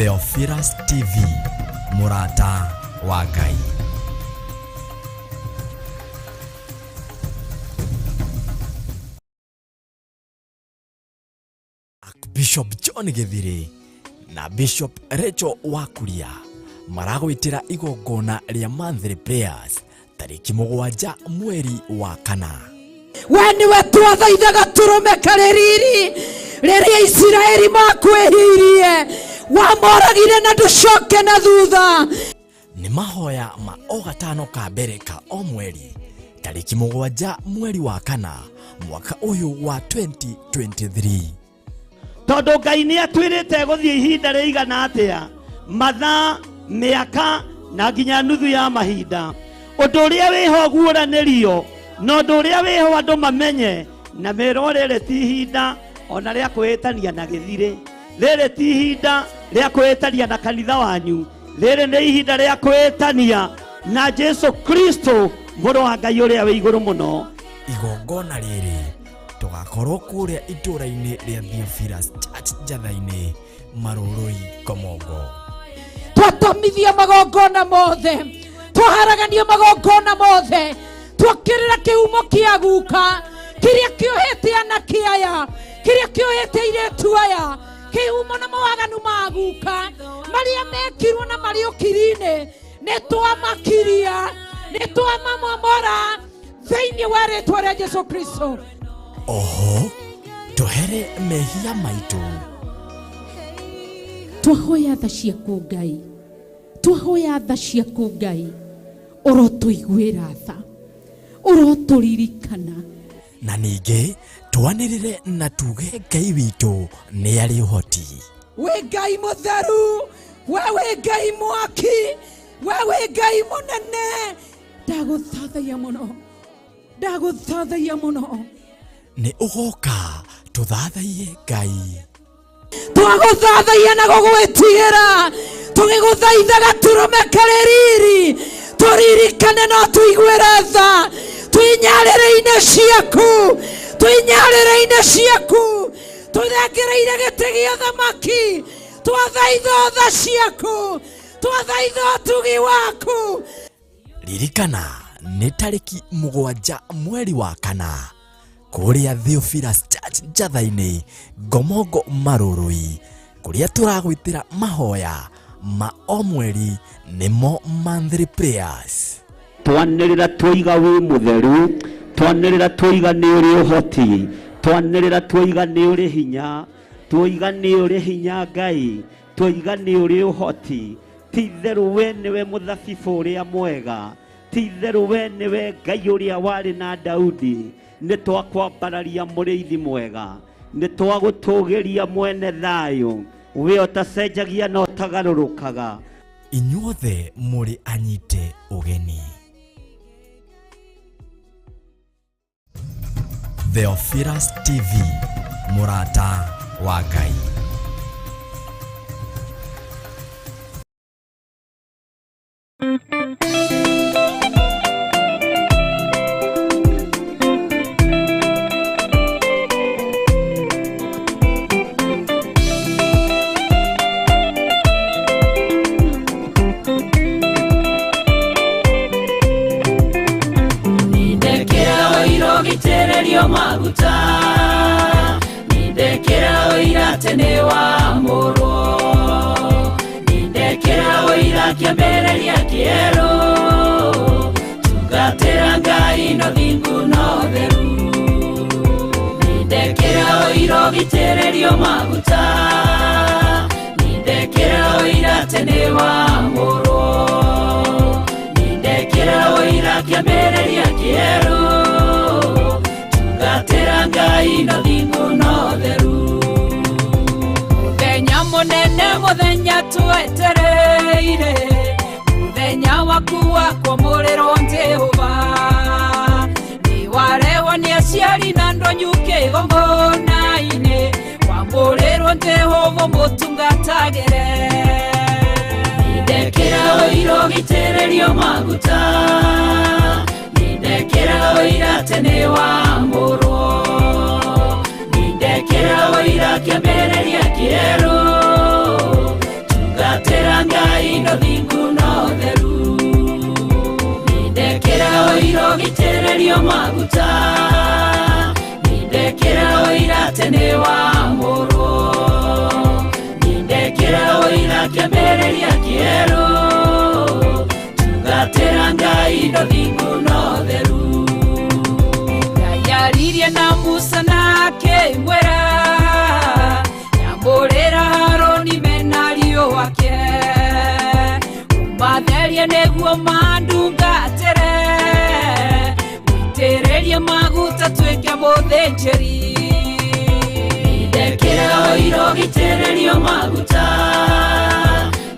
Theophilus TV, mũrata wa Ngai. Bishop John Gĩthirĩ na Bishop Rachel Wakuria maragwĩtĩra igongona rĩa monthly prayers tarĩki 7 mweri wa 4. We nĩwe twathaithaga tũrũme karĩ riri rĩrĩa Isiraeli makwĩhirie, wamoragire na ndũcoke na thutha. Nĩ mahoya ma o gatano ka mbere ka o mweri tarĩki 7 mweri wa 4 mwaka ũyũ wa 2023. Tondũ Ngai nĩ atwĩrĩte gũthiĩ ihinda rĩigana atĩa, mathaa, mĩaka na nginya nuthu ya mahinda. Ũndũ ũrĩa wĩho guũranĩrio na ũndũ ũrĩa wĩho andũ mamenye na merwo rĩrĩ ti ihinda ona rĩa kwĩĩtania na gĩthirĩ, rĩrĩ ti ihinda rĩa kwĩĩtania na kanitha wanyu, rĩrĩ nĩ ihinda rĩa kwĩĩtania na Jesu Kristo mũrũ wa Ngai ũrĩa wĩ igũrũ mũno. Igongona rĩrĩ tũgakorwo kũrĩa itũũra-inĩ rĩa Theophilus Church Njatha-inĩ, Marũrũi, Komongo. Twatomithia magongona mothe, twaharagania magongona mothe, twokĩrĩra kĩhumo kĩa guka kĩrĩa kĩohete anake aya, kĩrĩa kĩohete airĩtu aya, kĩhumo na mawaganu ma guka marĩa mekirwo na marĩ ũkiri-inĩ, nĩ twamakiria, nĩ twamamomora thĩinĩ wa rĩtwa rĩa Jesu Kristo. Oho tũhere mehia maitũ. Twahoya tha ciaku Ngai, twahoya tha ciaku Ngai, ũrotũiguĩra tha, ũrotũririkana. Na ningĩ twanĩrĩre na tuge Ngai witũ nĩ arĩ ũhoti. Wĩ Ngai mũtheru, we wĩ Ngai mwaki, we wĩ Ngai mũnene. Ndagũthathaiya mũno, ndagũthathaiya mũno. Nĩ ũgoka tũthathaiye Ngai. Twagũthathaiya na gũgwĩtigĩra, tũgĩgũthaithaga tũrũme karĩ riri, tũririkane no tũiguĩre tha, twĩnyarĩrĩ-inĩ ciaku, twĩnyarĩrĩ-inĩ ciaku, tũthengereire gĩtĩ gĩa thamaki, twathaitha tha ciaku, twathaitha ũtugi waku. Ririkana nĩ tarĩki 7 mweri wa 4 kũrĩa Theophilus Church Njatha-inĩ, Ngomongo, Marũrũi, kũrĩa tũragwĩtĩra mahoya ma o mweri nĩmo monthly prayers. Twanĩrĩra twoiga wĩ mũtheru, twanĩrĩra twoiga nĩ ũrĩ ũhoti, twanĩrĩra twoiga nĩ ũrĩ hinya, twoiga nĩ ũrĩ hinya Ngai, twoiga nĩ ũrĩ ũhoti. Ti itherũ we nĩwe mũthabibũ ũrĩa mwega, ti itherũ we nĩwe Ngai ũrĩa warĩ na Daudi. Nĩ twakwambararia mũrĩithi mwega, nĩ twagũtũgĩria mwene thayũ, we ũtacenjagia na ũtagarũrũkaga. Inyuothe mũrĩ anyite ũgeni. Theophilus TV, mũrata wa Ngai. Nindekĩra maguta, nindekĩra ũira atĩ nĩ wamũrwo, nindekĩra ũira kĩambĩrĩria kĩerũ, tungatĩra Ngai no thingu no theru. Nindekĩra ũira ũgitĩrĩrio maguta, nindekĩra ũira atĩ nĩ wamũrwo, nindekĩra ũira kĩambĩrĩria kĩerũ, tungatĩra Ngai no thingu no theru. Mũthenya mũnene, mũthenya twetereire, mũthenya waku wa kwamũrĩrwo Jehova, nĩ warehwo nĩ aciari na ndonyu kĩgongona-inĩ, wamũrĩrwo Jehova mũtungatagĩre. Nindekĩra ũira ũgitĩrĩrio maguta, nindekĩra ũira atĩ nĩ wamũrwo, nindekĩra ũira kĩambĩrĩria kĩerũ, Nindekĩra ũira ũgitĩrĩrio maguta. Nindekĩra ũira atĩ nĩwamũrwo. Nindekĩra ũira kĩambĩrĩria kĩerũ. Tungatĩra Ngai na thingu na ũtheru. Ngai aririe na Musa na akĩmwĩra, nyamũrĩra Harũni mena ariũ ake, ũmatherie nĩguo mandungatĩre, mũitĩrĩrie maguta tuĩke mũthĩnjĩri. Nindekĩra ũira ũgitĩrĩrio maguta.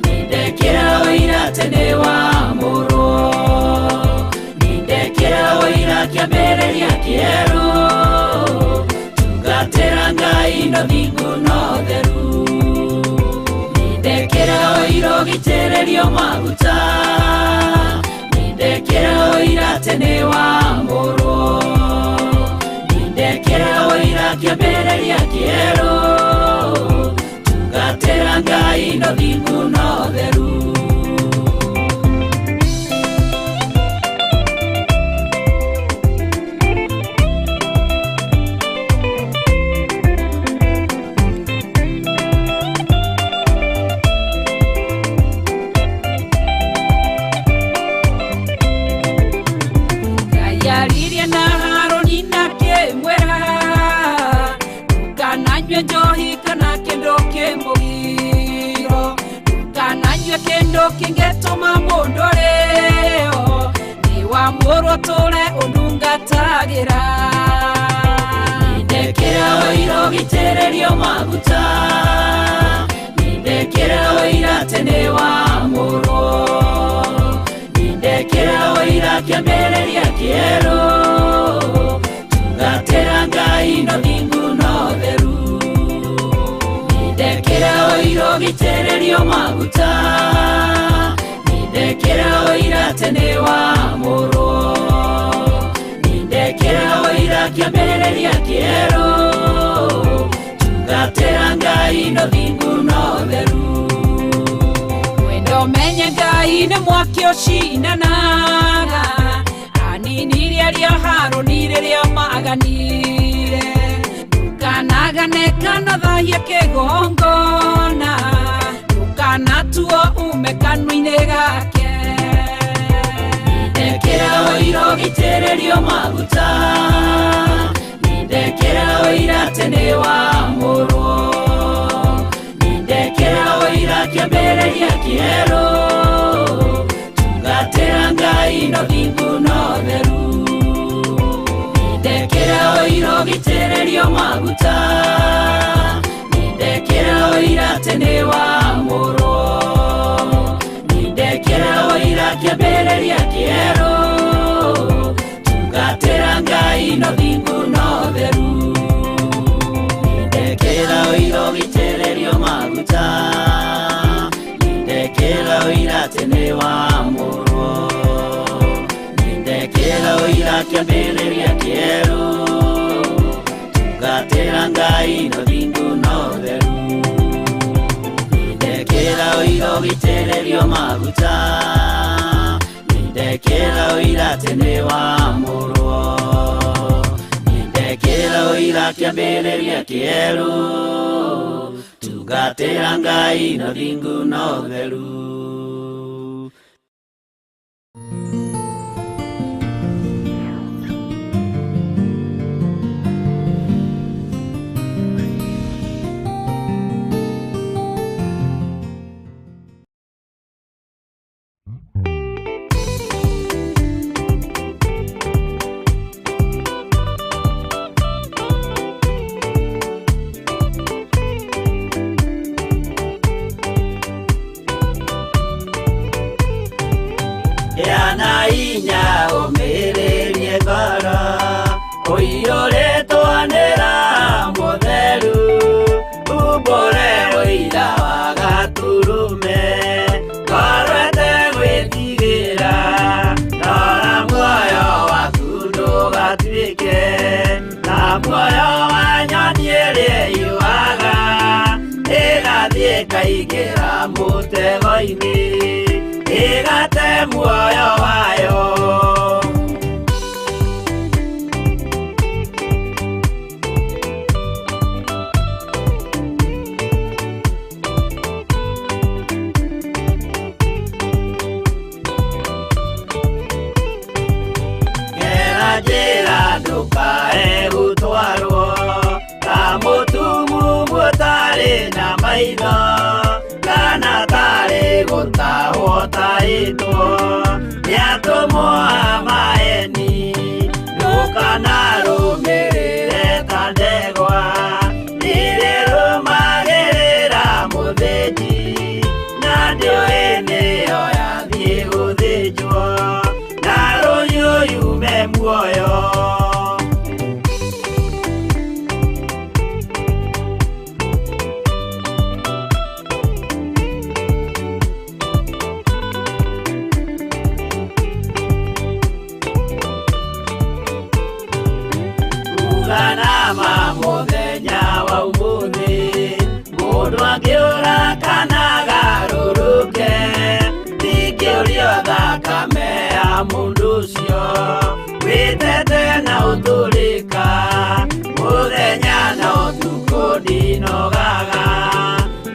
Nindekĩra ũira atĩ nĩwamũrwo. Nindekĩra ũira kĩambĩrĩria kĩerũ. Tungatĩra Ngai na thingu na ũtheru. Nindekĩra ũira ũgitĩrĩrio maguta. Nindekĩra ũira atĩ nĩwamũrwo. Nindekĩra ũira kĩambĩrĩria kĩerũ. Tungatĩra Ngai na thingu na ũtheru. Ngai aririe na Harũni na akĩmwĩra, ndũkananyue njohi kana kĩndũ kĩmũgiro, ndũkananyue kĩndũ kĩngĩtũma mũndũ arĩo, nĩwamũrwo ũtũũre ũndungatagĩra. Nindekĩra ũira ũgitĩrĩrio maguta. Nindekĩra ũira atĩ nĩwamũrwo. Nindekĩra ũira kĩambĩrĩria kĩerũ. Tungatĩra Ngai na thingu na ũtheru. Nindekĩra ũira ũgitĩrĩrio maguta. Nindekĩra ũira atĩ nĩwamũrwo. Nindekĩra ũira kĩambĩrĩria kĩerũ. Tungatĩra Ngai na thingu na ũtheru. Wendo menye Ngai nĩ mwaki ũcinanaga, aninirie arĩa Harũni rĩrĩa maganire. Ndũkanagane kana thahie kĩgongona, ndũkanatuo ume kanua-inĩ gake. Nindekĩra ũira ũgitĩrĩrio maguta. Nindekĩra ũira atĩ nĩwamũrwo. Nindekĩra ũira kĩambĩrĩria kĩerũ. Tungatĩra Ngai na thingu na ũtheru. Nindekĩra ũira ũgitĩrĩrio maguta. Nindekĩra ũira atĩ nĩwamũrwo. Nindekĩra ũira kĩambĩrĩria kĩerũ. Tungatĩra Ngai na thingu na ũtheru. Nindekĩra ũira ũgitĩrĩrio maguta. Nindekĩra ũira atĩ nĩwamũrwo. Nindekĩra ũira kĩambĩrĩria kĩerũ. Tungatĩra Ngai na thingu na ũtheru. Nindekĩra ũira ũgitĩrĩrio maguta. Nindekĩra ũira atĩ nĩwamũrwo. Nindekĩra ũira kĩambĩrĩria kĩerũ. Tungatĩra Ngai na thingu na ũtheru. Yana inya ũmĩrĩrie ngoro, ũiyũrĩtwo nĩ Roho Mũtheru, umbũre ũira wa Gatũrũme, ngoro ĩtegwĩtigĩra, rora muoyo waku ndũgatuĩke ta muoyo wa nyoni ĩrĩa ĩyuaga, ĩgathiĩ ĩkaingĩra mũtego-inĩ, ĩgate muoyo. Muoyo wayo. Gera njĩra ndũkae gũtwarwo ta mũtumumu ũtarĩ na maitho kana tarĩ gũtahwo tahĩtwo nĩ atũmwo a maeni. Ndũkanarũmĩrĩre ta ndegwa nĩrĩrũmagĩrĩra mũthĩnji na ndĩũĩ nĩyo yathiĩ gũthĩnjwo na rũhiũ yume muoyo. Uganama mũthenya wa ũmũthĩ mũndũ angĩũra kana agarũrũke ndingĩũrio thakame ya mũndũ ũcio wĩtete na ũtũrĩka mũthenya na ũtukũ ndinogaga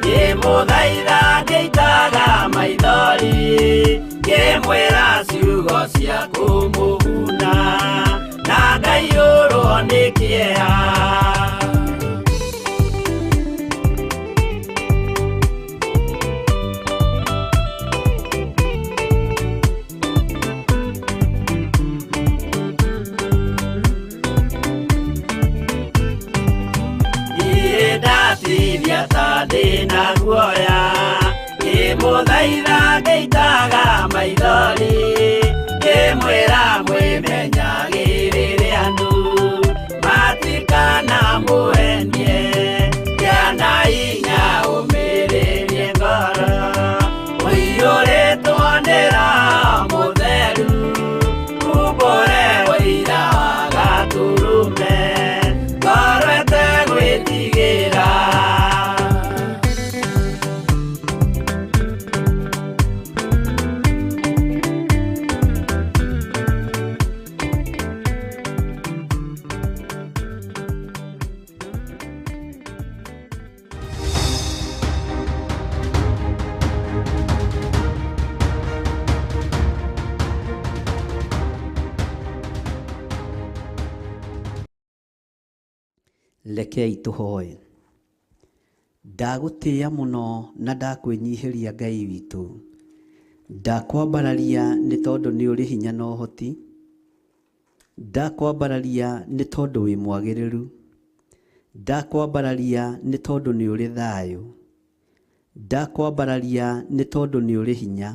ngĩmũthaitha ngĩitaga maithori ngĩmwĩra ciugo cia kũmũguna na ngaiyũrwo nĩ kĩeha. Niĩ ndatithia ta ndĩna guoya ngĩmũthaitha ngĩitaga maithori ngĩmwĩra mwĩmenyagĩrĩre andũ matikanamũhenie kĩana hinya ũmĩrĩrie ngoro ũiyũrĩtwo nĩ Roho Mũtheru umbũre ũira wa Gatũrũme ngoro ĩtegwĩtigĩra. Rekei tũhoe. Ndagũtĩĩa mũno na ndakwĩnyihĩria Ngai witũ. Ndakwambararia nĩ tondũ nĩ ũrĩ hinya na ũhoti. Ndakwambararia nĩ tondũ wĩ mwagĩrĩru. Ndakwambararia nĩ tondũ nĩ ũrĩ thayũ. Ndakwambararia nĩ tondũ nĩ ũrĩ hinya.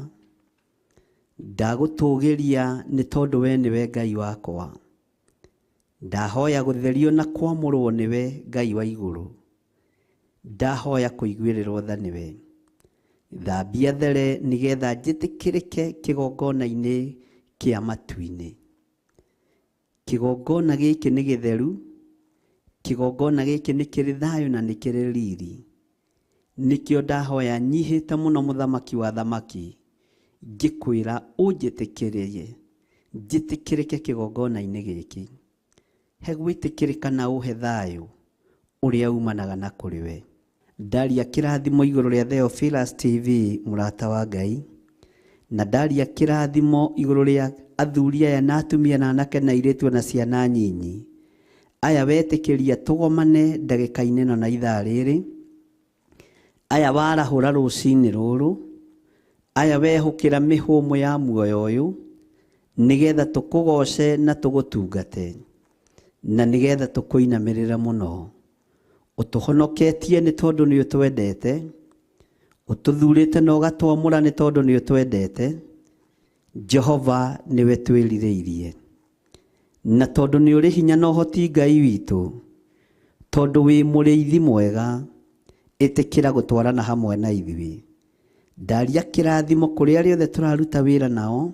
Ndagũtũgĩria nĩ tondũ we nĩwe Ngai wakwa. Ndahoya gũtherio na kwamũrwo nĩwe Ngai wa igũrũ. Ndahoya kũiguĩrĩrwo tha nĩwe. Thambia there nĩgetha njĩtĩkĩrĩke kĩgongona-inĩ kĩa matu-inĩ. Kĩgongona gĩkĩ nĩ gĩtheru, kĩgongona gĩkĩ nĩ kĩrĩ thayũ na nĩ kĩrĩ riri. Nĩkĩo ndahoya nyihĩte mũno mũthamaki wa thamaki, ngĩkwĩra ũnjĩtĩkĩrie, njĩtĩkĩrĩke kĩgongona-inĩ gĩkĩ. He gwĩtĩkĩrĩka na ũhe thayũ ũrĩa umanaga na kũrĩ we. Ndaria kĩrathimo igũrũ rĩa Theophilus TV mũrata wa Ngai, na ndaria kĩrathimo igũrũ rĩa athuri aya na atumia na anake na airĩtu na ciana nyinyi. Aya wetĩkĩria tũgomane ndagĩka-inĩ ĩno na ithaa rĩrĩ. Aya warahũra rũcinĩ rũrũ. Aya wehũkĩra mĩhũmũ ya muoyo ũyũ nĩgetha tũkũgoce na tũgũtungate na nĩgetha tũkũinamĩrĩre mũno. Ũtũhonoketie nĩ tondũ nĩ ũtwendete, ũtũthurĩte na ũgatwamũra nĩ tondũ nĩ ũtwendete. Jehova nĩwe twĩrirĩirie, na tondũ nĩ ũrĩ hinya na ũhoti Ngai witũ, tondũ wĩ mũrĩithi mwega, ĩtĩkĩra gũtwarana hamwe na ithuĩ. Ndaria kĩrathimo kũrĩ arĩa othe tũraruta wĩra nao,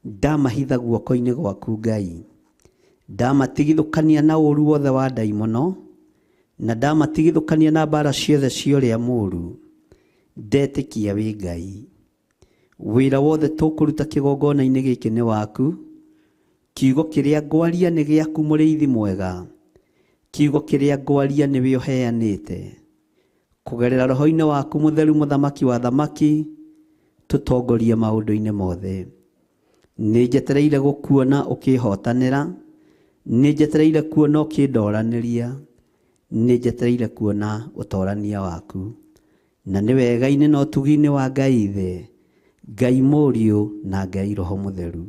ndamahitha guoko-inĩ gwaku Ngai. Ndamatigithũkania na ũru wothe wa ndaimono, na ndamatigithũkania na mbara ciothe cia ũrĩa mũũru. Ndetĩkia wĩ Ngai. Wĩra wothe tũkũruta kĩgongona-inĩ gĩkĩ nĩ waku. Kiugo kĩrĩa ngwaria nĩ gĩaku mũrĩithi mwega. Kiugo kĩrĩa ngwaria nĩwe ũheanĩte. Kũgerera roho-inĩ waku mũtheru mũthamaki wa thamaki, tũtongorie maũndũ-inĩ mothe. Nĩ njetereire gũkuona ũkĩhotanĩra, nĩ njetereire kuona ũkĩndoranĩria, nĩ njetereire kuona ũtorania waku. Na nĩ wega-inĩ na ũtugi-inĩ wa Ngai Ithe, Ngai Mũriũ na Ngai Roho Mũtheru.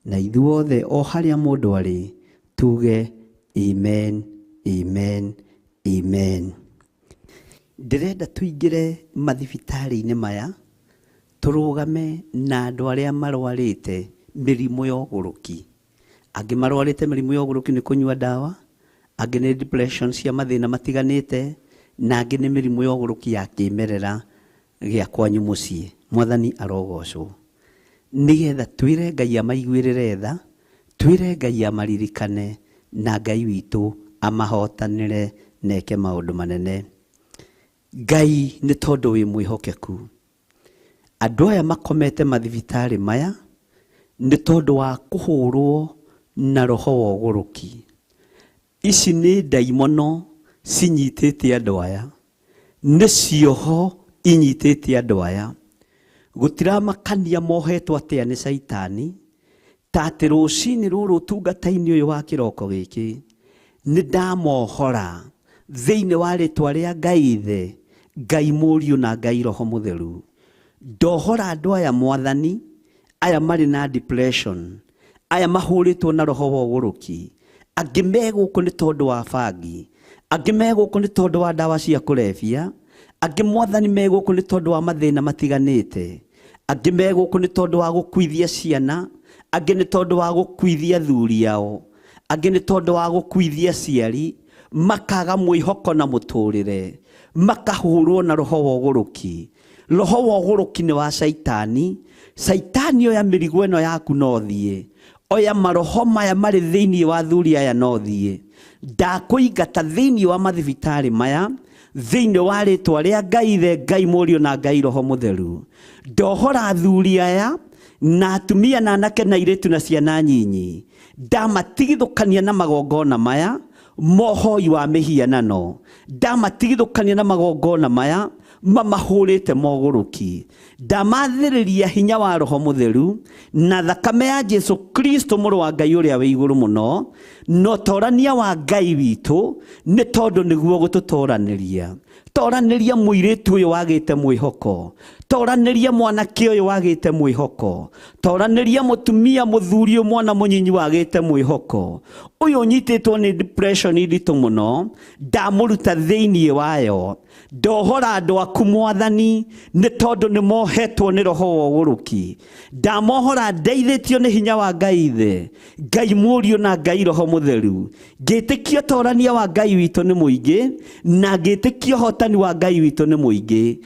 Na ithuothe o harĩa mũndũ arĩ, tuge amen, amen, amen. Ndĩrenda tũingĩre mathibitarĩ-inĩ maya, tũrũgame na andũ arĩa marwarĩte mĩrimũ ya ũgũrũki. Angĩ marwarĩte mĩrimũ ya ũgũrũki nĩ kũnyua ndawa, angĩ nĩ depression cia mathĩna matiganĩte, na angĩ nĩ mĩrimũ ya ũgũrũki ya kĩmerera gĩa kwanyu mũciĩ. Mwathani arogocwo. Nĩgetha twĩre Ngai amaiguĩrĩre tha, twĩre Ngai amaririkane, na Ngai witũ amahotanĩre na eke maũndũ manene. Ngai nĩ tondũ wĩ mwĩhokeku. Andũ aya makomete mathibitarĩ maya nĩ tondũ wa kũhũrwo na roho wa ũgũrũki. Ici nĩ ndaimono cinyitĩte andũ aya, nĩ cioho inyitĩte andũ aya. Gũtiramakania mohetwo atĩa nĩ caitani, ta atĩ rũcinĩ rũrũ ũtungata-inĩ ũyũ wa kĩroko gĩkĩ, nĩ ndamohora thĩinĩ wa rĩtwa rĩa Ngai Ithe, Ngai Mũriũ na Ngai Roho Mũtheru. Ndohora andũ aya Mwathani, aya marĩ na depression, aya mahũrĩtwo na roho wa ũgũrũki, angĩ me gũkũ nĩ tondũ wa bangi, angĩ me gũkũ nĩ tondũ wa ndawa cia kũrebia, angĩ Mwathani me gũkũ nĩ tondũ wa mathĩna matiganĩte, angĩ me gũkũ nĩ tondũ wa gũkuithia ciana, angĩ nĩ tondũ wa gũkuithia athuri ao, angĩ nĩ tondũ wa gũkuithia aciari, makaga mwĩhoko na mũtũrĩre, makahũrwo na roho wa ũgũrũki. Roho wa ũgũrũki nĩ wa caitani. Caitani oya mĩrigo ĩno yaku na ũthiĩ, oya maroho maya marĩ thĩinĩ wa athuri aya na ũthiĩ. Ndakũingata thĩinĩ wa mathibitarĩ maya, thĩinĩ wa rĩtwa rĩa Ngai Ithe, Ngai Mũriũ na Ngai Roho Mũtheru. Ndohora athuri aya na atumia na anake na airĩtu na ciana nyinyi, ndamatigithũkania na magongona maya mohoi wa mĩhianano, ndamatigithũkania na magongona maya mamahũrĩte mogũrũki, ndamathĩrĩria hinya wa Roho Mũtheru na thakame ya Jesu Kristo mũrũ wa Ngai ũrĩa wĩ igũrũ mũno, na ũtorania wa Ngai witũ, nĩ tondũ nĩguo gũtũtoranĩria. Toranĩria mũirĩtu ũyũ wagĩte mwĩhoko, toranĩria mwanake ũyũ wagĩte mwĩhoko, toranĩria mũtumia mũthuri ũyũ mwana mũnyinyi wagĩte mwĩhoko, ũyũ ũnyitĩtwo nĩ depression nditũ mũno, ndamũruta thĩinĩ wayo. Ndohora andũ aku Mwathani, nĩ tondũ nĩ mohetwo nĩ roho wa ũgũrũki. Ndamohora ndeithĩtio nĩ hinya wa Ngai Ithe, Ngai Mũriũ na Ngai Roho Mũtheru. Ngĩtĩkia ũtorania wa Ngai witũ nĩ mũingĩ, na ngĩtĩkia ũhotani wa Ngai witũ nĩ mũingĩ.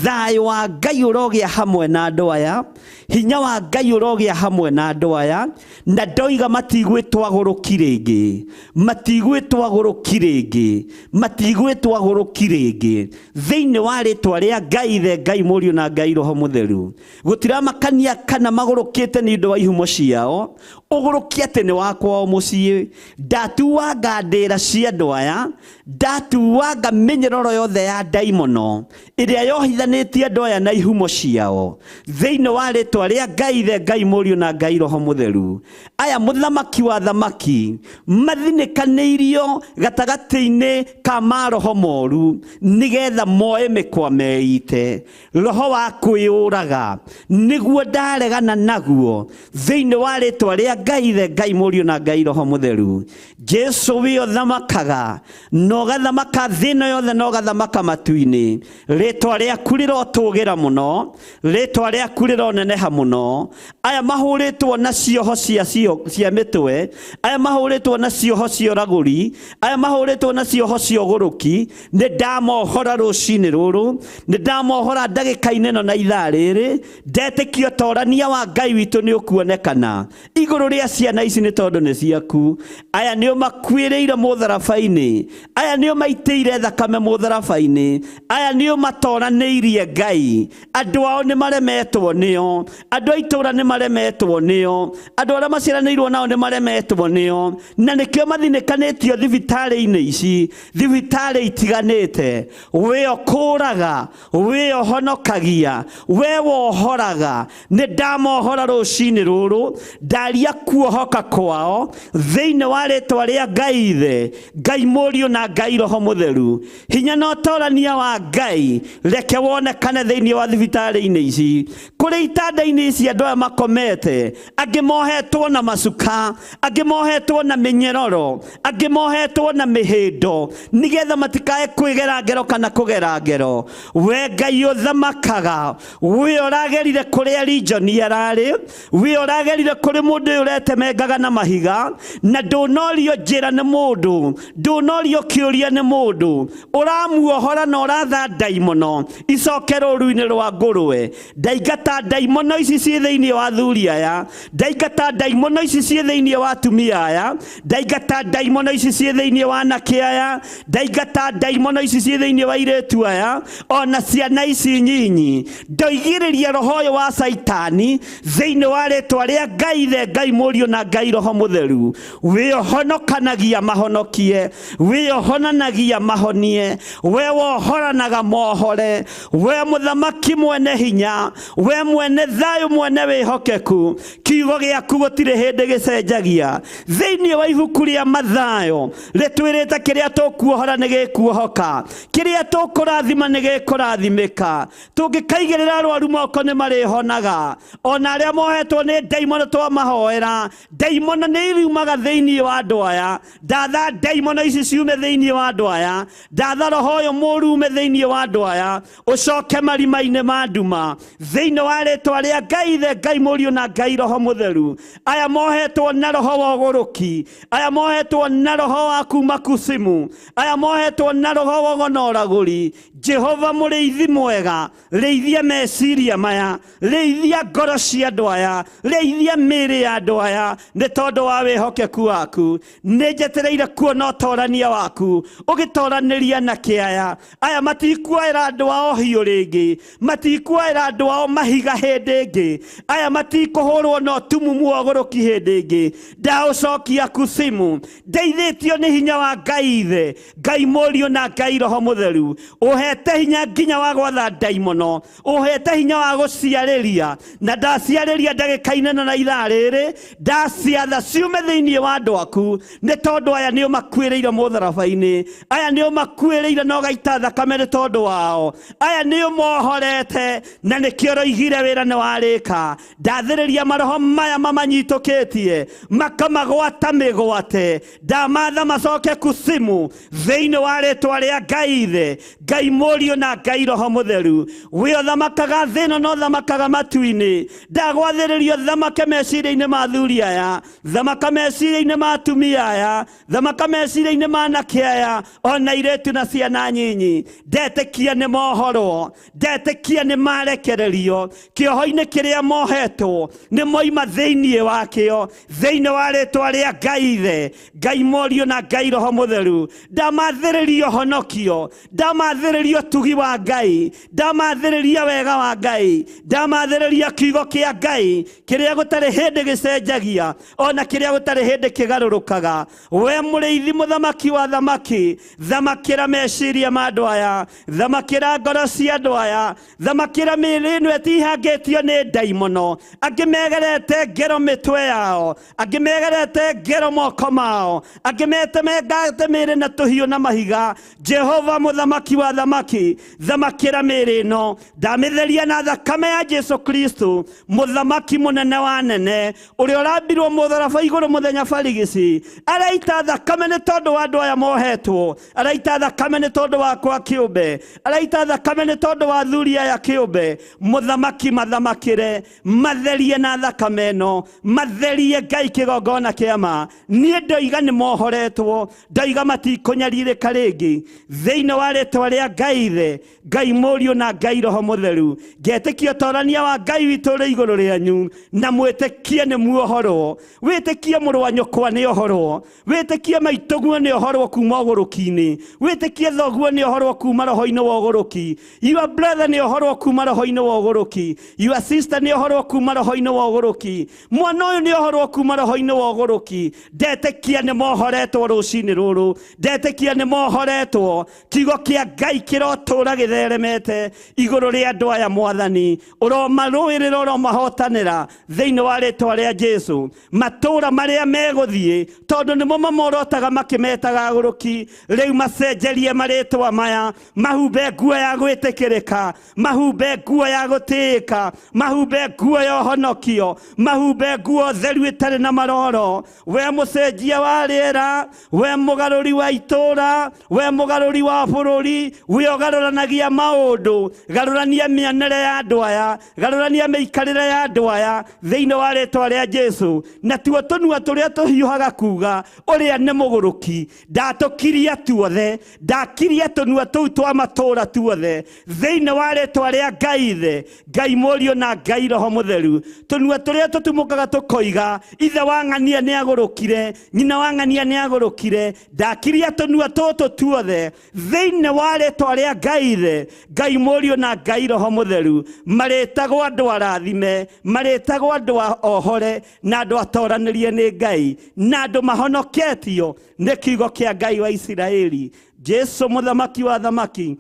Thayũ wa Ngai ũrogĩa hamwe na andũ aya, hinya wa Ngai ũrogĩa hamwe na andũ aya, na ndoiga matigwĩtwo agũrũki rĩngĩ, matigwĩtwo agũrũki rĩngĩ, matigwĩtwo agũrũki rĩngĩ, thĩinĩ wa rĩtwa rĩa Ngai Ithe, Ngai Mũriũ na Ngai Roho Mũtheru. Gũtiramakania kana magũrũkĩte nĩ ũndũ wa ihumo ciao, ũgũrũki atĩ nĩ wa kwao mũciĩ. Ndatuanga ndĩra cia andũ aya, ndatuanga mĩnyororo yothe ya ndaimono ĩrĩa yohithanĩtie andũ aya na ihumo ciao, thĩinĩ wa rĩtwa rĩa Ngai Ithe, Ngai Mũriũ na Ngai Roho Mũtheru. Aya mũthamaki wa thamaki mathinĩkanĩirio gatagatĩ-inĩ ka maroho moru, nĩgetha moe mĩkwa meite. Roho wa kwĩyũraga nĩguo ndaregana naguo, thĩinĩ wa rĩtwa rĩa Ngai Ithe, Ngai Mũriũ na Ngai Roho Mũtheru. Jesu wĩ ũthamakaga na ũgathamaka thĩ ĩno yothe na ũgathamaka matu-inĩ. Rĩtwa rĩaku rĩrotũgĩra mũno, rĩtwa rĩaku rĩroneneha mũno. Aya mahũrĩtwo na cioho cia mĩtwe, aya mahũrĩtwo na cioho cia ũragũri, aya mahũrĩtwo na cioho cia ũgũrũki, nĩ ndamohora rũcinĩ rũrũ, nĩ ndamohora ndagĩka-inĩ ĩno na ithaa rĩrĩ. Ndetĩkia ũtorania wa Ngai witũ nĩ ũkuonekana igũrũ rĩa ciana ici, nĩ tondũ nĩ ciaku. Aya nĩo makuĩrĩire mũtharaba-inĩ, aya nĩo maitĩire thakame mũtharaba-inĩ. mũtharaba-inĩ. Aya nĩo matoranĩirie Ngai, andũ ao nĩ maremetwo nĩo, andũ a itũũra nĩ maremetwo nĩo, andũ arĩa maciaranĩirwo nao nĩ maremetwo nĩo, na nĩkĩo mathinĩkanĩtio thibitarĩ-inĩ ici, thibitarĩ itiganĩte. We ũkũraga, we ũhonokagia, we wohoraga. Nĩ ndamohora rũcinĩ rũrũ, ndaria kuohoka kwao thĩinĩ wa rĩtwa rĩa Ngai Ithe, Ngai Mũriũ na Ngai Roho Mũtheru. Hinya na ũtorania wa Ngai reke wonekane thĩinĩ wa thibitarĩ-inĩ ici. Kũrĩ itanda-inĩ ici andũ aya makomete, angĩ mohetwo na macuka, angĩ mohetwo na mĩnyororo, angĩ mohetwo na mĩhĩndo, nĩgetha matikae kwĩgera ngero kana kũgera ngero. We Ngai ũthamakaga, we ũragerire kũrĩa Region ararĩ, we ũragerire kũrĩ mũndũ ũyũ ũretemengaga na mahiga, na ndũnorio njĩra nĩ mũndũ, ndũnorio kĩũria nĩ mũndũ, ũramuohora na ũratha ndaimono icoke rũru-inĩ rwa ngũrwe. Ndaingata ndaimono ici ciĩ thĩinĩ wa athuri aya, ndaingata ndaimono ici ciĩ thĩinĩ wa atumia aya, ndaingata ndaimono ici ciĩ thĩinĩ wa anake aya, ndaingata ndaimono ici ciĩ thĩinĩ wa airĩtu aya, ona ciana ici nyinyi. Ndoigĩrĩria roho ũyũ wa Caitani thĩinĩ wa rĩtwa rĩa Ngai Ithe, Ngai Mũriũ na Ngai Roho Mũtheru. We ũhonokanagia mahonokie, we ũhonanagia mahonie, we wohoranaga mohore, we mũthamaki mwene hinya, we mwene thayũ, mwene wĩhokeku, kiugo gĩaku gũtirĩ hĩndĩ gĩcenjagia. Thĩinĩ wa ibuku rĩa Mathayo rĩtwĩrĩte kĩrĩa tũkuohora nĩ gĩkuohoka, kĩrĩa tũkũrathima nĩ gĩkũrathimĩka. Tũngĩkaigĩrĩra arwaru moko nĩ marĩhonaga, ona arĩa mohetwo nĩ ndaimono twamahoera, ndaimono nĩ iriumaga thĩinĩ wa andũ aya. Ndatha ndaimono ici ciume thĩinĩ wa andũ aya, ndatha roho ũyũ mũũru ume thĩinĩ wa andũ aya, ũcoke marima-inĩ ma nduma thĩinĩ wa rĩtwa rĩa Ngai Ithe, Ngai Mũriũ na Ngai Roho Mũtheru. Aya mohetwo na roho wa ũgũrũki, aya mohetwo na roho wa kuma kusimu, aya mohetwo na roho wa ũgona ũragũri, Jehova mũrĩithi mwega, rĩithia meciria maya, rĩithia ngoro cia andũ aya, rĩithia mĩĩrĩ ya andũ aya, nĩ tondũ wa wĩhokeku waku. Nĩ njetereire kuona ũtorania waku ũgĩtoranĩria na kĩaya. Aya matikuoera andũ ao hiũ rĩngĩ, matikuoera andũ ao mahiga hĩndĩ ĩngĩ, aya matikũhũrwo na ũtumumu wa ũgũrũki hĩndĩ ĩngĩ. Ndaũcokia kusimu, ndeithĩtio nĩ hinya wa Ngai Ithe, Ngai Mũriũ na Ngai Roho Mũtheru. Ũhete hinya nginya wa gwatha ndaimono, ũhete hinya wa gũciarĩria, na ndaciarĩria ndagĩka-inĩ na ithaa rĩrĩ, ndaciatha ciume thĩinĩ wa andũ aku, nĩ tondũ aya nĩo makuĩrĩire mũtharaba-inĩ, aya nĩo makuĩrĩire na ũgaita thakame nĩ tondũ wao, aya nĩo mohorete na nĩkĩo roigire wĩra nĩ warĩka. Ndathĩrĩria maroho maya mamanyitũkĩtie makamagwata mĩgwate, ndamatha macoke kusimu thĩinĩ wa rĩtwa rĩa Ngai Ithe, Ngai Mũriũ na Ngai Roho Mũtheru. We ũthamakaga thĩ ĩno na ũthamakaga matu-inĩ, ndagwathĩrĩrio thamake meciria-inĩ ma athuri aya, thamaka meciria-inĩ ma atumia aya, thamaka meciria-inĩ ma anake aya, ona airĩtu na ciana nyinyi. Ndetĩkia nĩ mohorwo, ndetĩkia nĩ marekererio kĩoho-inĩ kĩrĩa mohetwo, nĩ moima thĩinĩ wakĩo, thĩinĩ wa rĩtwa rĩa Ngai Ithe, Ngai Mũriũ na Ngai Roho Mũtheru. Ndamathĩrĩria ũhonokio, ndamathĩrĩria ũtugi wa Ngai, ndamathĩrĩria wega wa Ngai, ndamathĩrĩria kiugo kĩa Ngai kĩrĩa gũtarĩ hĩndĩ gĩcenjagia, ona kĩrĩa gũtarĩ hĩndĩ kĩgarũrũkaga. We mũrĩithi mũthamaki wa thamaki, thamakĩra meciria ma andũ aya, thamakĩra ngoro cia andũ aya, thamakĩra mĩĩrĩ ĩno ĩtihangĩtio nĩ ndaimono. Angĩ megerete ngero mĩtwe yao, angĩ megerete ngero moko mao, angĩ metemengate mĩĩrĩ na tũhiũ na mahiga. Jehova mũthamaki wa thamaki, thamakĩra mĩĩrĩ ĩno, ndamĩtheria na thakame ya Jesu Kristo, mũthamaki mũnene wa nene, ũrĩa ũrambirwo mũtharaba igũrũ mũthenya barigici. Araita thakame nĩ tondũ wa andũ aya mohetwo, araita thakame nĩ tondũ wakwa kĩũmbe, araita thakame nĩ tondũ wa athuri aya kĩũmbe. Mũthamaki mathamakĩre, matherie na thakame ĩno, matherie Ngai kĩgongona kĩa ma. Niĩ ndoiga nĩ mohoretwo, ndoiga matikũnyarirĩka rĩngĩ, thĩinĩ wa rĩtwa rĩa Ngai Ithe, Ngai Mũriũ na Ngai Roho Mũtheru. Ngetĩkia ũtorania wa Ngai witũ ũrĩ igũrũ rĩanyu, na mwĩtĩkie nĩ muohorwo. Wĩtĩkie mũrũ wa nyũkwa nĩ ohorwo, wĩtĩkie maitũguo nĩ ohorwo kuma ũgũrũki-inĩ, wĩtĩkie thoguo nĩ ohorwo kuma roho-inĩ wa ũgũrũki. Your brother nĩ ohorwo kuma roho-inĩ wa ũgũrũki. Your sister nĩ ohorwo kuma roho-inĩ wa ũgũrũki. Mwana ũyũ nĩ ohorwo kuma roho-inĩ wa ũgũrũki. Ndetĩkia nĩ mohoretwo rũcinĩ rũrũ. Ndetĩkia nĩ mohoretwo. Kiugo kĩa Ngai kĩrotũra gĩtheremete igũrũ rĩa andũ aya mwathani. Ũromarũĩrĩra, ũromahotanĩra thĩinĩ wa rĩtwa rĩa Jesu. Matũra marĩa megũthiĩ tondũ nĩmo mamorotaga makĩmetaga agũrũki, rĩu macenjerie marĩtwa maya, mahumbe nguo ya gwĩtĩkĩrĩka, mahumbe nguo ya gũtĩĩka, mahumbe nguo ya ũhonokio, mahumbe nguo theru ĩtarĩ na maroro. We mũcenjia wa rĩera, we mũgarũri wa itũra, we mũgarũri wa bũrũri, we ũgarũranagia maũndũ, garũrania mĩonere ya andũ aya, garũrania mĩikarĩre ya andũ aya thĩinĩ wa rĩtwa rĩa Jesu. Na tuo tũnua tũrĩa tũhiũhaga kuga ũrĩa nĩ mũgũrũki, ndatũkiria tuothe, ndakiria tũnua tũu twa matũra tuothe thĩinĩ wa rĩtwa rĩa Ngai Ithe, Ngai Mũriũ na Ngai Roho Mũtheru. Tũnua tũrĩa tũtumũkaga tũkoiga ithe wa ng'ania nĩ agũrũkire, nyina wa ng'ania nĩ agũrũkire, ndakiria tũnua tũtũ tuothe thĩinĩ wa rĩtwa rĩa Ngai Ithe, Ngai Mũriũ na Ngai Roho Mũtheru. Marĩtagwo andũ arathime, marĩtagwo andũ ohore na andũ atoranĩrie nĩ Ngai, na andũ mahonoketio nĩ kiugo kĩa Ngai wa Isiraeli. Jesu mũthamaki wa thamaki,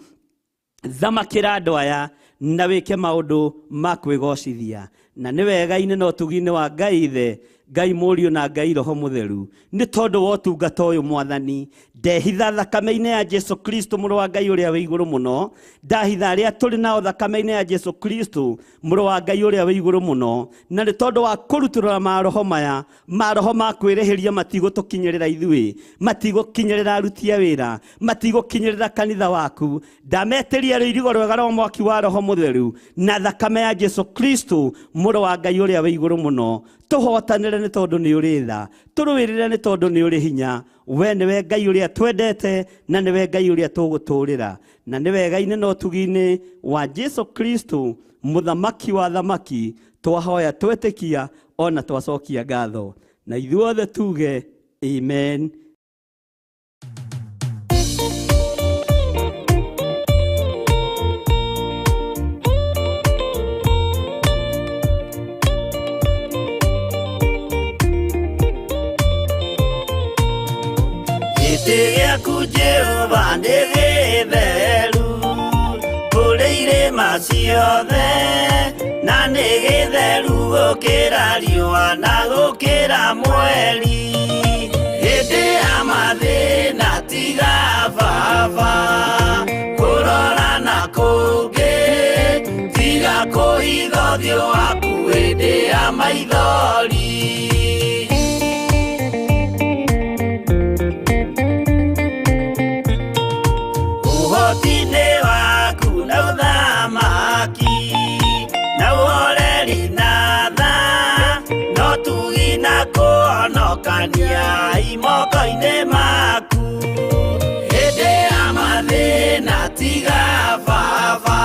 thamakĩra andũ aya na wĩke maũndũ ma kwĩgocithia. Na nĩ wega-inĩ na ũtugi-inĩ wa Ngai Ithe, Ngai Mũriũ na Ngai Roho Mũtheru. Nĩ tondũ wa ũtungata ũyũ mwathani, ndehitha thakame-inĩ ya Jesu Kristo mũrũ wa Ngai ũrĩa wĩ igũrũ mũno, ndahitha arĩa tũrĩ nao thakame-inĩ ya Jesu Kristo mũrũ wa Ngai ũrĩa wĩ igũrũ mũno. Na nĩ tondũ wa kũrutũrũra maroho maya, maroho ma kwĩrĩhĩria matigũtũkinyĩrĩra ithuĩ, matigũkinyĩrĩra aruti a wĩra, matigũkinyĩrĩra kanitha waku. Ndametĩria rũirigo rwega rwa mwaki wa Roho Mũtheru na thakame ya Jesu Kristo mũrũ wa Ngai ũrĩa wĩ igũrũ mũno. Tũhotanĩre nĩ tondũ nĩ ũrĩ tha, tũrũĩrĩre nĩ tondũ nĩ ũrĩ hinya. We nĩwe Ngai ũrĩa twendete na nĩwe Ngai ũrĩa tũgũtũũrĩra. Na nĩ wega-inĩ na ũtugi-inĩ wa Jesu Kristo mũthamaki wa thamaki, twahoya twetĩkia ona twacokia ngatho. Na ithuothe tuge amen. Gĩtĩ gĩaku Jehova nĩ gĩtheru kũrĩ irĩma ciothe, na nĩ gĩtheru gũkĩra riũa na gũkĩra mweri. Hĩndĩ ya mathĩna tiga baba kũrora na kũngĩ, tiga kũhitha ũthiũ waku hĩndĩ ya maithori. Ũhoti-inĩ waku na ũthamaki na ũhoreri na tha, no tugi na kũhonokania imoko-inĩ maku. Hĩndĩ ya mathĩna tiga baba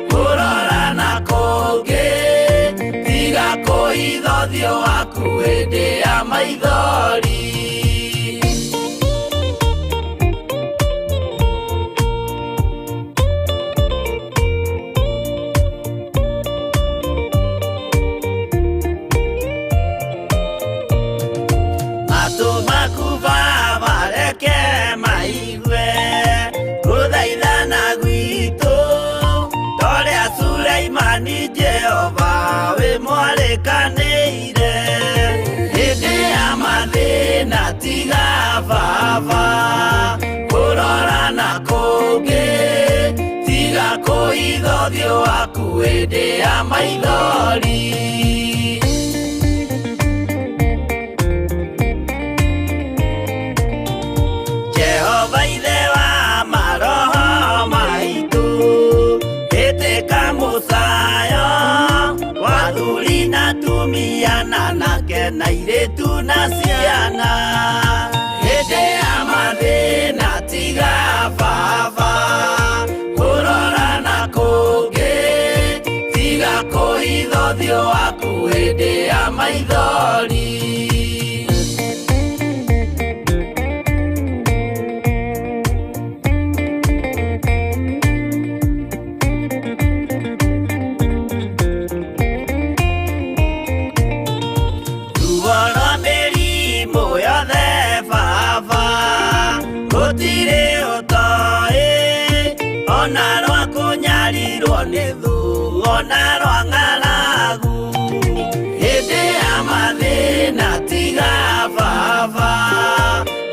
kũrora na kũngĩ, tiga kũhitha ũthiũ waku hĩndĩ ya maithori. Jehova wĩ mwarĩkanĩire. Hĩndĩ ya mathĩna tiga baba kũrora na kũngĩ, tiga kũhitha ũthiũ waku hĩndĩ ya maithori. Jehova Ithe wa maroho maitũ, ĩtĩka mũcayo wa athuri na atumia na anake na airĩtu na ciana. Hĩndĩ ya mathĩna tiga baba kũrora na kũngĩ, tiga kũhitha ũthiũ waku hĩndĩ ya maithori. Rũhũna rwa ng'aragu hĩndĩ ya mathĩna tiga baba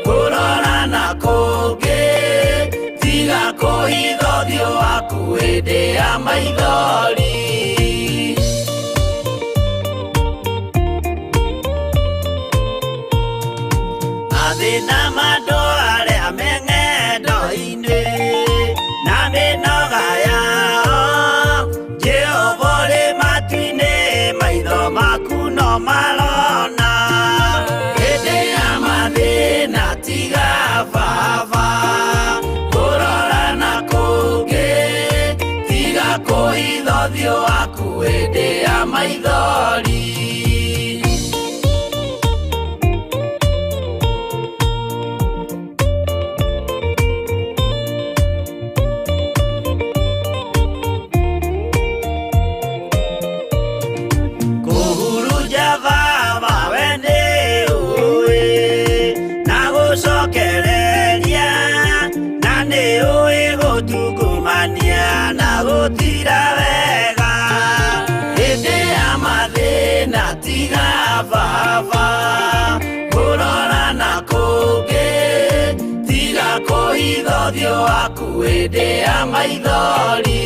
kũrora na kũngĩ tiga kũhitha ũthiũ waku hĩndĩ ya maithori. Mathĩna ma andũ arĩa me ng'endo-inĩ na mĩnoga yao, Jehova ũrĩ matu-inĩ, maitho maku no marona. Hĩndĩ ya mathĩna tiga baba kũrora na kũngĩ, tiga kũhitha ũthiũ waku hĩndĩ ya maithori. Kũhurunja baba we nĩ ũĩ na gũcokereria, na nĩ ũĩ gũtungumania na gũtira wega. Hĩndĩ ya mathĩna tiga baba kũrora na kũngĩ, tiga kũhitha ũthiũ waku hĩndĩ ya maithori.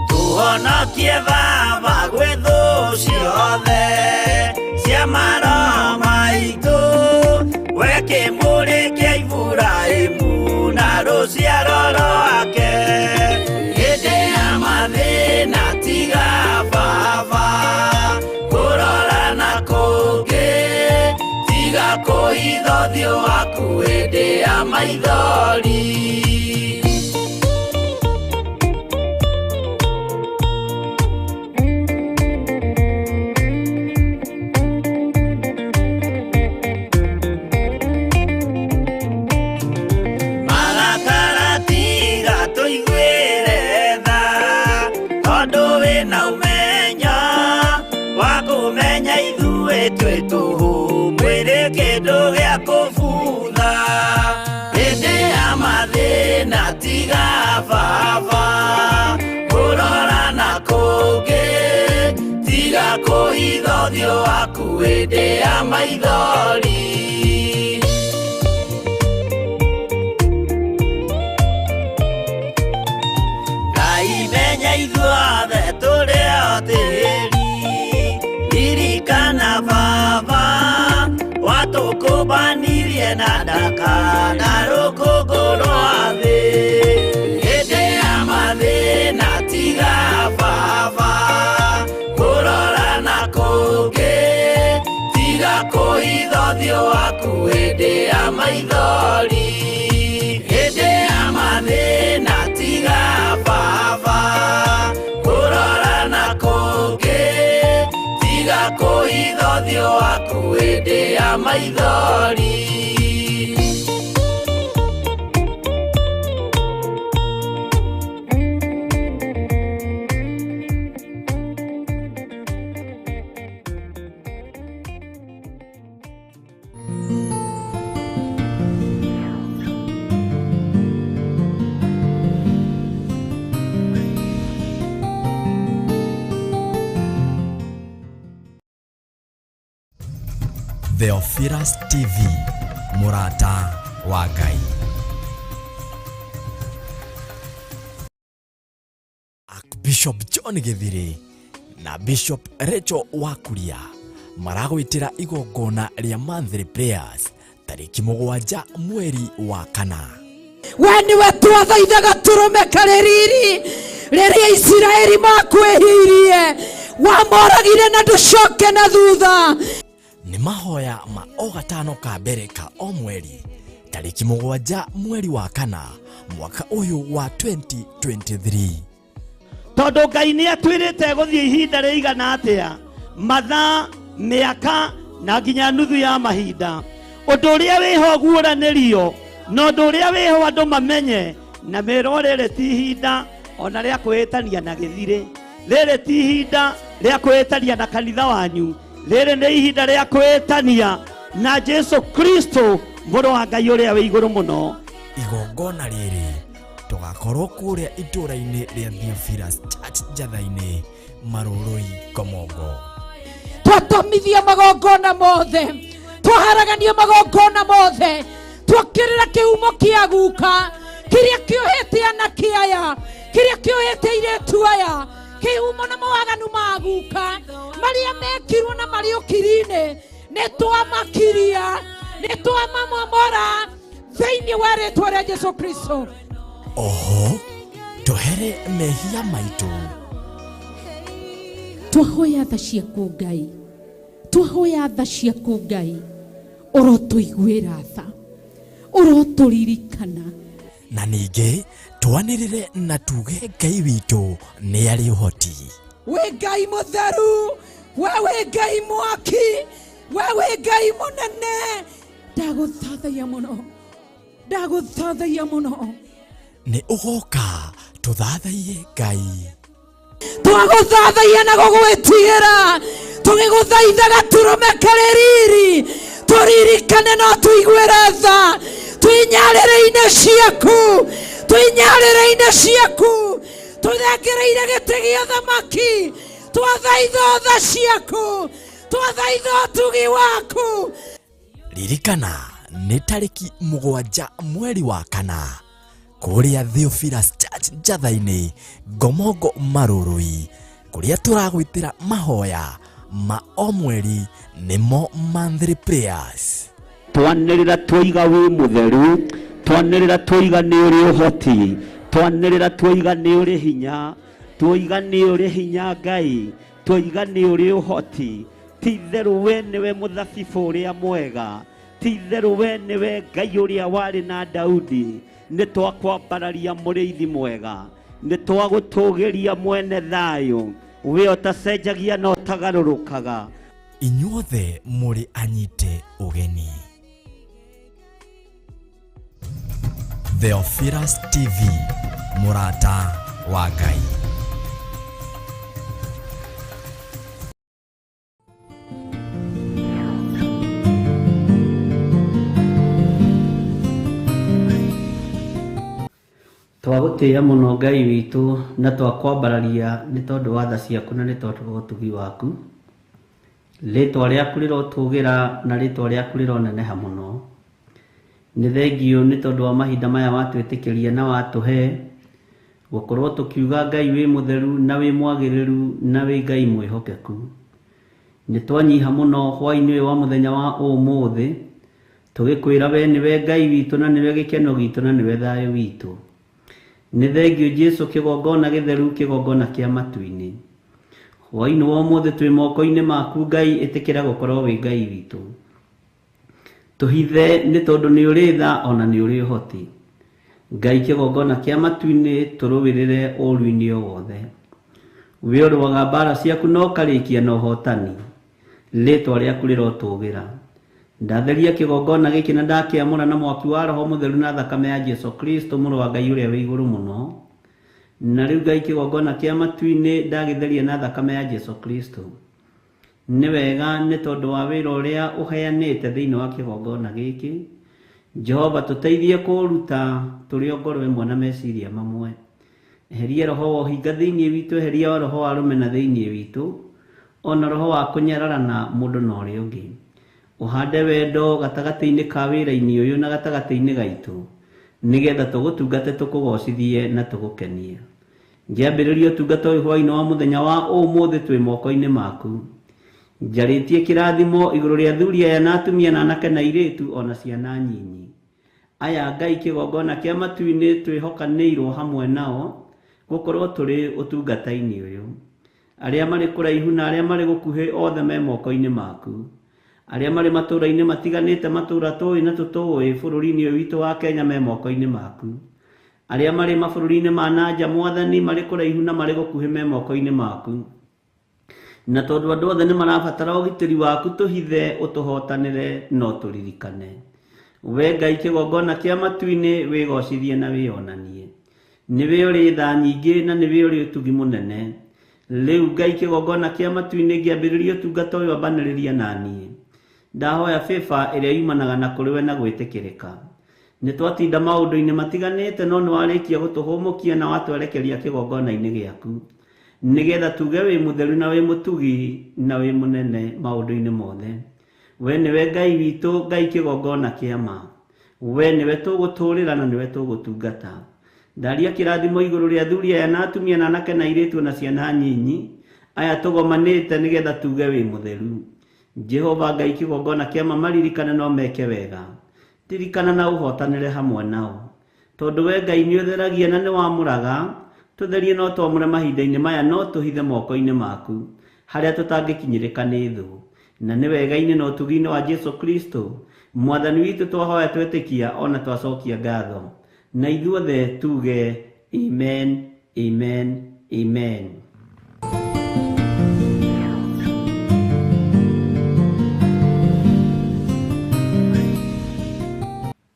Tũhonokie baba gwĩ thũ ciothe cia maroho maitũ, we kĩmũrĩ kĩa Iburahĩmu na rũciaro rwake. Hĩndĩ ya mathĩna tiga baba kũrora na kũngĩ, tiga kũhitha ũthiũ waku hĩndĩ ya maithori. Marakara tiga tũiguĩre tha, tondũ wĩna ũmenyo wa kũmenya ithuĩ twĩ tũhũ, mwĩrĩ kĩndũ gĩa kũbutha. Hĩndĩ ya mathĩna tiga baba kũrora na kũngĩ, tiga kũhitha ũthiũ waku hĩndĩ ya maithori. Ngai menya ithuothe tũrĩ o tĩri, ririkana baba watũkũmbanirie na ndaka na rũkũngũ rwa thĩ. Hĩndĩ ya mathĩna tiga baba kũrora na kũngĩ, tiga kũhitha ũthiũ waku hĩndĩ ya maithori. Hĩndĩ ya mathĩna tiga baba kũrora na kũngĩ, tiga kũhitha ũthiũ waku hĩndĩ ya maithori. Theophilus TV, mũrata wa Ngai. Archbishop John Gĩthirĩ na Bishop Rachel Wakuria maragwĩtĩra igongona rĩa monthly prayers tarĩki 7 mweri wa 4. We nĩwe twathaithaga tũrũme karĩ riri rĩrĩa Isiraeli makwĩhirie, wamoragire na ndũcoke na thutha. Nĩ mahoya ma o gatano ka mbere ka o mweri tarĩki 7 mweri wa 4 mwaka ũyũ wa 2023. Tondũ Ngai nĩ atwĩrĩte gũthiĩ ihinda rĩigana atĩa, mathaa, mĩaka na nginya nuthu ya mahinda. Ũndũ ũrĩa wĩho guũranĩrio na ũndũ ũrĩa wĩho andũ mamenye na merwo rĩrĩ ti ihinda ona rĩa kwĩĩtania na gĩthirĩ, rĩrĩ ti ihinda rĩa kwĩĩtania na kanitha wanyu, rĩrĩ nĩ ihinda rĩa kwĩĩtania na Jesu Kristo mũrũ wa Ngai ũrĩa wĩ igũrũ mũno. Igongona rĩrĩ tũgakorwo kũrĩa itũũra-inĩ rĩa Theophilus Church Njatha-inĩ, Marũrũi, Ngomongo. Twatomithia magongona mothe, twaharagania magongona mothe, twokĩrĩra kĩhumo kĩa guka kĩrĩa kĩohete anake aya, kĩrĩa kĩohete airĩtu aya, kĩhumo na mawaganu ma guka marĩa mekirwo na marĩ ũkiri-inĩ, nĩ twamakiria, nĩ twamamomora thĩinĩ wa rĩtwa rĩa Jesu Kristo. Oho tũhere mehia maitũ. Twahoya tha ciaku Ngai, twahoya tha ciaku Ngai, ũrotũiguĩra tha, ũrotũririkana. Na ningĩ twanĩrĩre na tuge Ngai witũ nĩ arĩ ũhoti. Wĩ Ngai mũtheru, we wĩ Ngai mwaki, we wĩ Ngai mũnene. Ndagũthathaiya mũno, ndagũthathaiya mũno. Nĩ ũgoka tũthathaiye Ngai. Twagũthathaiya na gũgwĩtigĩra, tũgĩgũthaithaga tũrũme karĩ riri, tũririkane no tũiguĩre tha, twĩnyarĩrĩ-inĩ ciaku, twĩnyarĩrĩ-inĩ ciaku, tũthengereire gĩtĩ gĩa ũthamaki, twathaitha tha ciaku, twathaitha ũtugi waku. Ririkana nĩ tarĩki 7 mweri wa 4 kũrĩa Theophilus Church Njatha-inĩ, Ngomongo, Marũrũi, kũrĩa tũragwĩtĩra mahoya ma o mweri nĩmo monthly prayers. Twanĩrĩra twoiga wĩ mũtheru, twanĩrĩra twoiga nĩ ũrĩ ũhoti, twanĩrĩra twoiga nĩ ũrĩ hinya, twoiga nĩ ũrĩ hinya Ngai, twoiga nĩ ũrĩ ũhoti. Ti itherũ we nĩwe mũthabibũ ũrĩa mwega, ti itherũ we nĩwe Ngai ũrĩa warĩ na Daudi. Nĩ twakwambararia mũrĩithi mwega, nĩ twagũtũgĩria mwene thayũ, we ũtacenjagia na ũtagarũrũkaga. Inyuothe mũrĩ anyite ũgeni. Theophilus TV, mũrata wa Ngai. Twagũtĩĩa mũno Ngai witũ na twakwambararia nĩ tondũ wa tha ciaku na nĩ tondũ wa ũtugi waku. Rĩtwa rĩaku rĩrotũgĩra na rĩtwa rĩaku rĩroneneha mũno. Nĩ thengiũ nĩ tondũ wa mahinda maya watwĩtĩkĩria na watũhe gũkorwo tũkiuga Ngai wĩ mũtheru na wĩ mwagĩrĩru na wĩ Ngai mwĩhokeku. Nĩ twanyiha mũno hwaĩ-inĩ ũyũ wa mũthenya wa ũmũthĩ tũgĩkwĩra we nĩwe Ngai witũ na nĩwe gĩkeno gitũ na nĩwe thayũ witũ. Nĩ thengiũ Jesu kĩgongona gĩtheru, kĩgongona kĩa matu-inĩ. Hwaĩ-inĩ wa ũmũthĩ twĩ moko-inĩ maku Ngai, ĩtĩkĩra gũkorwo wĩ Ngai witũ. Tũhithe nĩ tondũ nĩ ũrĩ tha ona nĩ ũrĩ ũhoti. Ngai kĩgongona kĩa matu-inĩ tũrũĩrĩre ũũru-inĩ o wothe. We ũrũaga mbara ciaku na ũkarĩkia na ũhotani. Rĩtwa rĩaku rĩrotũgĩra. Ndatheria kĩgongona gĩkĩ na ndakĩamũra na mwaki wa Roho Mũtheru na thakame ya Jesu Kristo mũrũ wa Ngai ũrĩa wĩ igũrũ mũno. Na rĩu Ngai kĩgongona kĩa matu-inĩ ndagĩtheria na thakame ya Jesu Kristo. Nĩ wega nĩ tondũ wa wĩra ũrĩa ũheanĩte thĩinĩ wa kĩgongona gĩkĩ. Jehova tũteithie kũũruta tũrĩ o ngoro ĩmwe na meciria mamwe. Eheria roho wa ũhinga thĩinĩ witũ, eheria roho wa rũmena thĩinĩ witũ, ona roho wa kũnyararana mũndũ na ũrĩa ũngĩ. Ũhande wendo gatagatĩ-inĩ ka wĩra-inĩ ũyũ na gatagatĩ-inĩ gaitũ, nĩgetha tũgũtungate, tũkũgocithie na tũgũkenie. Ngĩambĩrĩria ũtungata ũyũ hwaĩ-inĩ wa mũthenya wa ũmũthĩ twĩ moko-inĩ maku. Njarĩtie kĩrathimo igũrũ rĩa athuri aya na atumia na anake na airĩtu ona ciana nyinyi. Aya Ngai kĩgongona kĩa matu-inĩ twĩhokanĩirwo hamwe nao gũkorwo tũrĩ ũtungata-inĩ ũyũ. Arĩa marĩ kũraihu na arĩa marĩ gũkuhĩ othe me moko-inĩ maku. Arĩa marĩ matũũra-inĩ matiganĩte, matũũra tũĩ na tũtũĩ bũrũri-inĩ ũyũ witũ wa Kenya me moko-inĩ maku. Arĩa marĩ mabũrũri-inĩ ma na nja Mwathani, marĩ kũraihu na marĩ gũkuhĩ me moko-inĩ maku. Na tondũ andũ othe nĩ marabatara ũgitĩri waku, tũhithe, ũtũhotanĩre na ũtũririkane. We Ngai kĩgongona kĩa matu-inĩ wĩgocithie na wĩonanie. Nĩwe ũrĩ tha nyingĩ na nĩwe ũrĩ ũtugi mũnene. Rĩu Ngai kĩgongona kĩa matu-inĩ ngĩambĩrĩria ũtungata ũyũ ambanĩrĩria na niĩ. Ndahoya favor ĩrĩa yumanaga na kũrĩ we na gwĩtĩkĩrĩka. Nĩ twatinda maũndũ-inĩ matiganĩte, no nĩ warĩkia gũtũhũmũkia na watwerekeria kĩgongona-inĩ gĩaku, nĩgetha tuge wĩ mũtheru na wĩ mũtugi na wĩ mũnene maũndũ-inĩ mothe. We nĩwe Ngai witũ, Ngai kĩgongona kĩa ma. We nĩwe tũgũtũũrĩra na nĩwe tũgũtungata. Ndaria kĩrathimo igũrũ rĩa athuri aya na atumia na anake na airĩtu na ciana nyinyi, aya tũgomanĩte nĩgetha tuge wĩ mũtheru. Jehova Ngai kĩgongona kĩa ma, maririkane no meke wega. Ririkana na ũhotanĩre hamwe nao. Tondũ we Ngai nĩ ũtheragia na nĩ wamũraga, tũtherie no twamũre mahinda-inĩ maya, no tũhithe moko-inĩ maku, harĩa tũtangĩkinyĩrĩka nĩ thũ. Na nĩ wega-inĩ na ũtugi-inĩ wa Jesu Kristo, Mwathani witũ, twahoya twetĩkia ona twacokia ngatho. Na ithuothe tuge amen, amen, amen.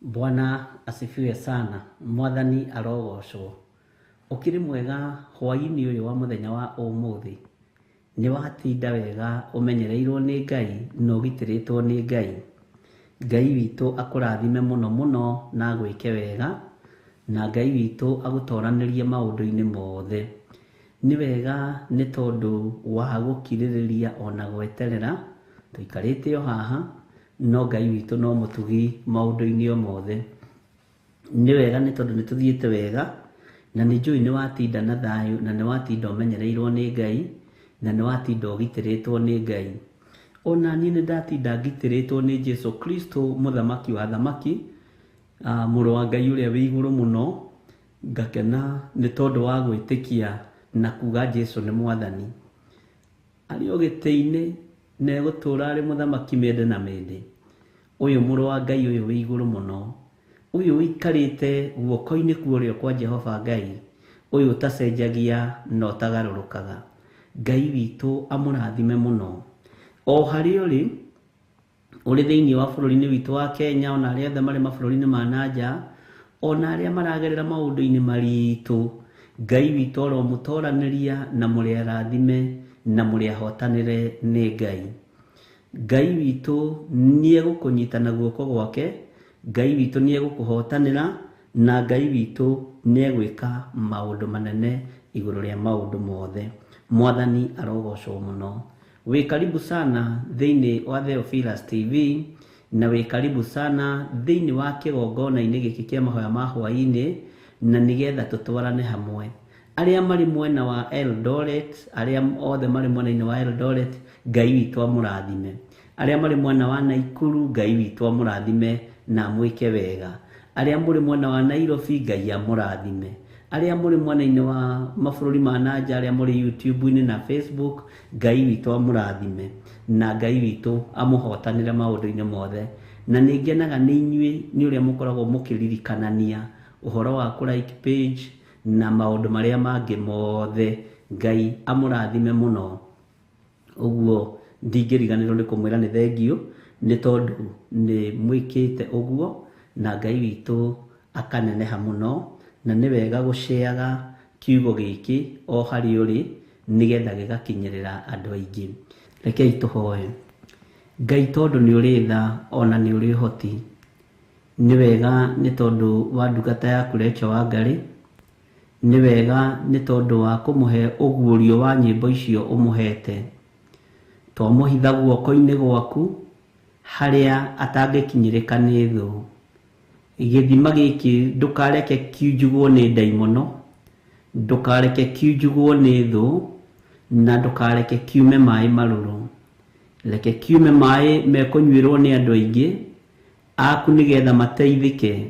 Bwana asifiwe sana. Mwathani arogocwo. Ũkĩrĩ mwega hwaĩ-inĩ ũyũ wa mũthenya wa ũmũthĩ. Nĩ watinda wega ũmenyereirwo nĩ Ngai na ũgitĩrĩtwo nĩ Ngai. Ngai witũ akũrathime mũno mũno na agwĩke wega, na Ngai witũ agũtoranĩrie maũndũ-inĩ mothe. Nĩ wega nĩ tondũ wa gũkirĩrĩria ona gweterera, tũikarĩte o haha, no Ngai witũ no mũtugi maũndũ-inĩ o mothe. Nĩ wega nĩ tondũ nĩ tũthiĩte wega, na nĩ njũĩ nĩ watinda na thayũ, na nĩ watinda ũmenyereirwo nĩ Ngai, na nĩ watinda ũgitĩrĩtwo nĩ Ngai. Ona niĩ nĩ ndatinda ngitĩrĩtwo nĩ Jesu Kristo, mũthamaki wa athamaki, mũrũ wa Ngai ũrĩa wĩ igũrũ mũno. Ngakena nĩ tondũ wa gwĩtĩkia na kuga Jesu nĩ mwathani. Arĩ o gĩtĩ-inĩ na egũtũũra arĩ mũthamaki mĩndĩ na mĩndĩ. Ũyũ mũrũ wa Ngai ũyũ wĩ igũrũ mũno, ũyũ ũikarĩte guoko-inĩ kwa ũrĩo kwa Jehova Ngai, ũyũ ũtacenjagia na ũtagarũrũkaga. Ngai witũ amũrathime mũno. O harĩa ũrĩ, ũrĩ thĩinĩ wa bũrũri-inĩ witũ wa Kenya, ona arĩa othe marĩ mabũrũri-inĩ ma na nja, ona arĩa maragerera maũndũ-inĩ maritũ, Ngai witũ aromũtoranĩria na mũrĩ arathime na mũrĩ ahotanĩre nĩ Ngai. Ngai witũ nĩegũkũnyita na guoko gwake, Ngai witũ nĩegũkũhotanĩra, na Ngai witũ nĩegwĩka maũndũ manene igũrũ rĩa maũndũ mothe. Mwathani arogocwo mũno. Wĩ karibu sana thĩinĩ wa Theophilus TV, na wĩ karibu sana thĩinĩ wa kĩgongona-inĩ gĩkĩ kĩa mahoya ma hwaĩ-inĩ, na nĩgetha tũtwarane hamwe. Arĩa marĩ mwena wa Eldoret, arĩa othe marĩ mwena-inĩ wa Eldoret, Ngai witũ amũrathime. Arĩa marĩ mwena wa Naikuru, Ngai witũ amũrathime na amwĩke wega. Arĩa mũrĩ mwena wa Nairobi, Ngai amũrathime. Arĩa mũrĩ mwena-inĩ wa mabũrũri ma na nja, arĩa mũrĩ YouTube-inĩ na Facebook, Ngai witũ amũrathime na Ngai witũ amũhotanĩre maũndũ-inĩ mothe. Na nĩ ngenaga nĩ inyuĩ nĩ ũrĩa mũkoragwo mũkĩririkanania ũhoro wa kũ like page na maũndũ marĩa mangĩ mothe. Ngai amũrathime mũno. Ũguo ndingĩriganĩrwo nĩ kũmwĩra nĩ thengiũ, nĩ tondũ nĩ mwĩkĩte ũguo na Ngai witũ akaneneha mũno, na nĩ wega gũceaga kiugo gĩkĩ o harĩa ũrĩ nĩgetha gĩgakinyĩrĩra andũ aingĩ. Rekei tũhoe. Ngai, tondũ nĩ ũrĩ tha ona nĩ ũrĩ ũhoti, nĩ wega nĩ tondũ wa ndungata yaku Rachel Wangari, nĩ wega nĩ tondũ wa kũmũhe ũguũrio wa nyĩmbo icio ũmũhete. Twamũhitha guoko-inĩ gwaku harĩa atangĩkinyĩrĩka nĩ thũ. Gĩthima gĩkĩ ndũkareke kiunjugwo nĩ ndaimono, ndũkareke kiunjugwo nĩ thũ, na ndũkareke kiume maĩ marũrũ. Reke kiume maĩ mekũnyuĩrwo nĩ andũ aingĩ aku nĩgetha mateithĩke,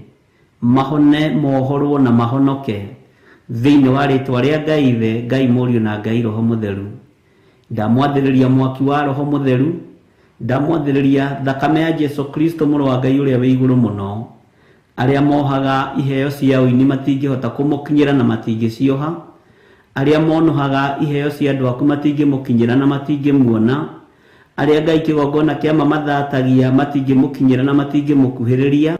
mahone, mohorwo na mahonoke thĩinĩ wa rĩtwa rĩa Ngai Ithe, Ngai Mũriũ na Ngai Roho Mũtheru. Ndamwathĩrĩria mwaki wa Roho Mũtheru, ndamwathĩrĩria thakame ya Jesu Kristo mũrũ wa Ngai ũrĩa wĩ igũrũ mũno. Arĩa mohaga iheo cia ũini matingĩhota kũmũkinyĩra na matingĩcioha. Arĩa monohaga iheo cia andũ aku matingĩmũkinyĩra na matingĩmuona. Arĩa Ngai kĩgongona kĩa ma mathatagia matingĩmũkinyĩra na matingĩmũkuhĩrĩria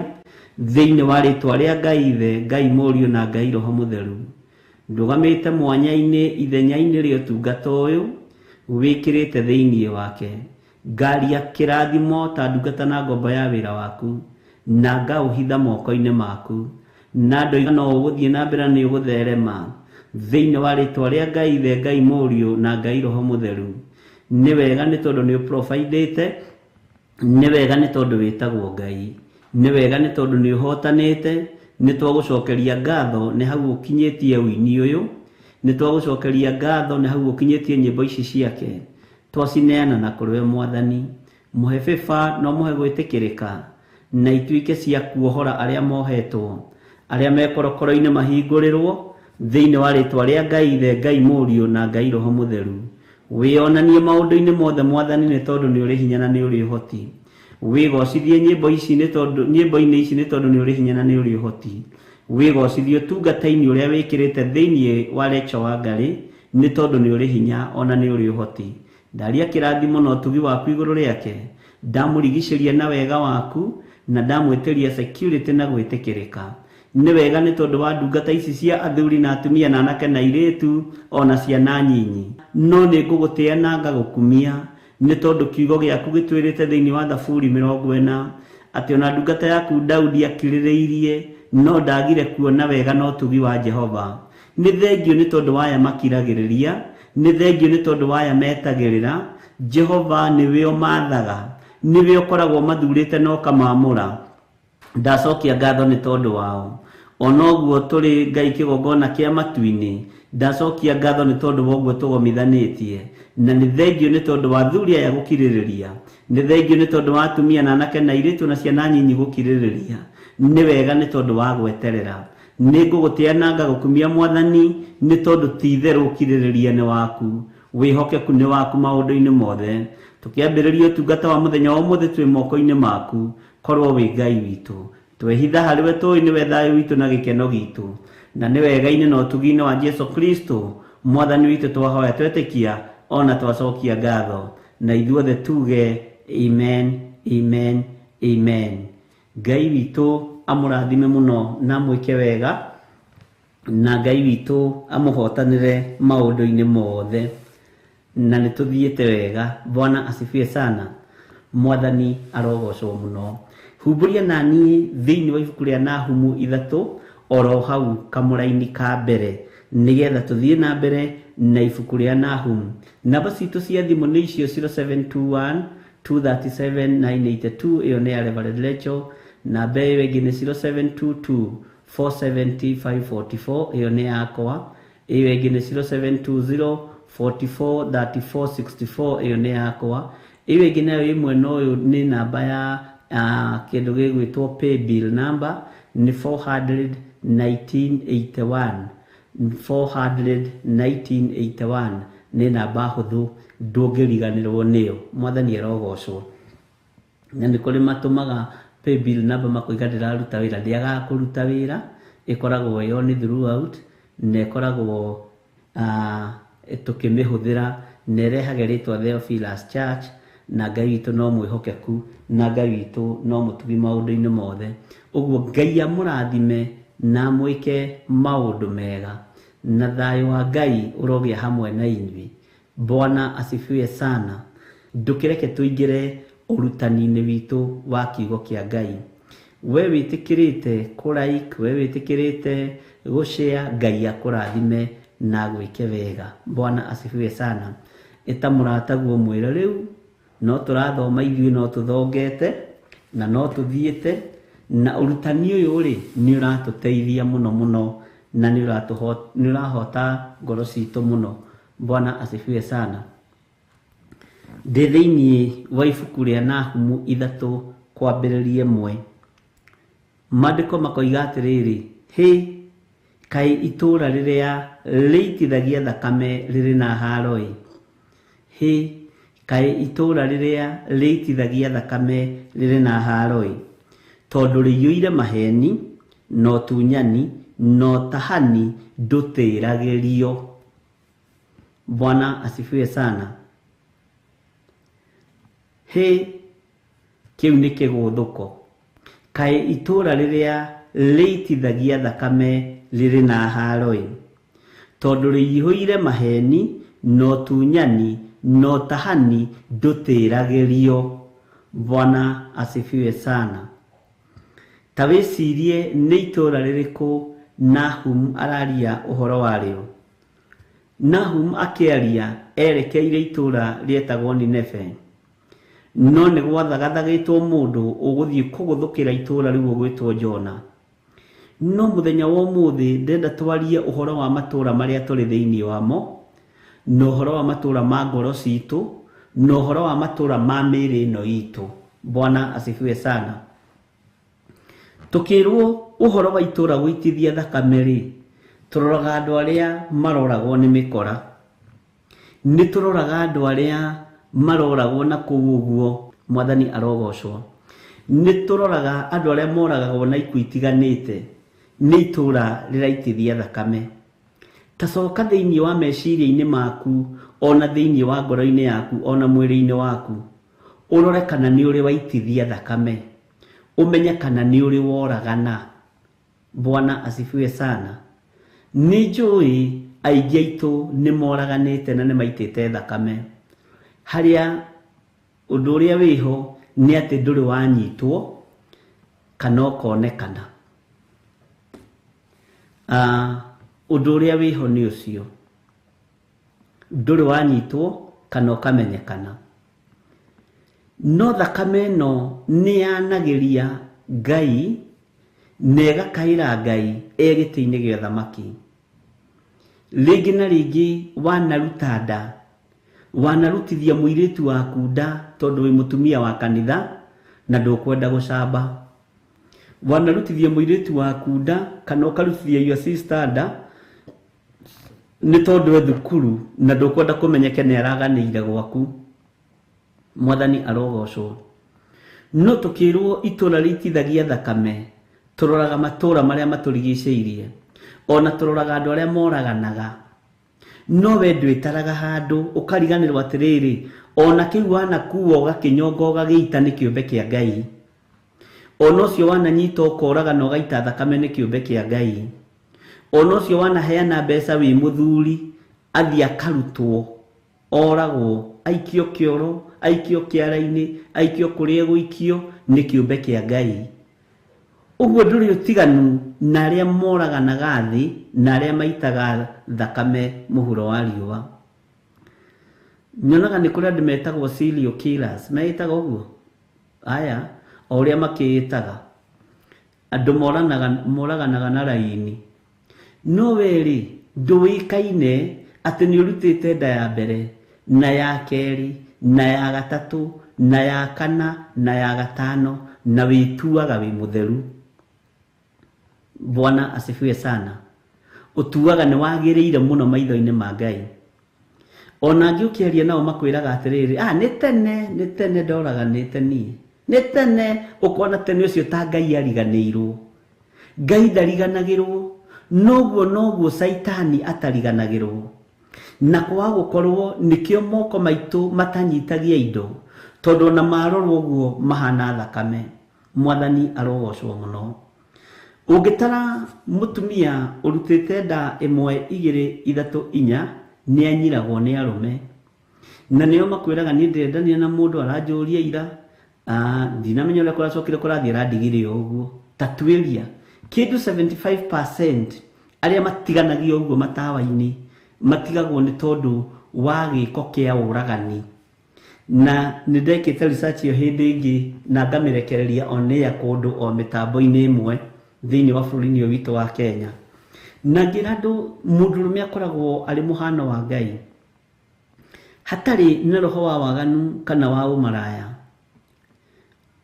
thĩinĩ wa rĩtwa rĩa Ngai Ithe, Ngai Mũriũ na Ngai Roho Mũtheru. Ndũgamĩte mwanya-inĩ ithenya-inĩ rĩa ũtungata ũyũ wĩkĩrĩte thĩinĩ wake. Ngaria kĩrathimo ta ndungata na ngombo ya wĩra waku. na ngaũhitha moko-inĩ maku, na ndoiga no ũgũthiĩ na mbere nĩ ũgũtherema thĩinĩ wa rĩtwa rĩa Ngai Ithe, Ngai Mũriũ na Ngai Roho Mũtheru. Nĩ wega nĩ tondũ nĩ ũprovidĩte, nĩ wega nĩ tondũ wĩtagwo Ngai, nĩ wega nĩ tondũ nĩ ũhotanĩte. Nĩ twagũcokeria ngatho nĩ hau ũkinyĩtie ũini ũyũ, nĩ twagũcokeria ngatho nĩ hau ũkinyĩtie nyĩmbo ici ciake, twacineana na kũrĩ we Mwathani. Mũhe bĩba no mũhe gwĩtĩkĩrĩka, na ituĩke cia kuohora arĩa mohetwo, arĩa me korokoro-inĩ mahingũrĩrwo thĩinĩ wa rĩtwa rĩa Ngai Ithe, Ngai Mũriũ na Ngai Roho Mũtheru. Wĩonanie maũndũ-inĩ mothe Mwathani, nĩ tondũ nĩ ũrĩ hinya na nĩ ũrĩ ũhoti. Wĩgocithie nyĩmbo ici nĩ tondũ nyĩmbo-inĩ ici nĩ tondũ nĩ ũrĩ hinya na nĩ ũrĩ ũhoti. Wĩgocithie ũtungata-inĩ ũrĩa wĩkĩrĩte thĩinĩ wa Rachel Wangari, nĩ tondũ nĩ ũrĩ hinya ona nĩ ũrĩ ũhoti. Ndaria kĩrathimo na ũtugi waku igũrũ rĩake, ndamũrigicĩria na wega waku, na ndamwĩtĩria security na gwĩtĩkĩrĩka. Nĩ wega nĩ tondũ wa ndungata ici cia athuri na atumia na anake na airĩtu ona ciana nyinyi, no nĩ ngũgũtĩa na ngagũkumia nĩ tondũ kiugo gĩaku gĩtwĩrĩte thĩinĩ wa Thaburi 40 atĩ ona ndungata yaku Daudi akirĩrĩirie no ndagire kuona wega na ũtugi wa Jehova. Nĩ thengio nĩ tondũ waya makiragĩrĩria, nĩ thengio nĩ tondũ waya metagĩrĩra. Jehova nĩwe ũmathaga, nĩwe ũkoragwo mathurĩte na ũkamamũra. Ndacokia ngatho nĩ tondũ wao. Ona ũguo tũrĩ Ngai kĩgongona kĩa matu-inĩ, ndacokia ngatho nĩ tondũ wa ũguo tũgomithanĩtie, na nĩ thengio nĩ tondũ wa athuri aya gũkirĩrĩria, nĩ thengio nĩ tondũ wa atumia na anake na airĩtu na ciana nyinyi gũkirĩrĩria. Nĩ wega nĩ tondũ wa gweterera. Nĩ ngũgũtĩa na ngagũkumia Mwathani, nĩ tondũ ti itherũ ũkirĩrĩria nĩ waku, wĩhokeku nĩ waku maũndũ-inĩ mothe. Tũkĩambĩrĩria ũtungata wa mũthenya wa ũmũthĩ twĩ moko-inĩ maku, korwo wĩ Ngai witũ. Twehitha harĩ we tũĩ nĩwe thayũ witũ na gĩkeno gitũ, na nĩ wega-inĩ na ũtugi-inĩ wa Jesu Kristo Mwathani witũ twahoya twetĩkia ona twacokia ngatho, na ithuothe tuge amen, amen, amen. Ngai witũ amũrathime mũno na amwĩke wega, na Ngai witũ amũhotanĩre maũndũ-inĩ mothe, na nĩ tũthiĩte wega. Bwana asifiwe sana. Mwathani arogocwo mũno. Humbũria naniĩ thĩinĩ wa ibuku rĩa Nahumu 3 oro hau kamũraini ka mbere, nĩgetha tũthiĩ na mbere na ibuku rĩa Nahumu. Namba citũ cia thimũ nĩ icio 0721 237 982, ĩyo nĩ ya Reverend Rachel. Namba ĩyo ĩngĩ nĩ 0722 470 544, ĩyo nĩ yakwa. Ĩyo ĩngĩ nĩ 0720 44 34 64, ĩyo nĩ yakwa. Ĩyo ĩngĩ nayo ĩ mwena ũyũ nĩ namba ya kĩndũ gĩgwĩtwo pay bill number nĩ 41981, 41981 nĩ namba hũthũ, ndũngĩriganĩrwo nĩyo. Mwathani arogocwo. Na nĩ kũrĩ matũmaga pay bill number makoiga ndĩraruta wĩra, ndĩagaga kũruta wĩra, ĩkoragwo ĩyo nĩ throughout, na ĩkoragwo tũkĩmĩhũthĩra, na ĩrehage rĩtwa Theophilus Church, na Ngai witũ no mwĩhokeku, na Ngai witũ no mũtugi maũndũ-inĩ mothe. Ũguo Ngai amũrathime na amwĩke maũndũ mega, na thayũ wa Ngai ũrogĩa hamwe na inyuĩ. Bwana asifiwe sana. Ndũkĩreke tũingĩre ũrutani-inĩ witũ wa kiugo kĩa Ngai. We wĩtĩkĩrĩte kũ like, we wĩtĩkĩrĩte gũ share, Ngai akũrathime na agwĩke wega. Bwana asifiwe sana. Ĩta mũrataguo mwĩre rĩu no tũrathoma ithuĩ, no tũthongete na no tũthiĩte, na ũrutani ũyũ rĩ nĩ ũratũteithia mũno mũno, na nĩ ũrahota ngoro citũ mũno. Bwana asifiwe sana. Ndĩ thĩinĩ wa ibuku rĩa Nahumu 3 kwambĩrĩria 1. Maandĩko makoiga atĩrĩrĩ, hĩ kaĩ itũũra rĩrĩa rĩitithagia thakame rĩrĩ na haro-ĩ, hĩ kaĩ itũũra rĩrĩa rĩitithagia thakame rĩrĩ na haro-ĩ, tondũ rĩiyũire maheni na ũtunyani na ũtahani ndũtĩragĩrio. Bwana asifiwe sana. Hĩ kĩu nĩ kĩgũthũko, kaĩ itũũra rĩrĩa rĩitithagia thakame rĩrĩ na haro-ĩ, tondũ rĩiyũire maheni na ũtunyani na ũtahani ndũtĩragĩrio. Bwana asifiwe sana. Ta wĩcirie nĩ itũũra rĩrĩkũ Nahum araria ũhoro warĩo. Nahum akĩaria erekeire itũũra rĩetagwo Nineve, no nĩ gwathagathagĩtwo mũndũ ũgũthiĩ kũgũthũkĩra itũũra rĩu ũgwĩtwo Jona. No mũthenya wa ũmũthĩ ndĩrenda twarie ũhoro wa matũũra marĩa tũrĩ thĩinĩ wamo, na ũhoro wa matũũra ma ngoro citũ, na ũhoro wa matũũra ma mĩĩrĩ ĩno itũ. Bwana asifiwe sana. Tũkĩrwo ũhoro wa itũũra gũitithia thakame rĩ, tũroraga andũ arĩa maroragwo nĩ mĩkora, nĩ tũroraga andũ arĩa maroragwo na kũu ũguo, Mwathani arogocwo. Nĩ tũroraga andũ arĩa moragagwo na ikuũ itiganĩte, nĩ itũũra rĩraitithia thakame. Ta coka thĩinĩ wa meciria-inĩ maku, ona thĩinĩ wa ngoro-inĩ yaku, ona mwĩrĩ-inĩ waku, ũrore kana nĩ ũrĩ waitithia thakame, ũmenye kana nĩ ũrĩ woragana. Bwana asifiwe sana. Nĩ njũĩ aingĩ aitũ nĩ moraganĩte na nĩ maitĩte thakame. Harĩa ũndũ ũrĩa wĩho nĩ atĩ ndũrĩ wanyitwo kana ũkonekana. Ũndũ ũrĩa wĩho nĩ ũcio, ndũrĩ wanyitwo kana ũkamenyekana. No thakame ĩno nĩ yanagĩria Ngai na ĩgakaĩra Ngai e gĩtĩ-inĩ gĩa thamaki. Rĩngĩ na rĩngĩ wanaruta nda, wanarutithia mũirĩtu waku nda tondũ wĩ mũtumia wa kanitha na ndũkwenda gũcamba. Wanarutithia mũirĩtu waku nda kana ũkarutithia your sister nda nĩ tondũ e thukuru na ndũkwenda kũmenyeke nĩ araganĩire gwaku. Mwathani arogocwo. No tũkĩrwo itũũra rĩitithagia thakame, tũroraga matũũra marĩa matũrigicĩirie, ona tũroraga andũ arĩa moraganaga. No we ndwĩtaraga handũ ũkariganĩrwo atĩrĩrĩ, ona kĩu wanakuo ũgakĩnyonga ũgagĩita nĩ kĩũmbe kĩa Ngai. Ona ũcio wananyita ũkoraga na ũgaita thakame nĩ kĩũmbe kĩa Ngai. Ona ũcio wanaheana mbeca wĩ mũthuri athiĩ akarutwo, oragwo, aikio kĩoro, aikio kĩara-inĩ, aikio kũrĩa egũikio nĩ kĩũmbe kĩa Ngai. Ũguo ndũrĩ ũtiganu na arĩa moraganaga thĩ na arĩa maitaga thakame mũhuro wa riũa. Nyonaga nĩ kũrĩ andũ metagwo serial killers, meĩtaga ũguo? Aya, o ũrĩa makĩĩtaga. Andũ moraganaga na raini. No we rĩ, ndũĩkaine atĩ nĩ ũrutĩte nda ya mbere na ya kerĩ na ya gatatũ na ya kana na ya gatano, na wĩtuaga wĩ mũtheru. Bwana asifiwe sana. Ũtuaga nĩ wagĩrĩire mũno maitho-inĩ ma Ngai. Ona angĩ ũkĩaria nao makwĩraga atĩrĩrĩ, nĩ tene ndoraganĩte niĩ, nĩ tene. Ũkona tene ũcio ta Ngai ariganĩirwo. Ngai ndariganagĩrwo, noguo noguo Caitani atariganagĩrwo. Na kwaga gũkorwo nĩkĩo moko maitũ matanyitagia indo, tondũ ona marorwo ũguo mahana thakame. Mwathani arogocwo mũno. Ũngĩtara mũtumia ũrutĩte nda 1 2 3 4 nĩ anyiragwo nĩ arũme. Na nĩo makwĩraga niĩ ndĩrendania na mũndũ aranjũria ira, ndinamenya ũrĩa kũracokire kũrathiĩ arandigire o ũguo. Ta tuĩria kĩndũ 75% arĩa matiganagio ũguo matawa-inĩ matigagwo nĩ tondũ wa gĩko kĩa ũragani. Na nĩ ndekĩte research ĩyo hĩndĩ ĩngĩ na ngamĩrekereria on air kũndũ o mĩtambo-inĩ ĩmwe thĩinĩ wa bũrũri-inĩ ũyũ witũ wa Kenya. Na ngĩra andũ mũndũrũme akoragwo arĩ mũhano wa Ngai, hatarĩ na roho wa waganu kana wa ũmaraya.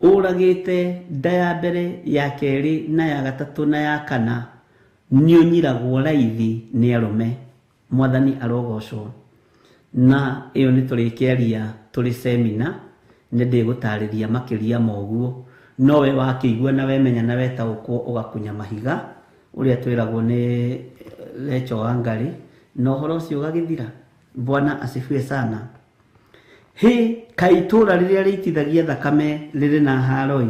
Ũragĩte nda ya mbere, ya kerĩ na ya gatatũ na ya kana, nĩ ũnyiragwo raithi nĩ arũme. Mwathani arogocwo. Na ĩyo nĩ tũrĩkĩaria tũrĩ semina, nĩ ndĩgũtarĩria makĩria ma ũguo. No we wakĩigua na wemenya na wetaũkwo ũgakunya mahiga ũrĩa twĩragwo nĩ Lecho Wangari, na ũhoro ũcio ũgagĩthira. Bwana asifiwe sana. Hĩ, kaĩ itũũra rĩrĩa rĩitithagia thakame rĩrĩ na haro-ĩ,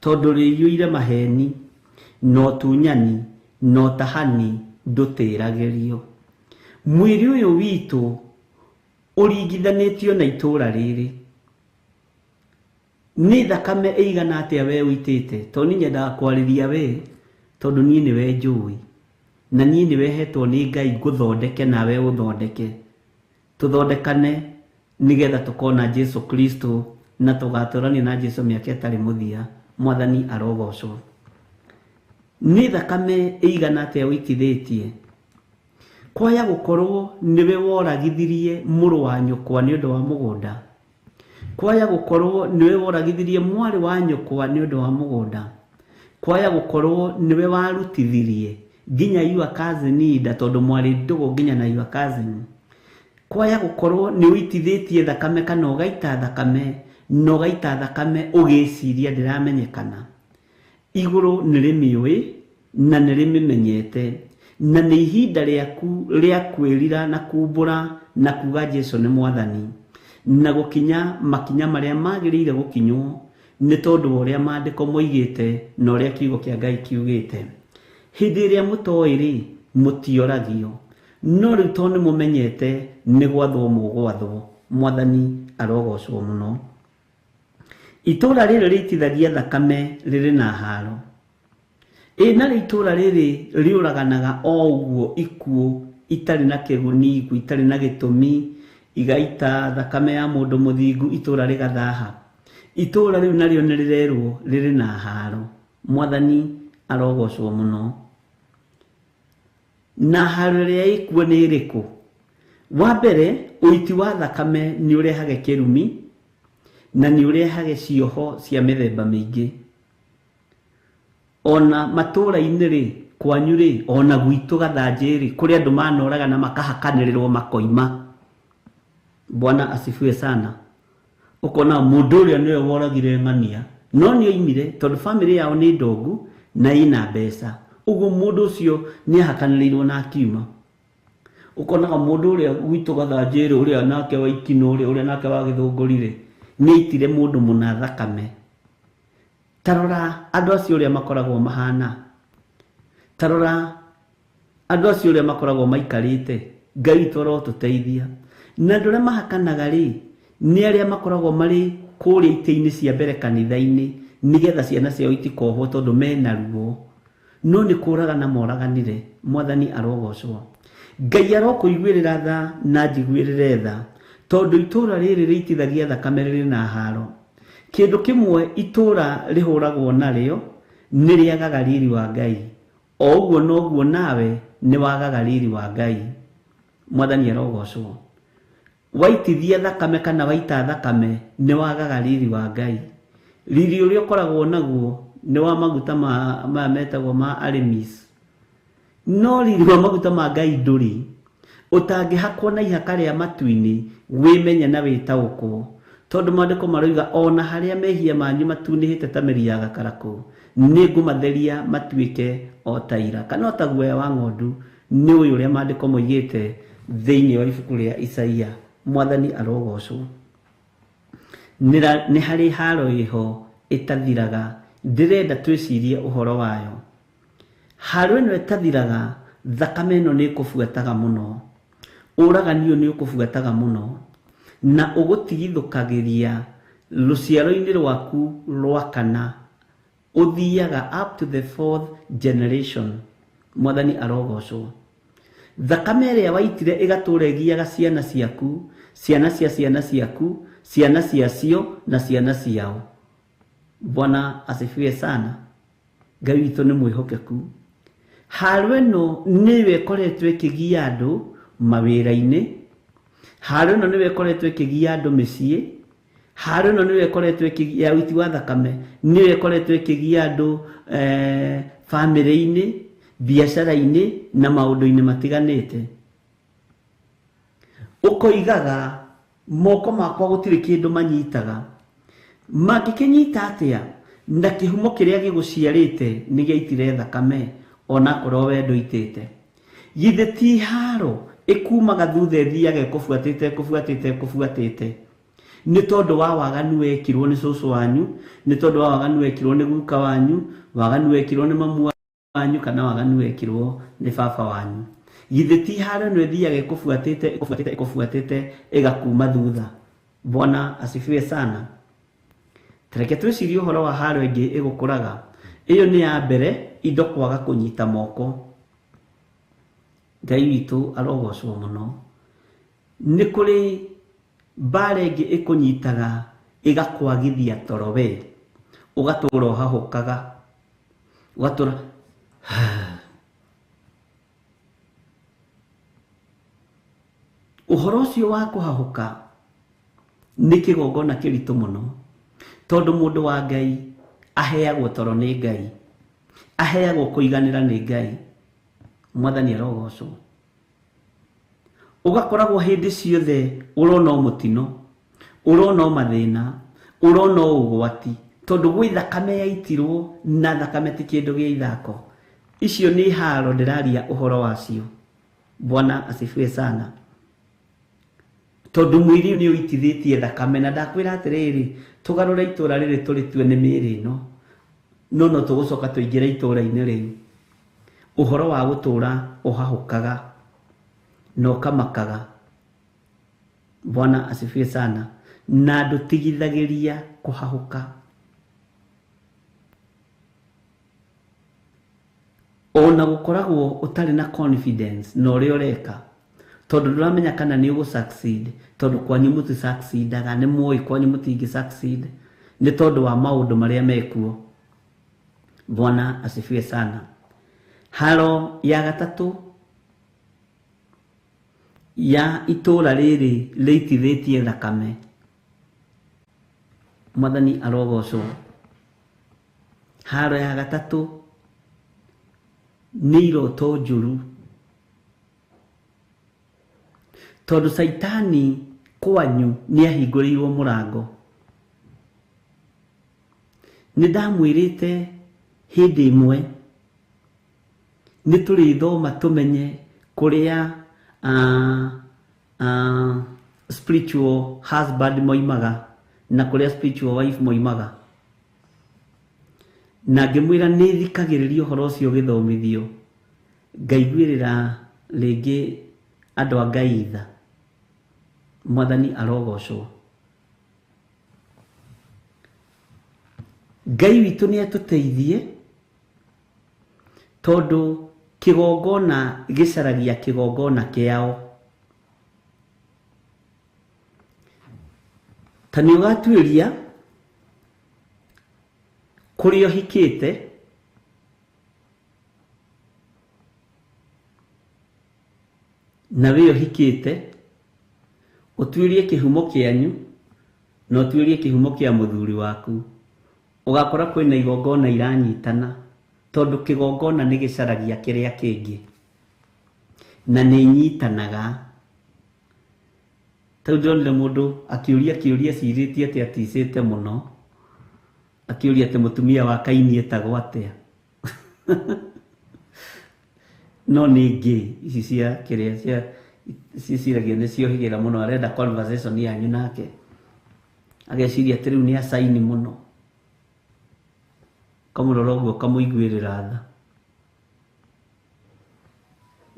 tondũ rĩiyũire maheni na ũtunyani na ũtahani ndũtĩragĩrio. Mwĩrĩ ũyũ witũ ũringithanĩtio na itũũra rĩrĩ. Nĩ thakame ĩigana atĩa we ũitĩte? Tondũ niĩ nyendaga kwarĩria we, tondũ niĩ nĩwe njũĩ, na niĩ nĩwe hetwo nĩ Ngai ngũthondeke nawe ũthondeke, tũthondekane nĩgetha tũkona Jesu Kristo na tũgatũrania na Jesu mĩaka ĩtarĩ mũthia. Mwathani arogocwo. Nĩ thakame ĩigana atĩa ũitithĩtie? Kwaya gũkorwo nĩwe woragithirie mũrũ wa nyũkwa nĩ ũndũ wa mũgũnda, kwaya gũkorwo nĩwe woragithirie mwarĩ wa nyũkwa nĩ ũndũ wa mũgũnda, kwaya gũkorwo nĩwe warutithirie nginya your cousin nda tondũ mwarĩ ndũgũ nginya na your cousin, kwaya gũkorwo nĩ ũitithĩtie thakame kana ũgaita thakame na ũgaita thakame ũgĩciria ndĩramenyekana. Igũrũ nĩ rĩmĩũĩ na nĩ rĩmĩmenyete, na nĩ ihinda rĩaku rĩa kwĩrira na kumbũra na kuga Jesu nĩ mwathani, na gũkinya makinya marĩa magĩrĩire gũkinywo nĩ tondũ wa ũrĩa maandĩko moigĩte na ũrĩa kiugo kĩa Ngai kiugĩte. Hĩndĩ ĩrĩa mũtoĩ rĩ, mũtioragio, no rĩu tondũ nĩ mũmenyete nĩ gwathwo mũgwathwo. Mwathani arogocwo mũno. Itũra rĩrĩ rĩitithagia thakame rĩrĩ na haro. Ĩ narĩo itũra rĩrĩ rĩũraganaga o ũguo ikuũ itarĩ na kĩguni, ikuũ itarĩ na gĩtũmi, igaita thakame ya mũndũ mũthingu, itũra rĩgathaha. Itũra rĩu narĩo nĩ rĩrerwo rĩrĩ na haro. Mwathani arogocwo mũno. Na haro ĩrĩa ĩkuo nĩ ĩrĩkũ? Wa mbere, ũiti wa thakame nĩ ũrehage kĩrumi na nĩ ũrehage cioho cia mĩthemba mĩingĩ. Ona matũra-inĩ rĩ, kwanyu rĩ, ona gwitũ Gathanjĩ rĩ, kũrĩ andũ manoraga na makahakanĩrĩrwo makoima. Bwana asifiwe sana. Ũkona mũndũ ũrĩa nĩwe woragire ng'ania, no nĩ oimire tondũ famĩlĩ yao nĩ ndongu na ĩna mbeca, ũguo mũndũ ũcio nĩ ahakanĩrĩirwo na akiuma. Ũkonaga mũndũ ũrĩa gwitũ Gathanjĩ rĩ, ũrĩa nake wa Ikinũ rĩ, ũrĩa nake wa Gĩthũngũri rĩ, nĩ aitire mũndũ mũna thakame. Ta rora andũ acio ũrĩa makoragwo mahana, ta rora andũ acio ũrĩa makoragwo maikarĩte. Ngai witũ arotũteithia. Na andũ arĩa mahakanaga rĩ, nĩ arĩa makoragwo marĩ kũrĩa itĩ-inĩ cia mbere kanitha-inĩ, nĩgetha ciana ciao itikohwo tondũ mena ruo, no nĩ kũragana moraganire. Mwathani arogocwo. Ngai arokũiguĩrĩra tha na njiguĩrĩre tha, tondũ itũra rĩrĩ rĩitithagia thakame rĩrĩ na haro. Kĩndũ kĩmwe itũra rĩhũragwo narĩo nĩ rĩagaga riri wa Ngai. O ũguo noguo nawe nĩ wagaga riri wa Ngai. Mwathani arogocwo. Waitithia thakame kana waita thakame nĩ wagaga riri wa Ngai. Riri ũrĩa ũkoragwo naguo nĩ wa maguta maya metagwo ma Aramis, no riri wa maguta ma Ngai ndũrĩ. Ũtangĩhakwo na ihaka rĩa matu-inĩ wĩmenye na wĩtaũkwo, tondũ maandĩko maroiga ona harĩa mehia manyu matunĩhĩte ta mĩri ya gakarakũ, nĩ ngũmatheria matuĩke o ta ira kana o ta guoya wa ng'ondu. Nĩ ũyũ ũrĩa maandĩko moigĩte thĩinĩ wa ibuku rĩa Isaia. Mwathani arogocwo. Nĩ harĩ haro ĩho ĩtathiraga, ndĩrenda twĩcirie ũhoro wayo. Haro ĩno ĩtathiraga, thakame ĩno nĩ ĩkũbuataga mũno, ũragani ũyũ nĩ ũkũbuataga mũno, na ũgũtigithũkagĩria rũciaro-inĩ rwaku rwa kana, ũthiaga up to the fourth generation. Mwathani arogocwo. Thakame ĩrĩa waitire ĩgatũra ĩgiaga ciana ciaku, ciana cia ciana ciaku, ciana ciacio na ciana ciao. Bwana asifiwe sana. Ngai witũ nĩ mwĩhokeku. Haro ĩno nĩyo ĩkoretwo ĩkĩgia andũ mawĩra-inĩ, haro ĩno nĩyo ĩkoretwo ĩkĩgia andũ mĩciĩ, haro ĩno nĩyo ĩkoretwo ĩkĩgia ya ũiti wa thakame, nĩyo ĩkoretwo ĩkĩgia andũ bamĩrĩ-inĩ, biacara-inĩ na maũndũ-inĩ matiganĩte. Ũkoigaga moko makwa gũtirĩ kĩndũ manyitaga. Mangĩkĩnyita atĩa na kĩhumo kĩrĩa gĩgũciarĩte nĩ gĩaitire thakame onakorwo we ndũitĩte? Githĩ ti haro ĩkumaga thutha ĩthiaga ĩkũbuatĩte ĩkũbuatĩte ĩkũbuatĩte, nĩ tondũ wa waganu wekirwo nĩ cũcũ wanyu, nĩ tondũ wa waganu wekirwo nĩ guka wanyu, waganu wekirwo nĩ mamu wanyu, kana waganu wekirwo nĩ baba wanyu. Githĩ ti haro ĩno ĩthiaga ĩkũbuatĩte ĩkũbuatĩte ĩkũbuatĩte ĩgakuma thutha? Bwana asifiwe sana. Tareke twĩcirie ũhoro wa haro ĩngĩ ĩgũkũraga. Ĩyo nĩ ya mbere, indo kwaga kũnyita moko. Ngai witũ arogocwo mũno. Nĩ kũrĩ mbara ĩngĩ ĩkũnyitaga ĩgakwagithia toro we, ũgatũra ũhahũkaga, ũgatũra ũhoro ũcio wa kũhahũka nĩ kĩgongona kĩritũ mũno, tondũ mũndũ wa Ngai aheagwo toro nĩ Ngai, aheagwo kũiganĩra nĩ Ngai. Mwathani arogocwo. Ũgakoragwo hĩndĩ ciothe ũrona o mũtino, ũrona o mathĩna, ũrona o ũgwati, tondũ gwĩ thakame yaitirwo na thakame ti kĩndũ gĩa ithako. Icio nĩ haro ndĩraria ũhoro wacio. Bwana asifiwe sana. Tondũ mwĩrĩ nĩ ũitithĩtie thakame, na ndakwĩra atĩrĩrĩ, tũgarũre itũra rĩrĩ tũrĩtue nĩ mĩĩrĩ ĩno, no no tũgũcoka tũingĩre itũra-inĩ rĩu. Ũhoro wa gũtũra ũhahũkaga na ũkamakaga. Bwana asifiwe sana. Na ndũtigithagĩria kũhahũka. Ona gũkoragwo ũtarĩ na confidence na ũrĩa ũreka, tondũ ndũramenya kana nĩ ũgũ succeed, tondũ kwanyu mũti succeedaga, nĩ mũĩ kwanyu mũtingĩ succeed nĩ tondũ wa maũndũ marĩa mekuo. Bwana asifiwe sana. Haro ya gatatũ ya itũra rĩrĩ rĩitithĩtie thakame. Mwathani arogocwo. Haro ya gatatũ nĩ iroto njũru, tondũ Caitani kwanyu nĩ ahingũrĩirwo mũrango. Nĩ ndamwĩrĩte hĩndĩ ĩmwe nĩ tũrĩthoma tũmenye kũrĩa spiritual husband moimaga na kũrĩa spiritual wife moimaga. Na ngĩmwĩra nĩ thikagĩrĩria ũhoro ũcio ũgĩthomithio, ngaiguĩrĩra rĩngĩ andũ a Ngai tha. Mwathani arogocwo. Ngai witũ nĩ atũteithie, tondũ kĩgongona gĩcaragia kĩgongona kĩao. Ta nĩ ũgatuĩria kũrĩa ũhikĩte, na wĩ ũhikĩte, ũtuĩrie kĩhumo kĩanyu na ũtuĩrie kĩhumo kĩa mũthuri waku, ũgakora kwĩna igongona iranyitana, tondũ kĩgongona nĩ gĩcaragia kĩrĩa kĩngĩ na nĩ inyitanaga. Tau ndĩronire mũndũ akĩũria kĩũria cirĩtie atĩ aticĩte mũno, akĩũria atĩ mũtumia wa Kaini etagwo atĩa. No nĩ ngĩ ici cia kĩrĩa cia ciciragia nĩ ciohĩgĩra mũno, arenda conversation yanyu nake, ageciria atĩ rĩu nĩ acaini mũno. Kamũrora ũguo kamũiguĩrĩra tha.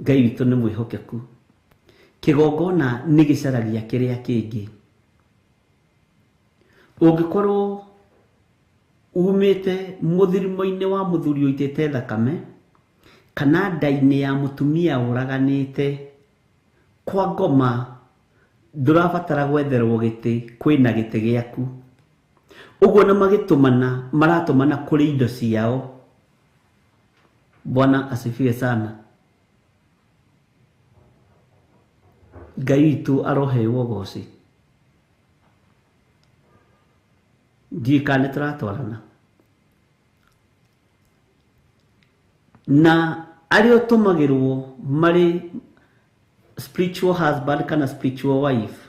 Ngai witũ nĩ mwĩhokeku. Kĩgongona nĩ gĩcaragia kĩrĩa kĩngĩ. Ũngĩkorwo umĩte mũthirimo-inĩ wa mũthuri ũitĩte thakame, kana nda-inĩ ya mũtumia ũraganĩte, kwa ngoma ndũrabatara gwetherwo gĩtĩ, kwĩna gĩtĩ gĩaku. Ũguo na magĩtũmana, maratũmana kũrĩ indo ciao. Bwana asifiwe sana. Ngai witũ aroheo ũgoci. Ndiũĩ kana nĩ tũratwarana. Na arĩa ũtũmagĩrwo marĩ spiritual husband kana spiritual wife,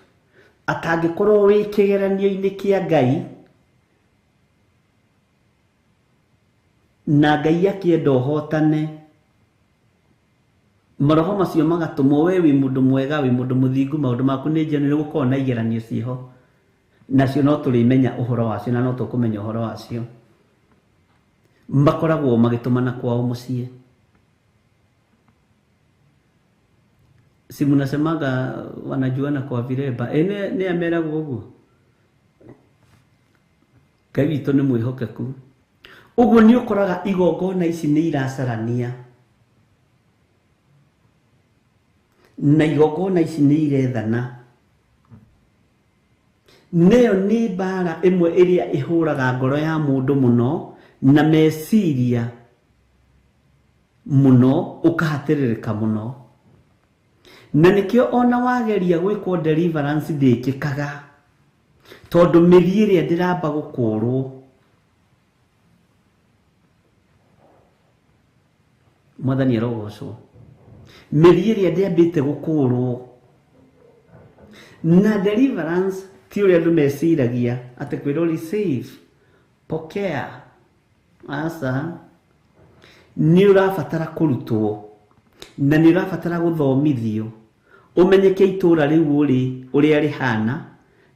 atangĩkorwo wĩ kĩgeranio-inĩ kĩa Ngai, na Ngai akĩenda ũhotane, maroho macio magatũmwo we wĩ mũndũ mwega, wĩ mũndũ mũthingu, maũndũ maku nĩ njega, nĩ gũkorwo na igeranio ciĩho, nacio no tũrĩmenya ũhoro wacio na no tũkũmenya ũhoro wacio. Makoragwo magĩtũmana kwao mũciĩ. Si mnasemaga wanajuana kwa vireba? Nĩ ameragwo ũguo. Ngai witũ nĩ mwĩhokeku. Ũguo nĩ ũkoraga igongona ici nĩ iracarania na igongona ici nĩ irethana. Neyo nĩ mbara ĩmwe ĩrĩa ĩhũraga ngoro ya mũndũ mũno na meciria mũno, ũkahatĩrĩrĩka mũno. Na nĩkĩo ona wageria gwĩkwo deliverance ndĩkĩkaga, tondũ mĩri ĩrĩa ndĩramba gũkũrwo. Mwathani arogocwo. Mĩri ĩrĩa ndĩambĩte gũkũrwo. Na deliverance ti ũrĩa andũ meciragia atĩ kwĩrwo receive, pokea. Aca, nĩ ũrabatara kũrutwo na nĩ ũrabatara gũthomithio ũmenyeke itũra rĩu ũrĩ ũrĩa rĩhana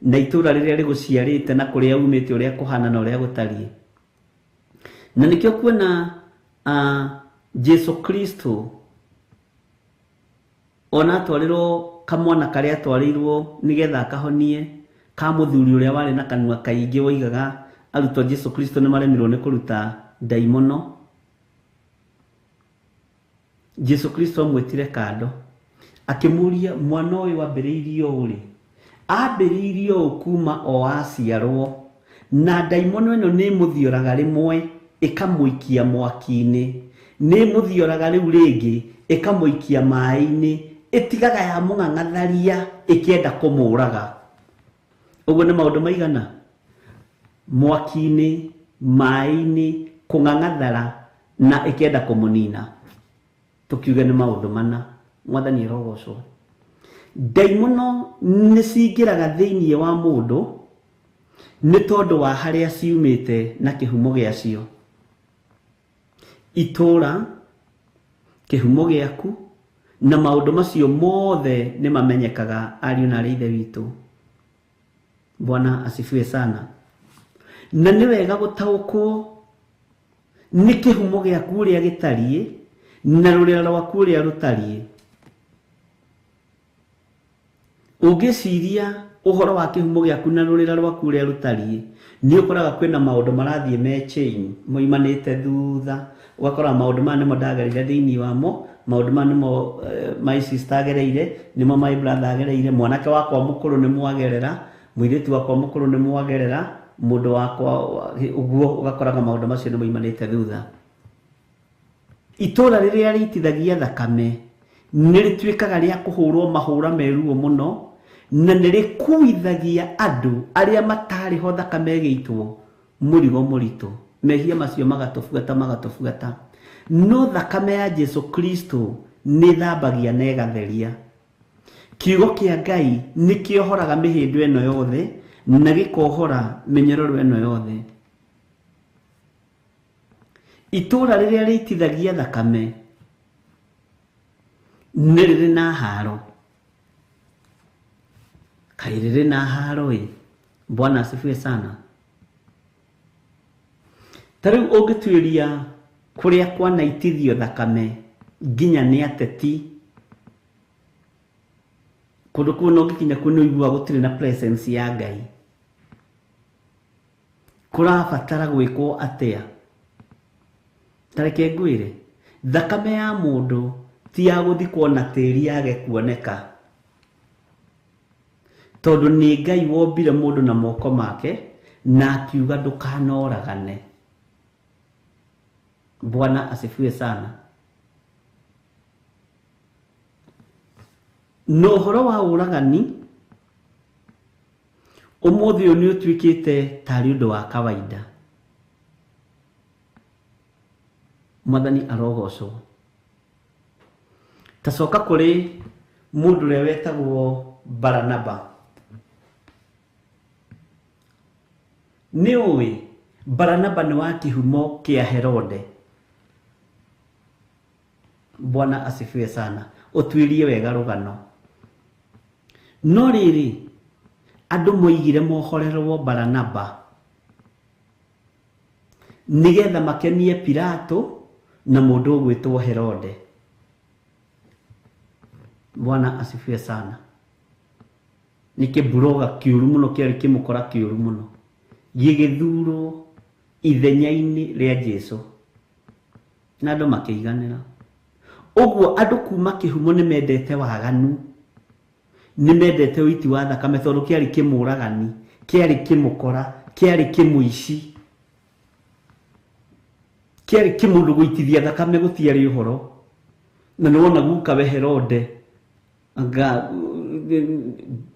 na itũra rĩrĩa rĩgũciarĩte na kũrĩa umĩte ũrĩa kũhana na ũrĩa gũtariĩ. Na nĩkĩo kuona Jesu Kristo ona atwarĩrwo kamwana karĩa atwarĩirwo nĩgetha akahonie ka mũthuri ũrĩa warĩ na kanua kaingĩ woigaga arutwo Jesu Kristo nĩ maremirwo nĩ kũruta ndaimono. Jesu Kristo amwĩtire kando akĩmũria mwana ũyũ ambĩrĩirio ũrĩ, ambĩrĩirio ũ kuma o aciarwo, na ndaimono ĩno nĩ ĩmũthioraga rĩmwe ĩkamũikia mwaki-inĩ, nĩ ĩmũthioraga rĩu rĩngĩ ĩkamũikia maĩ-inĩ, ĩtigaga ya mũng'ang'atharia ĩkĩenda kũmũraga. Ũguo nĩ maũndũ maigana? Mwaki-inĩ, maĩ-inĩ, kũng'ang'athara na ĩkĩenda kũmũnina. Tũkiuge nĩ maũndũ mana. Mwathani arogocwo. Ndaimono nĩ cingĩraga thĩinĩ wa mũndũ nĩ tondũ wa harĩa ciumĩte na kĩhumo gĩacio. Itũra, kĩhumo gĩaku na maũndũ macio mothe nĩ mamenyekaga ariũ na arĩ ithe witũ. Bwana asifiwe sana. Na nĩ wega gũtaũkwo nĩ kĩhumo gĩaku ũrĩa gĩtariĩ na rũrĩra rwaku ũrĩa rũtariĩ. Ũngĩciria ũhoro wa kĩhumo gĩaku na rũrĩra rwaku ũrĩa rũtariĩ, nĩ ũkoraga kwĩna maũndũ marathiĩ me chain moimanĩte thutha. Ũgakora maũndũ maya nĩmo ndagereire thĩinĩ wamo, maũndũ maya nĩmo my sister agereire, nĩmo my brother agereire, mwanake wakwa mũkũrũ nĩ mwagerera, mũirĩtu wakwa mũkũrũ nĩ mwagerera, mũndũ wakwa ũguo. Ũgakoraga maũndũ macio nĩ moimanĩte thutha. Itũra rĩrĩa rĩitithagia thakame nĩ rĩtuĩkaga rĩa kũhũrwo mahũra me ruo mũno, na nĩ rĩkuithagia andũ arĩa matarĩ ho thakame ĩgĩitwo mũrigo mũritũ. Mehia macio magatũbuata magatũbuata. No thakame ya Jesu Kristo nĩ ĩthambagia na ĩgatheria. Kiugo kĩa Ngai nĩ kĩohoraga mĩhĩndo ĩno yothe na gĩkohora mĩnyororo ĩno yothe. Itũra rĩrĩa rĩitithagia thakame nĩ rĩrĩ na haro. Kaĩ rĩrĩ na haro ĩ. Bwana asifiwe sana. Ta rĩu ũngĩtuĩria kũrĩa kwanaitithio thakame nginya nĩ ateti, kũndũ kũu no ũngĩkinya kuo nĩ ũiguaga gũtirĩ na presence ya Ngai. Kũrabatara gwĩkwo atĩa? Ta reke ngwĩre, thakame ya mũndũ ti ya gũthikwo na tĩri yage kuoneka, tondũ nĩ Ngai wombire mũndũ na moko make na akiuga ndũkanoragane. Bwana asifiwe sana. Na ũhoro wa ũragani ũmũthĩ ũyũ nĩ ũtuĩkĩte tarĩ ũndũ wa kawaida. Mwathani arogocwo. Ta coka kũrĩ mũndũ ũrĩa wetagwo Baranaba. Nĩ ũĩ Baranaba nĩ wa kĩhumo kĩa Herode. Bwana asifiwe sana. Ũtuĩrie wega rũgano. No rĩrĩ, andũ moigire mohorerwo Baranaba nĩgetha makenie Pilato na mũndũ ũgwĩtwo Herode. Bwana asifiwe sana. Nĩ kĩmburoga kĩũru mũno kĩarĩ kĩmũkora kĩũru mũno. Gĩgĩthurwo ithenya-inĩ rĩa Jesu na andũ makĩiganĩra. Ũguo andũ kuma kĩhumo nĩ mendete waganu, nĩ mendete ũiti wa thakame, tondũ kĩarĩ kĩmũragani, kĩarĩ kĩmũkora, kĩarĩ kĩmũici, kĩarĩ kĩmũndũ gũitithia thakame gũtiarĩ ũhoro. Na nĩ wona guka we Herode,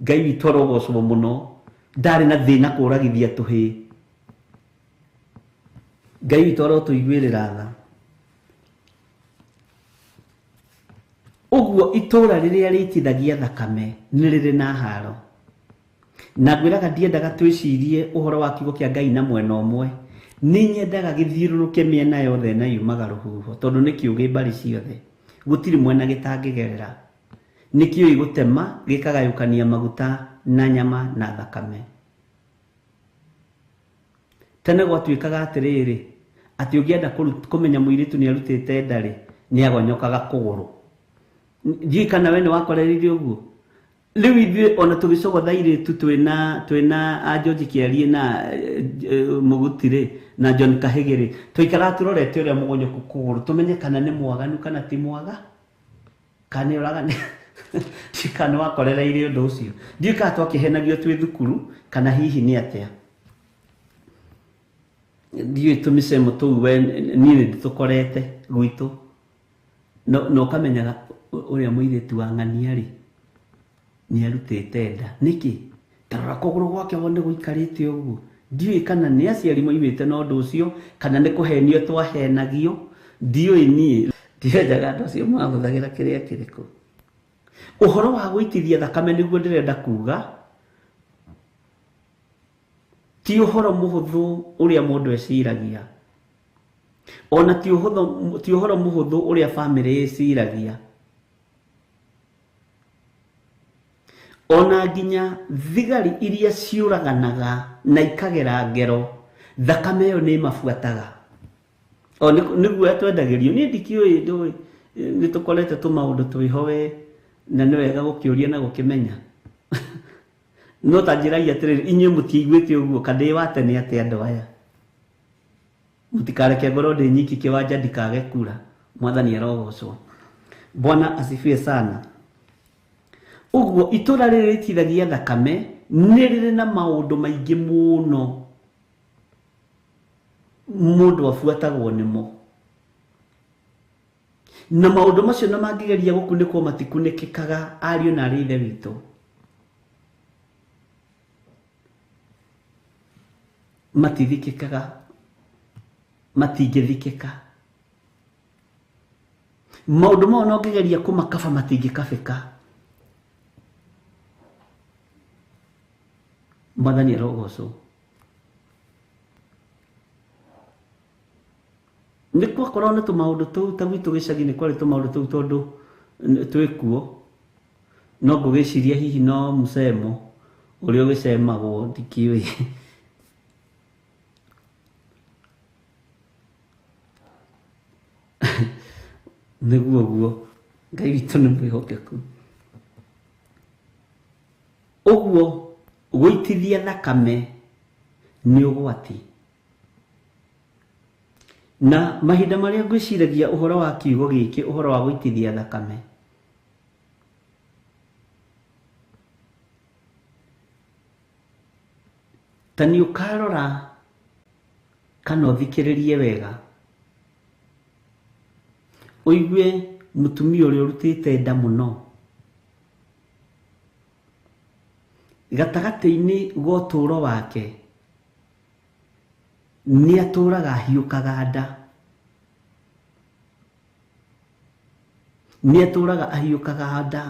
Ngai witũ arogocwo mũno, ndarĩ na thĩna kũragithia tũhĩĩ. Ngai witũ arotũiguĩrĩra tha. Ũguo itũra rĩrĩa rĩitithagia thakame nĩ rĩrĩ na haro. Na ngwĩraga ndiendaga twĩcirie ũhoro wa kiugo kĩa Ngai na mwena ũmwe, nĩ nyendaga gĩthiũrũrũke mĩena yothe na yumaga rũhuho, tondũ nĩ kĩũgĩ mbarĩ ciothe, gũtirĩ mwena gĩtangĩgerera. Nĩ kĩũĩ gũtema gĩkagayũkania maguta na nyama na thakame. Tene gwatuĩkaga atĩrĩrĩ, atĩ ũngĩenda kũmenya mũirĩtu nĩ arutĩte nda-rĩ, nĩ agonyokaga kũgũrũ. Ndiũĩ kana we nĩ wakorereire ũguo. Rĩu ithuĩ ona tũgĩcogotha airĩtu twĩna a George Kĩarie na Mũguti-rĩ, na John Kahĩgĩ-rĩ, twaikaraga tũrorete ũrĩa mũgonyoku kũgũrũ, tũmenye kana nĩ mwaganu kana ti mwaga, kana nĩ ũragani. Ndiũĩ kana nĩ wakorereire ũndũ ũcio. Ndiũĩ kana twakĩhenagio twĩ thukuru kana hihi nĩ atĩa. Ndiũĩ tũmĩcemo tũu we niĩ nĩ ndĩtũkorete gwitũ. No ũkamenyaga ũrĩa mũirĩtu wa ng'ania-rĩ, nĩ arutĩte nda. Nĩkĩ? Ta rora kũgũrũ gwake wone gũikarĩte ũguo. Ndiũĩ kana nĩ aciari moimĩte na ũndũ ũcio, kana nĩ kũhenio twahenagio. Ndiũĩ niĩ. Ndiendaga andũ acio mahũthagĩra kĩrĩa kĩrĩkũ. Ũhoro wa gũitithia thakame nĩguo ndĩrenda kuga, ti ũhoro mũhũthũ ũrĩa mũndũ eciragia, ona ti ũhoro mũhũthũ ũrĩa bamĩrĩ ĩciragia, ona nginya thigari iria ciũraganaga na ikagera ngero, thakame ĩyo nĩ ĩmabuataga. O nĩguo twendagĩrio. Niĩ ndikĩũĩ, ndũĩ, nĩ tũkorete tũmaũndũ twĩho we, na nĩ wega gũkĩũria na gũkĩmenya. No ta njĩrai atĩrĩrĩ, inyuĩ mũtiiguĩte ũguo, kana ndĩ wa tene atĩ andũ aya? Mũtikareke ngorwo ndĩ nyiki kĩwanja ndikage kura. Mwathani arogocwo. Bwana asifiwe sana. Ũguo itũra rĩrĩ rĩitithagia thakame nĩ rĩrĩ na maũndũ maingĩ mũno mũndũ abuatagwo nĩmo, na maũndũ macio na mangĩgeria gũkunĩkwo matikunĩkĩkaga, ariũ na arĩ ithe witũ. Matithikĩkaga, matingĩthikĩka. Maũndũ mao no ngĩgeria kũmakaba matingĩkabĩka. Mwathani arogocwo. Nĩ gwakorwo na tũmaũndũ tũu ta gwitũ gĩcagi nĩ kwarĩ tũmaũndũ tũu tondũ twĩkuo, no ngũgĩciria hihi no mũcemo ũrĩa ũgĩcemagwo ndikĩũĩ. Nĩguo ũguo, Ngai witũ nĩ mwĩhokeku. Ũguo gũitithia thakame nĩ ũgwati. Na mahinda marĩa ngwĩciragia ũhoro wa kiugo gĩkĩ, ũhoro wa gũitithia thakame, ta nĩ ũkarora kana ũthikĩrĩrie wega, ũigue mũtumia ũrĩa ũrutĩte nda mũno gatagatĩ-inĩ ga ũtũũro wake nĩ atũũraga ahiũkaga nda, nĩ atũũraga ahiũkaga nda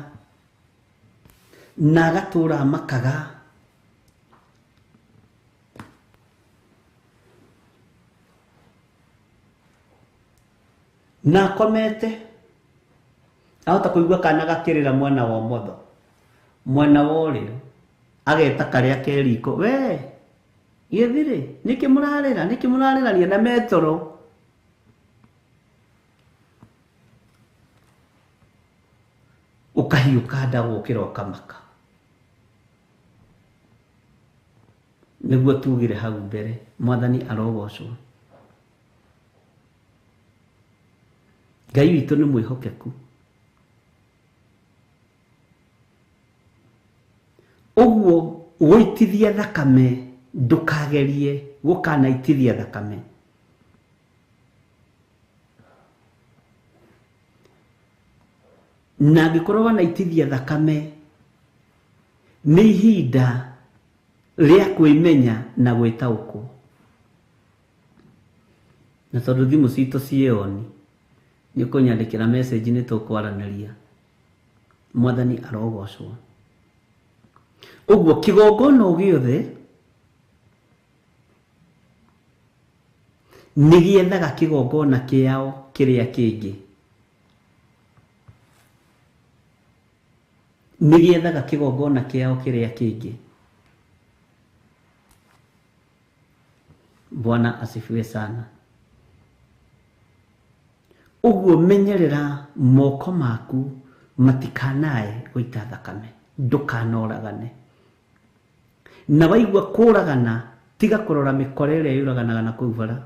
na agatũũra amakaga. Na akomete ahota kũigua kana gakĩrĩra mwena wa ũmotho, mwena wa ũrĩo, ageta karĩa ke riko, we gĩthirĩ, nĩkĩ mũrarĩra, nĩkĩ mũrarĩrania na metoro? Ũkahiũka nda gũkĩra ũkamaka. Nĩguo tugire hau mbere, Mwathani arogocwo. Ngai witũ nĩ mwĩhokeku. Ũguo gũitithia thakame, ndũkagerie gũkanaitithia thakame. Na angĩkorwo wanaitithia thakame, nĩ ihinda rĩa kwĩmenya na gwĩtaũkwo. Na tondũ thimũ citũ ciĩ on, nĩ ũkũnyandĩkĩra message, nĩ tũkwaranĩria. Mwathani arogocwo. Ũguo kĩgongona o gĩothe nĩ gĩethaga kĩgongona kĩao kĩrĩa kĩngĩ. Nĩ gĩethaga kĩgongona kĩao kĩrĩa kĩngĩ. Bwana asifiwe sana. Ũguo menyerera moko maku matikanae gũita thakame, ndũkanoragane. Na waigua kũragana, tiga kũrora mĩkora ĩrĩa yũraganaga na kũu bara,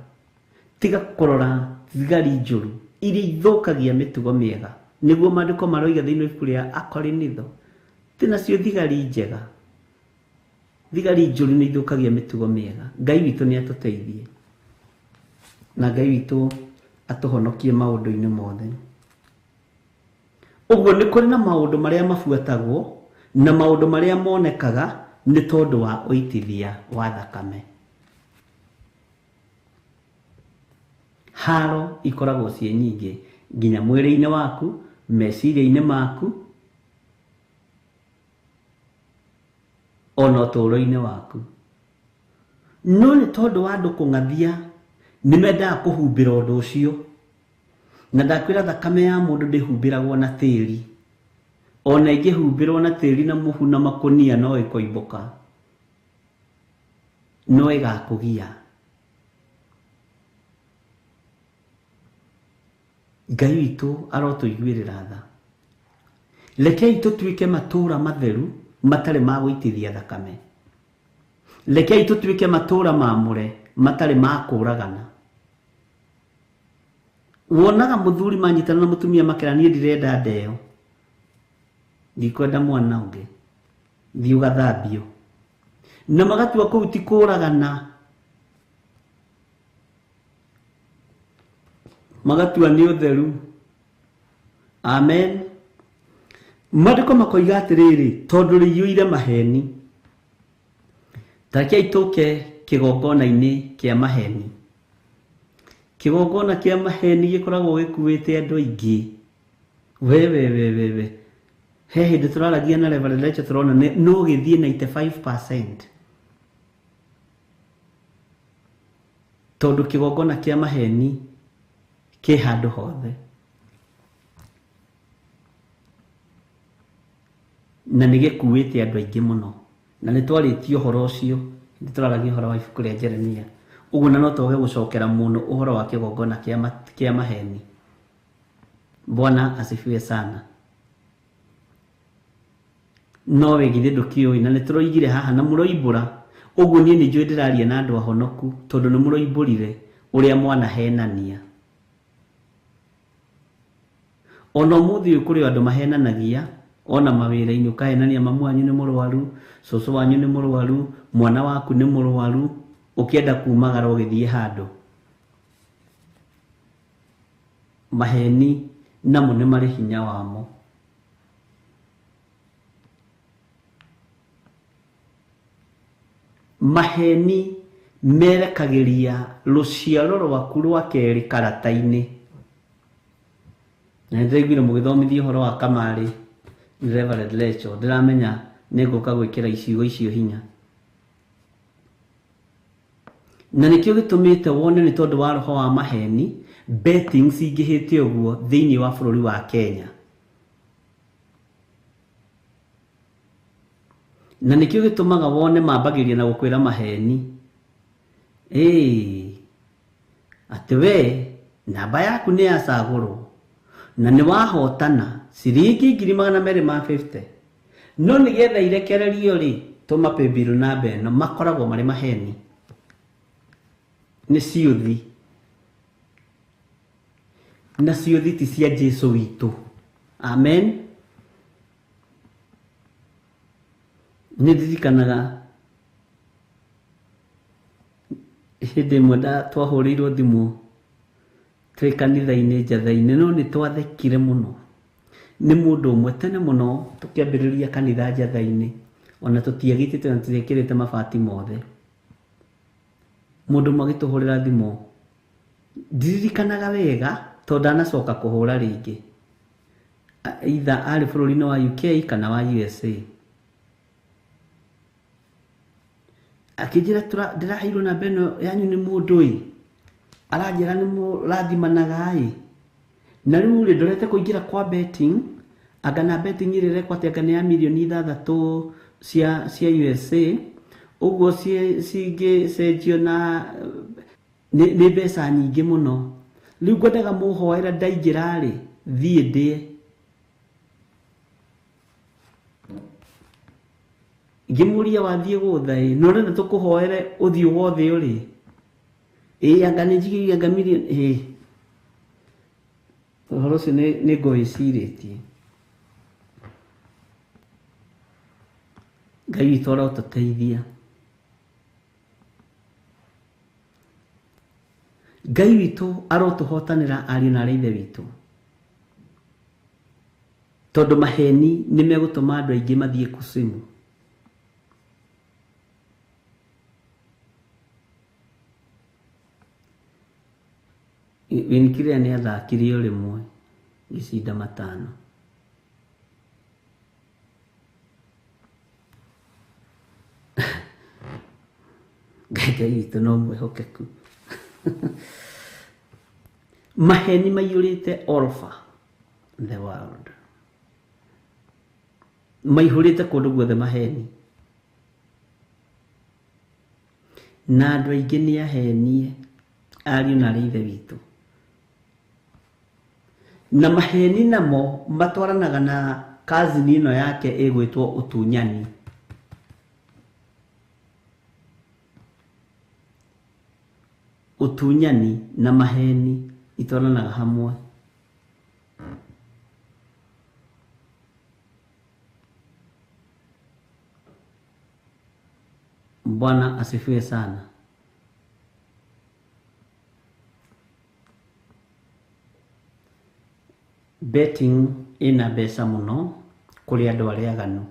tiga kũrora thigari njũru iria ithũkagia mĩtugo mĩega. Nĩguo maandĩko maroiga thĩinĩ wa ibuku rĩa Akorinitho, ti nacio thigari njega. Thigari njũru nĩ ithũkagia mĩtugo mĩega. Ngai witũ nĩ atũteithie, na Ngai witũ atũhonokie maũndũ-inĩ mothe. Ũguo nĩ kũrĩ na maũndũ marĩa mabuatagwo na maũndũ marĩa monekaga nĩ tondũ wa ũitithia wa thakame. Haro ikoragwo ciĩ nyingĩ nginya mwĩrĩ-inĩ waku, meciria-inĩ maku, ona ũtũũro-inĩ waku. No nĩ tondũ wa andũ kũng'athia, nĩ mendaga kũhumbĩra ũndũ ũcio. Na ndakwĩra thakame ya mũndũ ndĩhumbĩragwo na tĩri. Ona ĩngĩhumbĩrwo na tĩri na mũhu na makũnia no ĩkoimbũka, no ĩgakũgia. Ngai witũ arotũiguĩrĩra tha. Rekei tũtuĩke matũũra matheru matarĩ ma gũitithia thakame. Rekei tũtuĩke matũũra mamũre matarĩ ma kũragana. Wonaga mũthuri manyitana na mũtumia makera, niĩ ndirenda ndeo, ndikwenda mwana ũngĩ, thiĩ ũgathambio. Na magatua kũu ti kũragana, magatua nĩ ũtheru. Amen. Maandĩko makoiga atĩrĩrĩ, tondũ rĩiyũire maheni. Ta rekei tũke kĩgongona-inĩ kĩa maheni. Kĩgongona kĩa maheni gĩkoragwo gĩkuĩte andũ aingĩ. We we we we we. He hĩndĩ tũraragia na Reverend Rachel tũrona no gĩthiĩ 95%. Tondũ kĩgongona kĩa maheni kĩ handũ hothe. Na nĩ gĩkuĩte andũ aingĩ mũno. Na nĩ twarĩtie ũhoro ũcio, nĩ tũraragia ũhoro wa ibuku rĩa Jeremia. Ũguo na no twage gũcokera mũno ũhoro wa kĩgongona kĩa maheni. Bwana asifiwe sana. No we githĩ ndũkĩũĩ, na nĩ tũroigire haha na mũroimbũra. Ũguo niĩ nĩ njũĩ ndĩraria na andũ ahonoku, tondũ nĩ mũroimbũrire ũrĩa mwanahenania. Ona ũmũthĩ ũyũ kũrĩ andũ mahenanagia, ona mawĩra-inĩ ũkahenania mamu wanyu nĩ mũrwaru, cũcũ wanyu nĩ mũrwaru, mwana waku nĩ mũrwaru, ũkĩenda kumagara ũgĩthiĩ handũ. Maheni namo nĩ marĩ hinya wamo. Maheni merekagĩria rũciaro rwaku rwa kerĩ karata-inĩ. Na nĩndĩraiguire mũgĩthomithia ũhoro wa kamarĩ, Reverend Rachel, ndĩramenya nĩngũka gwĩkĩra icigo icio hinya. Na nĩkĩo gĩtũmĩte wone nĩ tondũ wa roho wa maheni, betting cingĩhĩte ũguo thĩinĩ wa bũrũri wa Kenya. Na nĩkĩo gĩtũmaga wone mambagĩria na gũkwĩra maheni. Atĩ we namba yaku nĩ yacagũrwo na nĩ wahotana ciringi ngiri magana merĩ ma 50. No nĩgetha irekererio rĩ, Tũma paybill namba ĩno, makoragwo marĩ maheni, nĩ ciũthi, na ciũthi ti cia Jesu witũ. Amen. Nĩ ndirikanaga hĩndĩ ĩmwe twahũrĩirwo thimũ twĩ kanitha-inĩ njatha-inĩ, no nĩ twathekire mũno nĩ mũndũ ũmwe tene mũno tũkĩambĩrĩria kanitha njatha-inĩ, ona tũtiagitĩte na tũtiekĩrĩte mabati mothe. Mũndũ ũmwe agĩtũhũrĩra thimũ, ndiririkanaga wega tondũ ndanacoka kũhũra rĩngĩ, either arĩ bũrũri-inĩ wa UK kana wa USA. Akĩnjĩra ndĩraheirwo namba ĩno yanyu nĩ mũndũ ĩ, aranjĩra nĩ mũrathimanaga ĩ, na rĩu rĩ ndorete kũingĩra kwa betting, anga na betting ĩrĩa ĩrekwo atĩ anga nĩ ya mirioni 6 cia USA, ũguo cingĩcenjio na nĩ mbeca nyingĩ mũno. Rĩu ngwendaga mũhoera ndaingĩra rĩ, thiĩ ndĩe. Ngĩmũria wathiĩ gũtha ĩ, na ũrenda tũkũhoere ũthiĩ wothe ũrĩ? Ĩ anga nĩ njigĩire anga mirioni ĩ. Ũhoro ũcio nĩ ngũwĩcirĩtie. Ngai witũ arotũteithia. Ngai witũ arotũhotanĩra ariũ na aarĩ a Ithe witũ, tondũ maheni nĩ megũtũma andũ aingĩ mathiĩ kuzimu. Winnie nĩ athakire o rĩmwe gĩcinda 5. Ngai witũ no mwĩhokeku. Maheni maiyũrĩte all over the world, maihũrĩte kũndũ guothe maheni, na andũ aingĩ nĩ ahenie ariũ na aarĩ a Ithe witũ. Na maheni namo matwaranaga na kazini ĩno yake ĩgwĩtwo ũtunyani. Ũtunyani na maheni itwaranaga hamwe. Bwana asifiwe sana. Betting ina mbeca mũno kũrĩ andũ arĩa aganu,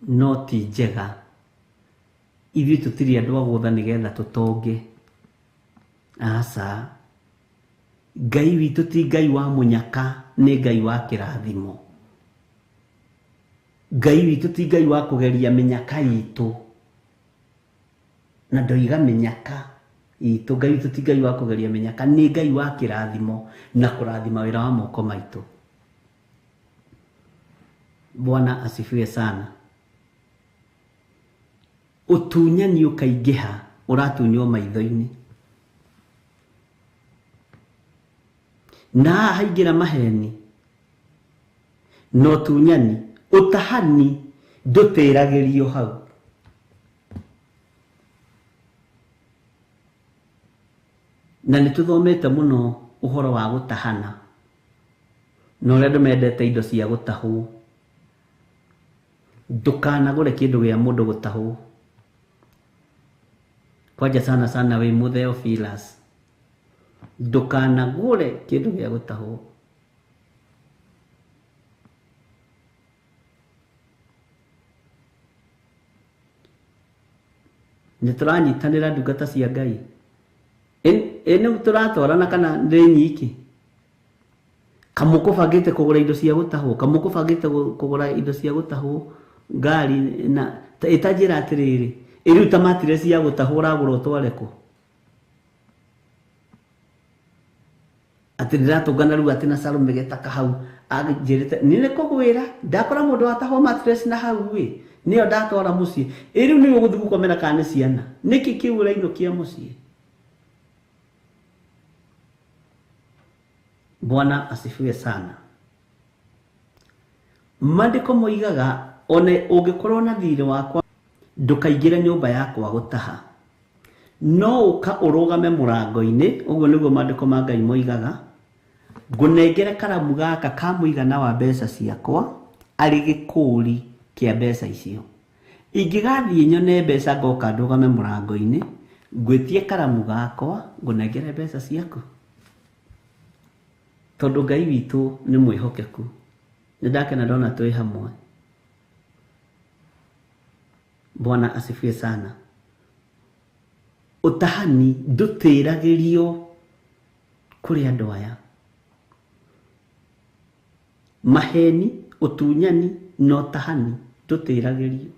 no ti njega. Ithuĩ tũtirĩ andũ a gũtha nĩgetha tũtonge. Aca, Ngai witũ ti Ngai wa mũnyaka, nĩ Ngai wa kĩrathimo. Ngai witũ ti Ngai wa kũgeria mĩnyaka itũ, na ndoiga mĩnyaka itũ. Ngai witũ ti Ngai wa kũgeria mĩnyaka, nĩ Ngai wa kĩrathimo na kũrathima wĩra wa moko maitũ. Bwana asifiwe sana. Ũtunyani ũkaingĩha, ũratunywo maitho-inĩ, na haha haingĩra maheni na ũtunyani, ũtahani ndũtĩragĩrio hau. Na nĩ tũthomete mũno ũhoro wa gũtahana, na ũrĩa andũ mendete indo cia gũtahwo. Ndũkanagũre kĩndũ gĩa mũndũ gũtahwo, kwanja sana sana wĩ Mũtheophilus, ndũkanagũre kĩndũ gĩa gũtahwo. Nĩ tũranyitanĩra ndungata cia Ngai, ĩ nĩ tũratwarana kana ndĩ nyiki? Kamũkũbangĩte kũgũra indo cia gũtahwo, kamũkũbangĩte kũgũra indo cia gũtahwo ngari na ĩtanjĩra atĩrĩrĩ, ĩ rĩu ta mattress ya gũtahwo ũragũra ũtware kũ? Atĩ ndĩratũngana rĩu atĩ na Salome Gĩtaka hau anjĩrĩte nĩ nĩ kũgwĩra ndakora mũndũ watahwo mattress na hau ĩ nĩyo ndatwara mũciĩ. Ĩ rĩu nĩwe ũgũthiĩ gũkomera kana nĩ ciana? Nĩkĩ kĩu ũrainũkia mũciĩ? Bwana asifiwe sana. Maandĩko moigaga one ũngĩkorwo na thirĩ wakwa ndũkaingĩre nyũmba yakwa gũtaha, no ũka ũrũgame mũrango-inĩ. Ũguo nĩguo maandĩko ma Ngai moigaga. Ngũnengere karamu gaka ka mũigana wa mbeca ciakwa arĩ gĩkũri kĩa mbeca icio. Ingĩgathiĩ nyone mbeca ngoka ndũgame mũrango-inĩ ngwĩtie karamu gakwa ngũnengere mbeca ciaku, tondũ Ngai witũ nĩ mwĩhokeku. Nĩ ndakena ndona twĩ hamwe. Bwana asifiwe sana. Ũtahani ndũtĩragĩrio kũrĩ andũ aya. Maheni, ũtunyani na ũtahani ndũtĩragĩrio.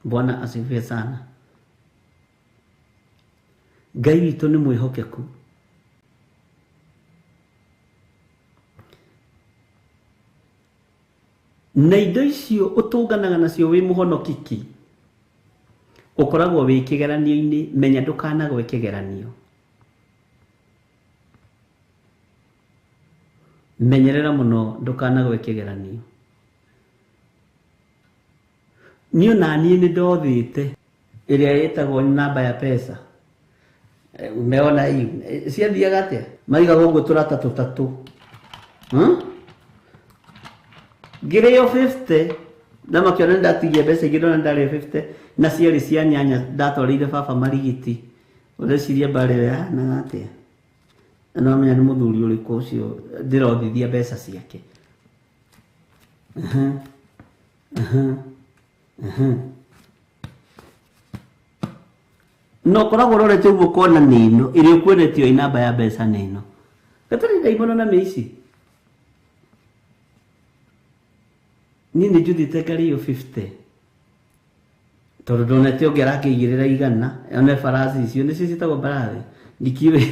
Bwana asifiwe sana. Ngai witũ nĩ mwĩhokeku. Na indo icio ũtũnganaga nacio wĩ mũhonokiki, ũkoragwo wĩ kĩgeranio-inĩ. Menya ndũkanagwe kĩgeranio. Menyerera mũno ndũkanagwe kĩgeranio. Niĩ ona niĩ nĩ ndothĩte ĩrĩa ĩtagwo namba ya pesa. Umeona hii ciathiaga atĩa? Maigaga ũguo tũrata tũtatũ. Ngĩrĩo 50 na makĩona ndatigia mbeca ingĩ, ndona ndarĩo 50 na ciarĩ cia nyanya ndatwarĩire baba marigiti. Ũreciria mbara ĩyo yahanaga atĩa? Na nĩwamenya nĩ mũthuri ũrĩkũ ũcio ndĩrothithia mbeca ciake. No ũkoragwo ũrorete ũguo ũkona nĩ ĩno ĩrĩa ũkwendetio ĩ namba ya mbeca nĩ ĩno. Gatarĩ ndaimono na mĩici. Niĩ nĩ njuthĩte ngarĩo 50 tondũ ndonete ũngĩ arakĩigĩrĩra igana, one barathi icio nĩcio ciĩtagwo mbarathi, ndikiũĩ.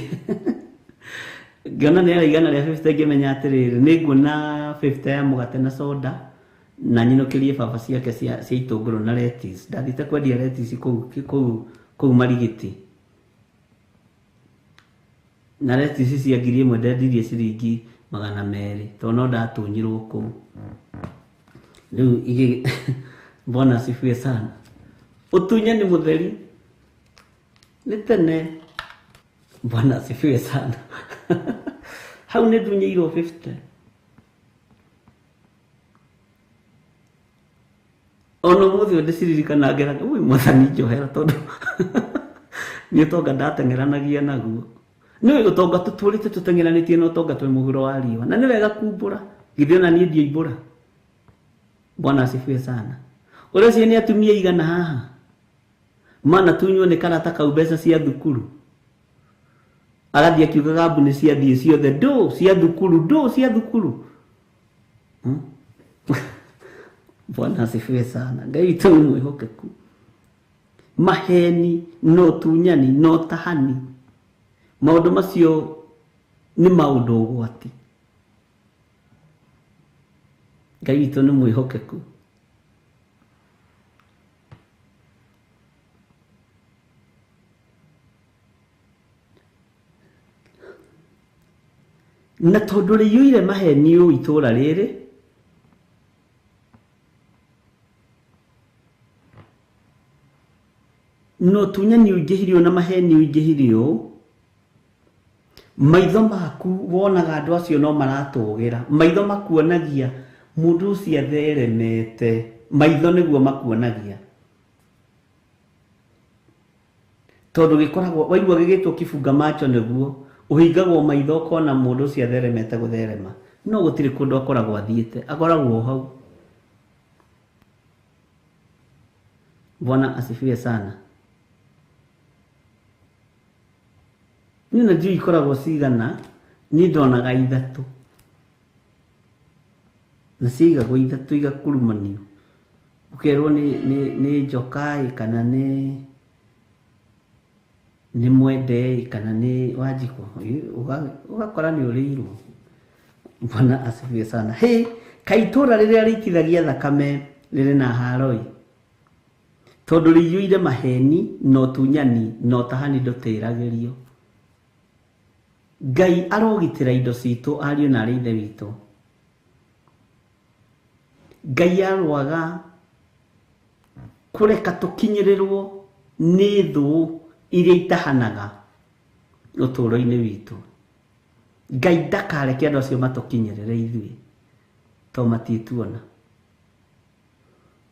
Ngĩona nĩ ara igana rĩa 50 ngĩmenya atĩrĩrĩ, nĩ nguona 50 ya mũgate na soda na nyinũkĩrie baba ciake cia itũngũrũ na lettuce. Ndathiĩte kwendia lettuce kũu Marigiti. Na lettuce cia 1000 ndendirie ciringi 200 tondũ no ndatunyirwo kũu. Rĩu igĩ Bwana asifiwe sana. Ũtunyani mũtheri nĩ tene. Bwana asifiwe sana. Hau nĩ ndunyĩirwo 50. Ona ũmũthĩ ũyũ ndĩciririkana ngeraga, ui mwathani njohera, tondũ nĩ ũtonga ndateng'eranagia naguo. Nĩ ũtonga tũtũrĩte tũteng'eranĩtie na ũtonga twĩ mũhuro wa riũa. Na nĩ wega kumbũra, githĩ ona niĩ ndioimbũra. Bwana asifiwe sana. Ũreciria nĩ atumia igana haha manatunywo nĩ karata kau mbeca cia thukuru, agathiĩ akiugaga mbu nĩ ciathiĩ ciothe, ndũ cia thukuru, ndũ cia thukuru. Bwana asifiwe sana. Ngai witũ nĩ mwĩhokeku. Maheni na ũtunyani na ũtahani, maũndũ macio nĩ maũndũ ũgwati. Ngai witũ nĩ mwĩhokeku. Na tondũ rĩiyũire maheni ũũ itũũra rĩrĩ, na ũtunyani ũingĩhire ũũ na maheni ũingĩhire ũũ, maitho maku wonaga andũ acio no maratũgĩra. Maitho makuonagia mũndũ ũcio atheremete, maitho nĩguo makuonagia. Tondũ gĩkoragwo waigua gĩgĩtwo kibunga macho nĩguo ũhingagwo maitho ũkona mũndũ ũcio atheremete gũtherema, no gũtirĩ kũndũ akoragwo athiĩte, akoragwo hau. Bwana asifiwe sana. Niĩ na ndiũĩ ikoragwo cigana, niĩ ndonaga ithatũ. Na ciigagwo ithatũ igakurumanio. Ũkerwo nĩ njoka ĩ, kana nĩ mwende ĩ, kana nĩ Wanjikũ. Ũgakora nĩ ũrĩirwo. Bwana asifiwe sana. Hĩ, kaĩ itũũra rĩrĩa rĩitithagia thakame rĩrĩ na haro ĩ, tondũ rĩiyũire maheni na ũtunyani na ũtahani ndũtĩragĩrio. Ngai arogitĩra indo citũ ariũ na arĩ ithe witũ. Ngai arwaga kũreka tũkinyĩrĩrwo nĩ thũ iria itahanaga ũtũũro-inĩ witũ. Ngai ndakareke andũ acio matũkinyĩrĩre ithuĩ to matituona.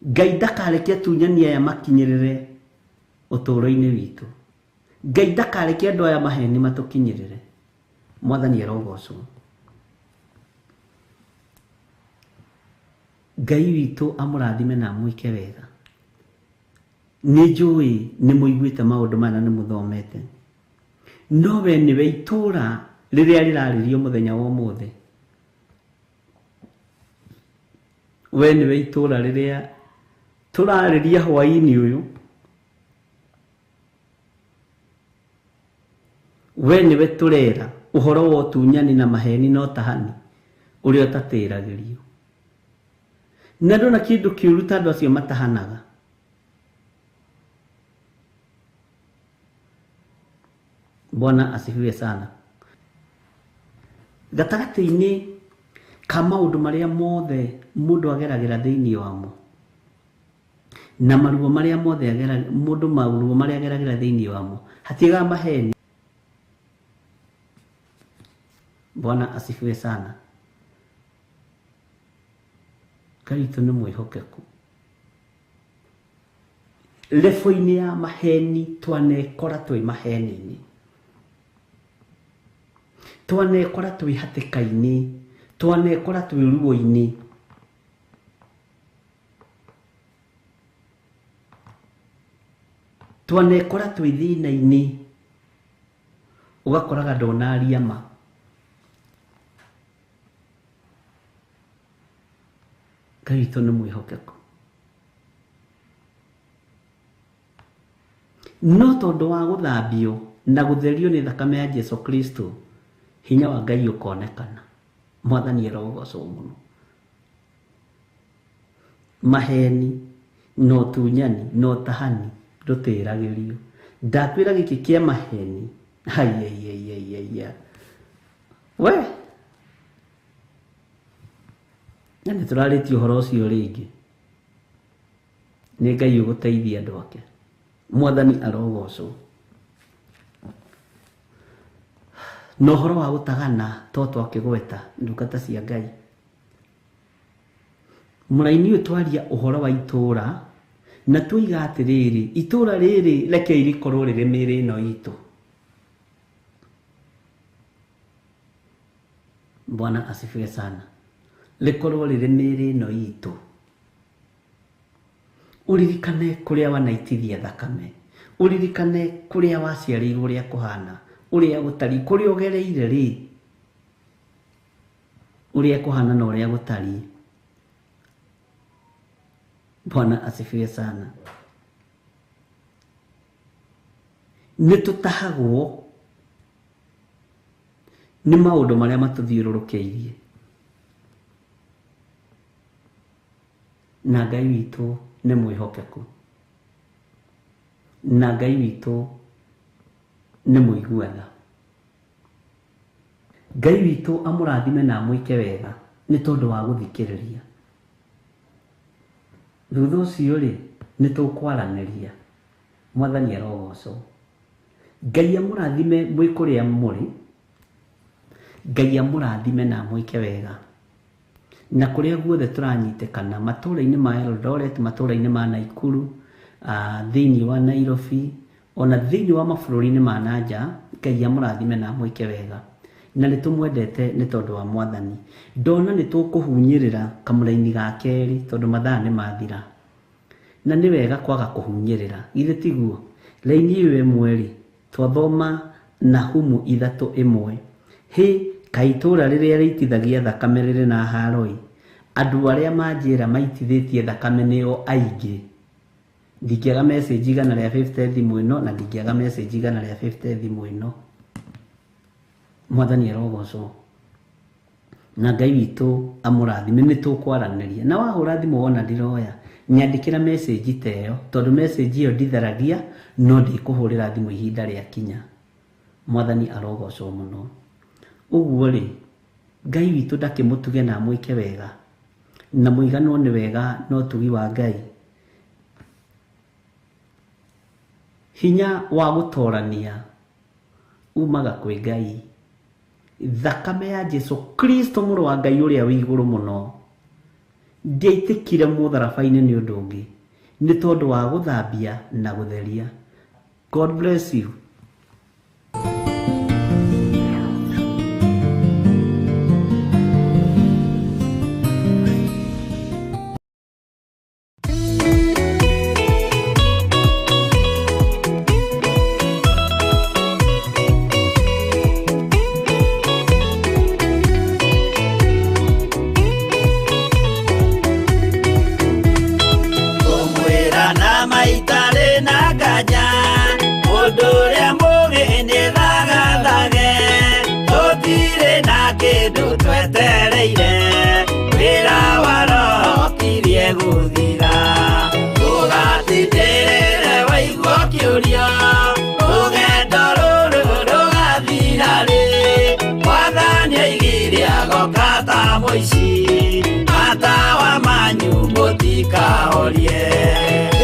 Ngai ndakareke atunyani aya makinyĩrĩre ũtũũro-inĩ witũ. Ngai ndakareke andũ aya maheni matũkinyĩrĩre. Mwathani arogocwo. Ngai witũ amũrathime na amwĩke wega. Nĩ njũĩ nĩ mũiguĩte maũndũ maya na nĩ mũthomete, no we nĩwe itũũra rĩrĩa rĩrarĩrio mũthenya wa ũmũthĩ. We nĩwe itũũra rĩrĩa tũrarĩria hwaĩ-inĩ ũyũ. We nĩwe tũrera ũhoro wa ũtunyani na maheni na ũtahani ũrĩa ũtatĩragĩrio. Na ndona kĩndũ kĩũru ta andũ acio matahanaga. Bwana asifiwe sana. Gatagatĩ-inĩ ka maũndũ marĩa mothe mũndũ ageragĩra thĩinĩ wamo na maruo marĩa mothe mũndũ maruo marĩa ageragĩra thĩinĩ wamo hatigaga maheni. Bwana asifiwe sana. Ngai witũ nĩ mwĩhokeku. Lefo-inĩ ya maheni twanekora twĩ maheni-inĩ, twanekora twĩ hatĩka-inĩ, twanekora twĩ ruo-inĩ. Twanekora twĩ thĩna-inĩ, ũgakoraga ndonaria ma. Ngai witũ nĩ mwĩhokeku. No tondũ wa gũthambio na gũtherio nĩ thakame ya Jesu Kristo, hinya wa Ngai ũkonekana. Mwathani arogocwo mũno. Maheni na ũtunyani na ũtahani ndũtĩragĩrio. Ndakwĩra gĩkĩ kĩa maheni, haiya, we na nĩ tũrarĩtie ũhoro ũcio rĩngĩ. Nĩ Ngai ũgũteithia andũ ake. Mwathani arogocwo. Na ũhoro wa gũtagana to twakĩgweta ndungata cia Ngai. Mũraini ũyũ twaria ũhoro wa itũũra na tuiga atĩrĩrĩ, itũũra rĩrĩ rekei rĩkorwo rĩrĩ mĩĩrĩ ĩno itũ. Bwana asifiwe sana. Rĩkorwo rĩrĩ mĩĩrĩ ĩno itũ. Ũririkane kũrĩa wanaitithia thakame, ũririkane kũrĩa waciarĩirwo ũrĩa kũhana, ũrĩa gũtariĩ, kũrĩa ũgereire rĩ, ũrĩa kũhana na ũrĩa gũtariĩ. Bwana asifiwe sana. Nĩ tũtahagwo nĩ maũndũ marĩa matũthiũrũrũkĩirie. Na Ngai witũ nĩ mwĩhokeku. Na Ngai witũ nĩ mũigua tha. Ngai witũ amũrathime na amwĩke wega nĩ tondũ wa gũthikĩrĩria. Thutha ũcio rĩ, nĩ tũkwaranĩria. Mwathani arogocwo. Ngai amũrathime mwĩ kũrĩa mũrĩ. Ngai amũrathime na amwĩke wega. Na kũrĩa guothe tũranyitĩkana, matũũra-inĩ ma Eldoret, matũũra-inĩ ma Naikuru, thĩinĩ wa Nairobi, ona thĩinĩ wa mabũrũri-inĩ ma nanja, Ngai amũrathime na amwĩke wega. Na nĩ tũmwendete nĩ tondũ wa Mwathani. Ndona nĩ tũkũhunyĩrĩra kamũraini ga kerĩ tondũ mathaa nĩ mathira. Na nĩ wega kwaga kũhunyĩrĩra. Githĩ tiguo? Raini ĩyo ĩmwe rĩ, twathoma Nahumu 3:1. Hĩ, kaĩ itũũra rĩrĩa rĩitithagia thakame rĩrĩ na haro-ĩ. Andũ arĩa manjĩra maitithĩtie thakame nĩo aingĩ. Ndingĩaga message 150 thimũ ĩno na ndingĩaga message 150 thimũ ĩno. Mwathani arogocwo. Na Ngai witũ amũrathime. Nĩ tũkwaranĩria. Na wahũra thimũ wona ndiroya, nyandĩkĩra message ta ĩyo, tondũ message ĩyo nditharagia, no ndikũhũrĩra thimũ ihinda rĩakinya. Mwathani arogocwo mũno. Ũguo rĩ, Ngai witũ ndakĩmũtuge na amwĩke wega. Na mũiganwo nĩ wega na ũtugi wa Ngai. Hinya wa gũtorania umaga kwĩ Ngai. Thakame ya Jesu Kristo mũrũ wa Ngai ũrĩa wĩ igũrũ mũno ndĩaitĩkire mũtharaba-inĩ nĩ ũndũ ũngĩ, nĩ tondũ wa gũthambia na gũtheria. God bless you. Kũmwĩra na maitarĩ na nganja, mũndũ ũrĩa mũgĩ nĩ thagathage, tũtirĩ na kĩndũ twetereire, wĩra wa Roho kirie gũthira. Ũgatindĩrĩre waigua ũkĩũria, rũgendo rũrũ rũgathira rĩ? Mwathani oigire agoka ta mũici, matawa manyu mũtikahorie.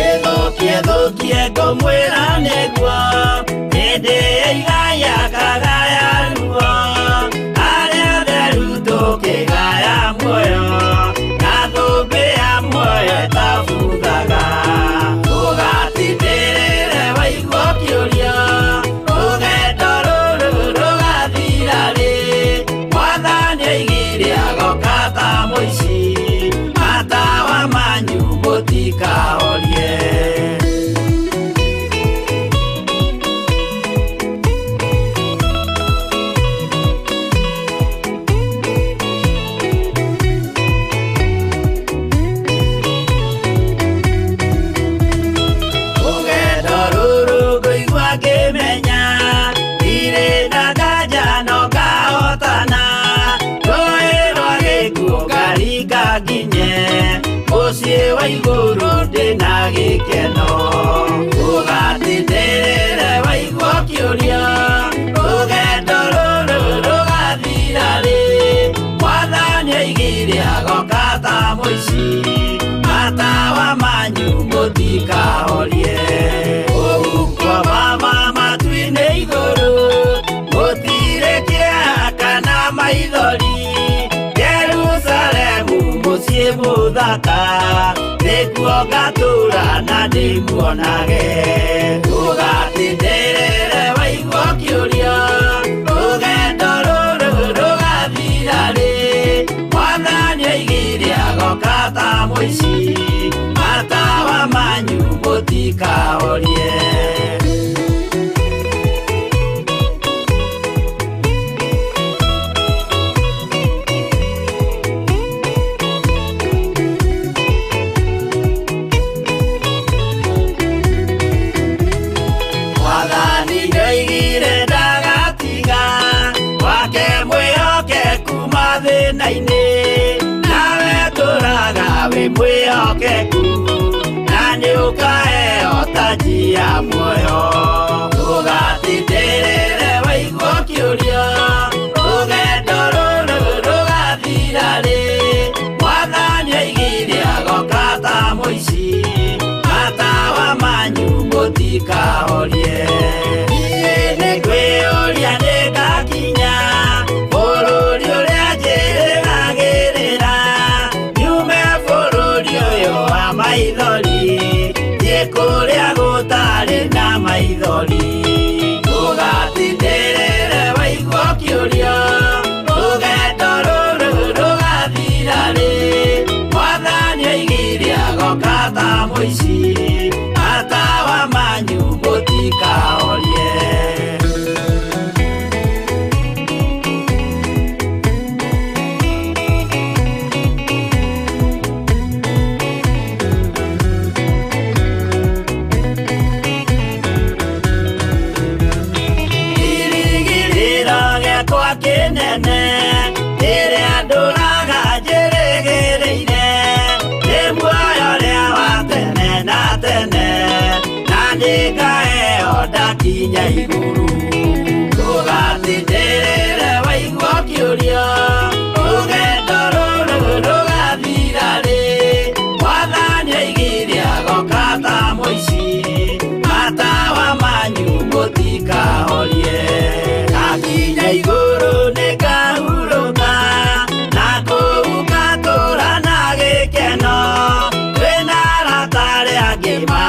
Ĩthũkie thũkie ngũmwĩra nĩguo, hĩndĩ ĩigaya kagaya ruo, arĩa atheru tũkĩgaya muoyo, na thũmbĩ ya muoyo ĩtabuthaga. Ũgatindĩrĩre waigua ũkĩũria, rũgendo rũrũ rũgathira rĩ? Mwathani oigire agoka ta mũici, matawa manyu mũtikahorie. Rũgendo rũrũ ngũigua ngĩmenya, ndirĩ na nganja no ngahotana, rũĩ rwa gĩkuũ ngaringa nginye, mũciĩ wa igũrũ ndĩna gĩkeno. Ũgatindĩrĩre waigua ũkĩũria, rũgendo rũrũ rũgathira rĩ? Mwathani oigire agoka ta mũici, matawa manyu mũtikahorie. Ũhuko mama matu-inĩ igũrũ, gũtirĩ kĩeha kana maithori, Jerusalemu mũciĩ mũthaka, nĩkuo ngatũũra na ndĩmuonage. Ũgatindĩrĩre waigua ũkĩũria, rũgendo rũrũ rũgathira rĩ? Mwathani oigire agoka ta mũici, matawa manyu mũtikahorie. Mwathani nĩoigire ndagatiga, wake mwĩhokeku mathĩna-inĩ, nawe tũraga wĩ mwĩhokeku, na nĩũkaheo taji ya muoyo. Ũgatindĩrĩre waigua ũkĩũria, rũgendo rũrũ rũgathira rĩ? Mwathani oigire agoka ta mũici, matawa manyu mũtikahorie. Niĩ nĩngwĩyũria nĩngakinya bũrũri ũrĩa njĩrĩgagĩrĩra, nyume bũrũri ũyũ wa maithori, thiĩ kũrĩa gũtarĩ na maithori. Ũgatindĩrĩre waigua ũkĩũria, rũgendo rũrũ rũgathira rĩ? Mwathani oigire agoka ta mũici, matawa manyu mũtikahorie. Kĩrĩgĩrĩro gĩakwa kĩnene, rĩrĩa ndũraga njĩrĩgĩrĩire, nĩ muoyo ũrĩa wa tene na tene, na nĩngaheo ndakinya igũrũ. Ndũgatindĩrĩre waigua ũkĩũria, rũgendo rũrũ rũgathira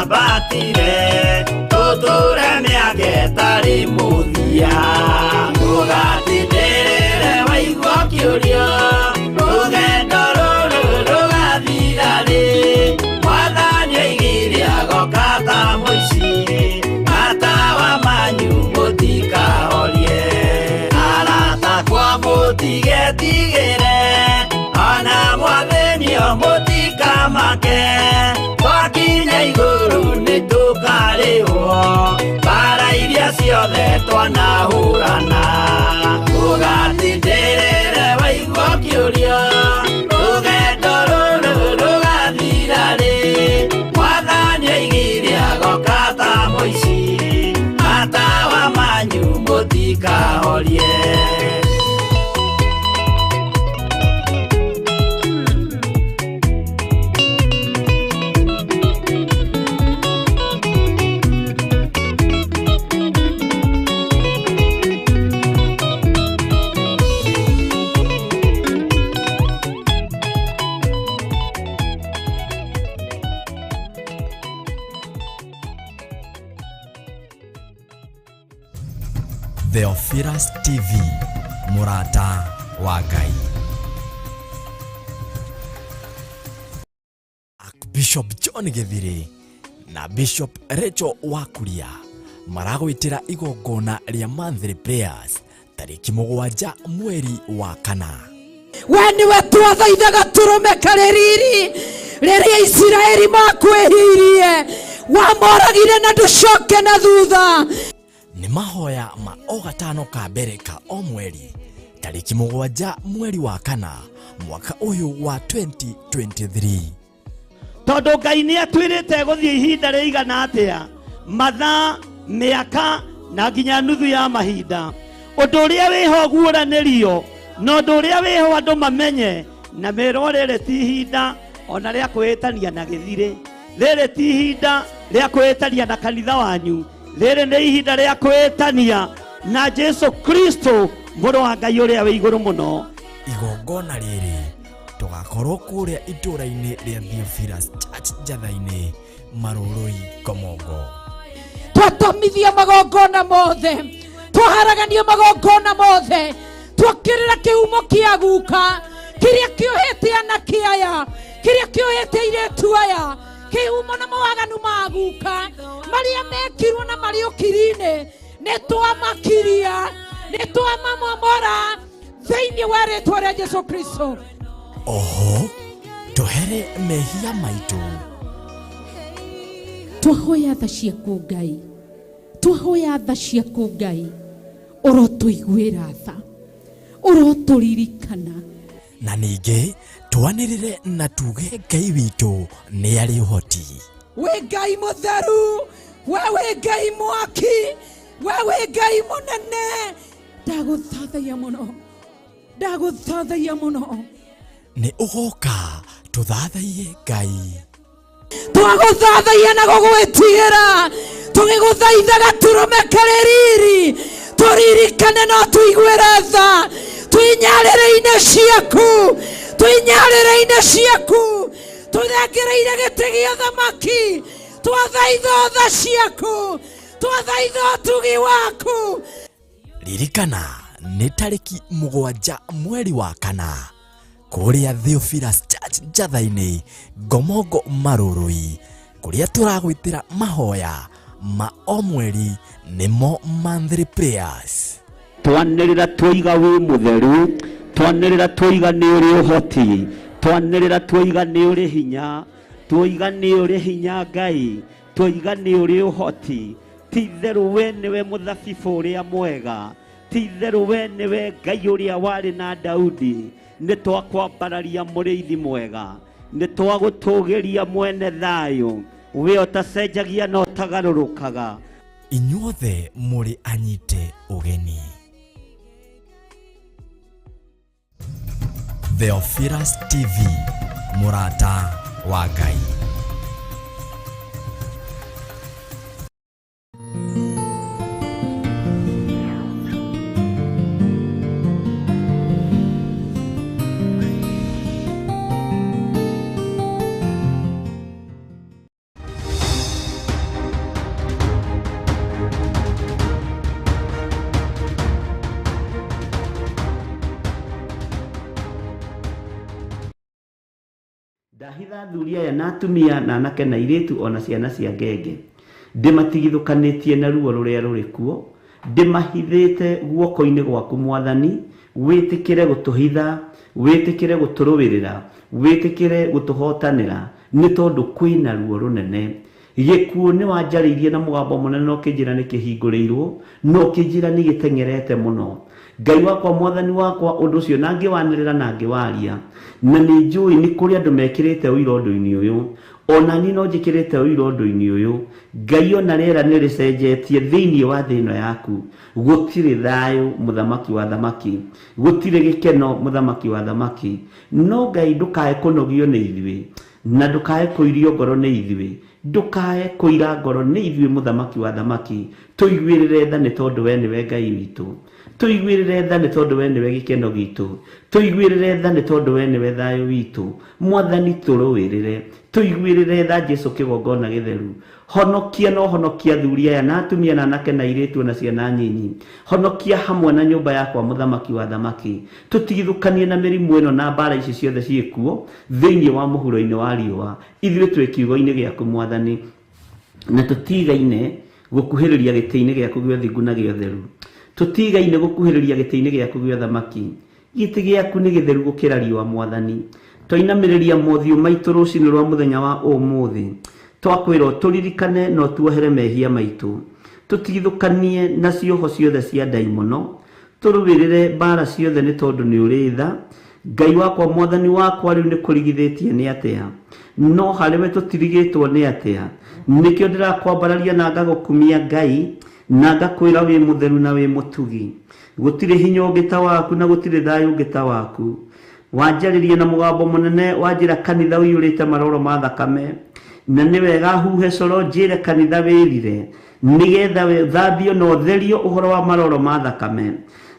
twambatire tũtũre mĩaka ĩtarĩ mũthia ndũgatindĩrĩre waigua kĩũria rũgendo rũrũ rũgathira rĩ mwathani oigire agoka ta mũici matawa manyu mũtikahorie arata kwa mũtigetigĩre ona mwathĩnio mũtikamake twakinya igũrũ nĩtũkarĩhwo mbara iria ciothe twanahũrana ndũgatindĩrĩre waigua kĩũria rũgendo rũrũ rũgathira rĩ mwathani oigire agoka ta mũici matawa manyu mũtikahorie. Theophilus TV, mũrata wa Ngai. Archbishop John Githiri na Bishop Rachel Wakuria maragwĩtĩra igongona rĩa monthly prayers tarĩki 7 mweri wa 4. We nĩwe twathaithaga tũrũme karĩ riri rĩrĩa Isiraeli makwĩhirie wamoragire na ndũcoke na thutha. Nĩ mahoya ma o gatano ka mbere ka o mweri tarĩki 7 mweri wa 4 mwaka ũyũ wa 2023. Tondũ Ngai nĩ atwĩrĩte gũthiĩ ihinda rĩigana atĩa mathaa mĩaka na nginya nuthu ya mahinda ũndũ ũrĩa wĩho guũranĩrio na ũndũ ũrĩa wĩho andũ mamenye na merwo rĩrĩ ti ihinda ona rĩa kwĩĩtania na gĩthirĩ rĩrĩ ti ihinda rĩa kwĩĩtania na kanitha wanyu rĩrĩ nĩ ihinda rĩa kwĩĩtania na Jesu Kristo mũrũ wa Ngai ũrĩa wĩ igũrũ mũno. Igongona rĩrĩ tũgakorwo kũrĩa itũũra-inĩ rĩa Theophilus Church Njatha-inĩ Marũrũi Ngomongo. Twatomithia magongona mothe twaharagania magongona mothe twokĩrĩra kĩhumo kĩa guka kĩrĩa kĩohete anake aya kĩrĩa kĩohete airĩtu aya kĩhumo na mawaganu ma guka marĩa mekirwo na marĩ ũkiri-inĩ nĩ twamakiria nĩ twamamomora thĩinĩ wa rĩtwa rĩa Jesu Kristo. Oho tũhere mehia maitũ. Twahoya tha ciaku Ngai, twahoya tha ciaku Ngai, ũrotũiguĩra tha, ũrotũririkana. Na ningĩ twanĩrĩre na tuge Ngai witũ nĩ arĩ ũhoti. Wĩ Ngai mũtheru, we wĩ Ngai mwaki, we wĩ Ngai mũnene. Ndagũthathaiya mũno, ndagũthathaiya mũno. Nĩ ũgoka tũthathaiye Ngai. Twagũthathaiya na gũgwĩtigĩra tũgĩgũthaithaga tũrũme karĩ riri tũririkane no tũiguĩre tha twĩnyarĩrĩ-inĩ ciaku twĩnyarĩrĩ-inĩ ciaku tũthengereire gĩtĩ gĩa ũthamaki twathaitha tha ciaku twathaitha ũtugi waku. Ririkana nĩ tarĩki 7 mweri wa 4 kũrĩa Theophilus Church Njatha-inĩ Ngomongo Marũrũi kũrĩa tũragwĩtĩra mahoya ma o mweri nĩmo monthly prayers. Twanĩrĩra twoiga wĩ mũtheru twanĩrĩra twoiga nĩ ũrĩ ũhoti twanĩrĩra twoiga nĩ ũrĩ hinya twoiga nĩ ũrĩ hinya Ngai twoiga nĩ ũrĩ ũhoti ti itherũ we nĩwe mũthabibũ ũrĩa mwega ti itherũ we nĩwe Ngai ũrĩa warĩ na Daudi nĩ twakwambararia mũrĩithi mwega nĩ twagũtũgĩria mwene thayũ we ũtacenjagia na ũtagarũrũkaga. Inyuothe mũrĩ anyite ũgeni. Theophilus TV, mũrata wa Ngai. Ndahitha athuri aya na atumia na anake na airĩtu ona ciana cia ngenge, ndĩmatigithũkanĩtie na ruo rũrĩa rũrĩ kuo, ndĩmahithĩte guoko-inĩ gwaku Mwathani. Wĩtĩkĩre gũtũhitha, wĩtĩkĩre gũtũrũĩrĩra, wĩtĩkĩre gũtũhotanĩra, nĩ tondũ kwĩna ruo rũnene. Gĩkuũ nĩ wanjarĩirie na mũgambo mũnene na ũkĩnjĩra nĩ kĩhingũrĩirwo, na ũkĩnjĩra nĩ gĩteng'erete mũno. Ngai wakwa, Mwathani wakwa, ũndũ ũcio na ngĩwanĩrĩra na ngĩwaria, na nĩ njũĩ nĩ kũrĩ andũ mekĩrĩte ũira ũndũ-inĩ ũyũ, ona niĩ no njĩkĩrĩte ũira ũndũ-inĩ ũyũ. Ngai, ona rĩera nĩ rĩcenjetie thĩinĩ wa thĩ ĩno yaku. Gũtirĩ thayũ, mũthamaki wa thamaki, gũtirĩ gĩkeno, mũthamaki wa thamaki. No Ngai, ndũkae kũnogio nĩ ithuĩ, na ndũkae kũirio ngoro nĩ ithuĩ, ndũkae kũira ngoro nĩ ithuĩ, mũthamaki wa thamaki. Tũiguĩrĩre tha, nĩ tondũ we nĩwe Ngai witũ. Tũiguĩrĩre tha, nĩ tondũ we nĩwe gĩkeno gitũ. Tũiguĩrĩre tha, nĩ tondũ we nĩwe thayũ witũ. Mwathani, tũrũĩrĩre, tũiguĩrĩre tha. Jesu, kĩgongona gĩtheru, honokia no honokia athuri aya na atumia na anake na airĩtu na ciana nyinyi. Honokia hamwe na nyũmba yakwa, mũthamaki wa thamaki. Tũtigithũkanie na mĩrimũ ĩno na mbara ici ciothe ciĩkuo thĩinĩ wa mũhuro-inĩ wa riũa. Ithuĩ twĩ kiugo-inĩ gĩaku, Mwathani, na tũtigaine gũkuhĩrĩria gĩtĩ-inĩ gĩaku gĩa ũthingu na gĩa ũtheru. Tũtigaine gũkuhĩrĩria gĩtĩ-inĩ gĩaku gĩa ũthamaki. Gĩtĩ gĩaku nĩ gĩtheru gũkĩra riũa. Mwathani, twainamĩrĩria mothiũ maitũ rũcinĩ rwa mũthenya wa ũmũthĩ, twakwĩrwo tũririkane na ũtuohere mehia maitũ, tũtigithũkanie na cioho ciothe cia ndaimono, tũrũĩrĩre mbara ciothe, nĩ tondũ nĩ ũrĩ tha. Ngai wakwa, Mwathani wakwa, rĩu nĩ kũrigithĩtie nĩ atĩa, no harĩ we tũtirigĩtwo nĩ atĩa. Nĩkĩo ndĩrakwambararia na ngagũkumia, Ngai, na ngakwĩra wĩ mũtheru na wĩ mũtugi. Gũtirĩ hinya ũngĩ ta waku, na gũtirĩ thayũ ũngĩ ta waku. Wanjarĩria na mũgambo mũnene, wanjĩra kanitha ũiyũrĩte maroro ma thakame, na nĩ wega huhe coro njĩre kanitha wĩrire, nĩgetha thambio na ũtherio ũhoro wa maroro ma thakame.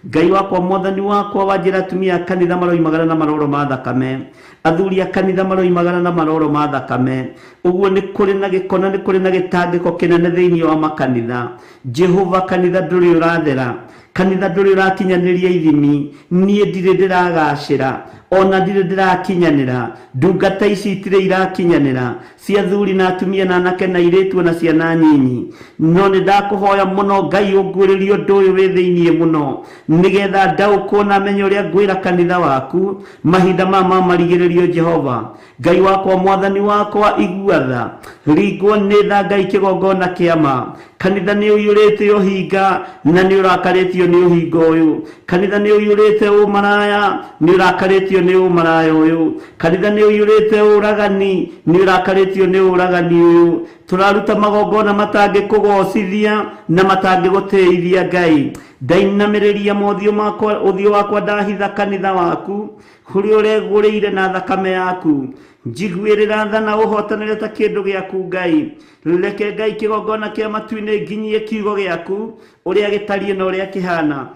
Ngai wakwa, Mwathani wakwa, wanjĩra atumia a kanitha maroimagara na maroro ma thakame, athuri a kanitha maroimagara na maroro ma thakame. Ũguo nĩ kũrĩ na gĩko na nĩ kũrĩ na gĩtangĩko kĩnene thĩinĩ wa makanitha. Jehova, kanitha ndũrĩ ũrathera, kanitha ndũrĩ ũrakinyanĩria ithimi. Niĩ ndirĩ ndĩragacĩra, ona ndirĩ ndĩrakinyanĩra. Ndungata ici itirĩ irakinyanĩra, cia athuri na atumia na anake na airĩtu na ciana nyinyi. No nĩ ndakũhoya mũno, Ngai, ũnguũrĩrie ũndũ ũyũ wĩ thĩiniĩ mũno, nĩgetha ndaũkwo na menye ũrĩa ngwĩra kanitha waku mahinda ma marigĩrĩrio. Jehova Ngai wakwa, Mwathani wakwa, igua tha, ringwo nĩ tha, Ngai kĩgongona kĩama. Kanitha nĩ ũiyũrĩte ũhinga na nĩ ũrakarĩtio nĩ ũhinga ũyũ. Kanitha nĩ ũiyũrĩte ũmaraya, nĩ ũrakarĩtio nĩ ũmaraya ũyũ. Kanitha nĩ ũiyũrĩte ũragani, nĩ ũrakarĩtio nĩ ũragani ũyũ. Tũraruta magongona matangĩkũgocithia na matangĩgũtĩithia. Ngai, ndainamĩrĩria mothiũ makwa, ũthiũ wakwa, ndahitha kanitha waku kũrĩa ũregũrĩire na thakame yaku. Njiguĩrĩra tha na ũhotanĩre ta kĩndũ gĩaku. Ngai, reke Ngai kĩgongona kĩa matu-inĩ nginyie kiugo gĩaku ũrĩa gĩtariĩ na ũrĩa kĩhana.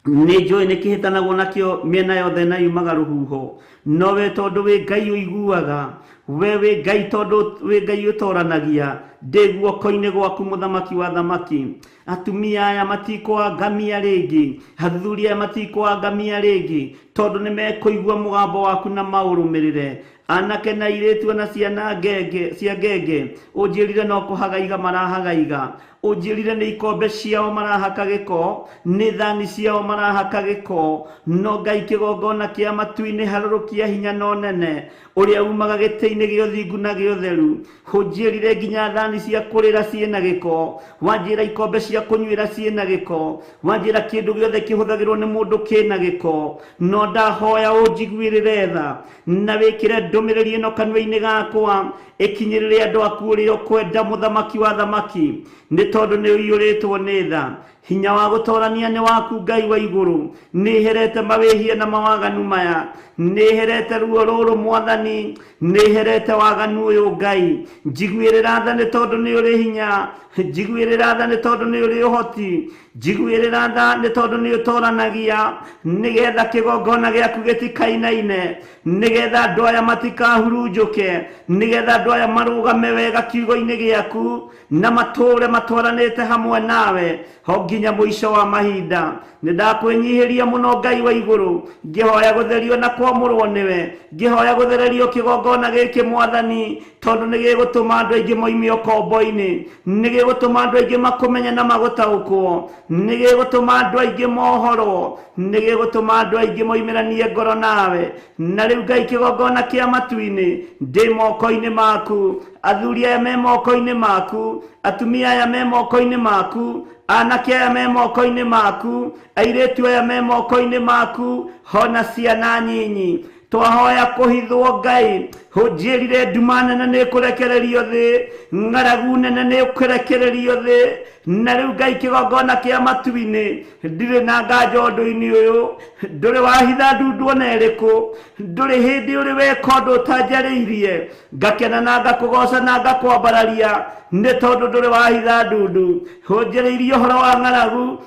Nĩ njũĩ nĩ kĩhĩtanagwo nakĩo mĩena yothe na yumaga rũhuho, no we tondũ wĩ Ngai ũiguaga, we wĩ Ngai, tondũ wĩ Ngai ũtoranagia, ndĩ guoko-inĩ gwaku, mũthamaki wa thamaki. Atumia aya matikũangamia rĩngĩ, athuri aya matikũangamia rĩngĩ, tondũ nĩ mekũigua mũgambo waku na maũrũmĩrĩre. Anake na airĩtu na ciana ngenge cia ngenge, ũnjĩrire no kũhagaiga marahagaiga. Ũnjĩrire nĩ ikombe ciao marahaka gĩko, nĩ thani ciao marahaka gĩko. No Ngai kĩgongona kĩa matu-inĩ, harũrũkia hinya no nene ũrĩa umaga gĩtĩ-inĩ gĩa ũthingu na gĩa ũtheru. Ũnjĩrire nginya thani cia kũrĩra ciĩna gĩko, wanjĩra ikombe cia kũnyuĩra ciĩna gĩko, wanjĩra kĩndũ gĩothe kĩhũthagĩrwo nĩ mũndũ kĩna gĩko. No ndahoya ũnjiguĩrĩre tha na wĩkĩre ndũmĩrĩri ĩno kanua-inĩ gakwa, ĩkinyĩrĩre andũ aku ũrĩa ũkwenda, mũthamaki wa thamaki, nĩ tondũ nĩ ũiyũrĩtwo nĩ tha. Hinya wa gũtorania nĩ waku, Ngai wa igũrũ. Nĩ herete mawĩhia na mawaganu maya, nĩ herete ruo rũrũ, Mwathani, nĩ herete waganu ũyũ. Ngai, njiguĩrĩra tha nĩ tondũ nĩ ũrĩ hinya, njiguĩrĩra tha nĩ tondũ nĩ ũrĩ ũhoti, njiguĩrĩra tha nĩ tondũ nĩ ũtoranagia, nĩgetha kĩgongona gĩaku gĩtikainaine, nĩgetha andũ aya matikahurunjũke, nĩgetha andũ aya marũgame wega kiugo-inĩ gĩaku na matũũre matwaranĩte hamwe nawe ho nginya mũico wa mahinda. Nĩ ndakwĩnyihĩria mũno Ngai wa igũrũ, ngĩhoya gũtherio na kwamũrwo nĩwe, ngĩhoya gũthererio kĩgongona gĩkĩ Mwathani, tondũ nĩ gĩgũtũma andũ aingĩ moime ũkombo-inĩ, nĩ gĩgũtũma andũ aingĩ makũmenye na magũtaũkwo, nĩ gĩgũtũma andũ aingĩ mohorwo, nĩ gĩgũtũma andũ aingĩ moimĩranie ngoro nawe. Na rĩu Ngai kĩgongona kĩa matu-inĩ ndĩ moko-inĩ maku, athuri aya me moko-inĩ maku, atumia aya me moko-inĩ maku, anake aya me moko-inĩ maku, airĩtu aya me moko-inĩ maku, hona ciana nyinyi. Twahoya kũhithwo Ngai, ũnjĩrire nduma nene nĩ ĩkũrekererio thĩ, ng'aragu nene nĩ ĩkũrekererio thĩ. Na rĩu Ngai kĩgongona kĩa matu-inĩ ndirĩ na nganja ũndũ-inĩ ũyũ, ndũrĩ wahitha ndundu ona ĩrĩkũ, ndũrĩ hĩndĩ ũrĩ weka ũndũ ũtanjarĩirie, ngakena na ngakũgoca na ngakwambararia nĩ tondũ ndũrĩ wahitha ndundu. Ũnjĩrĩirie ũhoro wa ng'aragu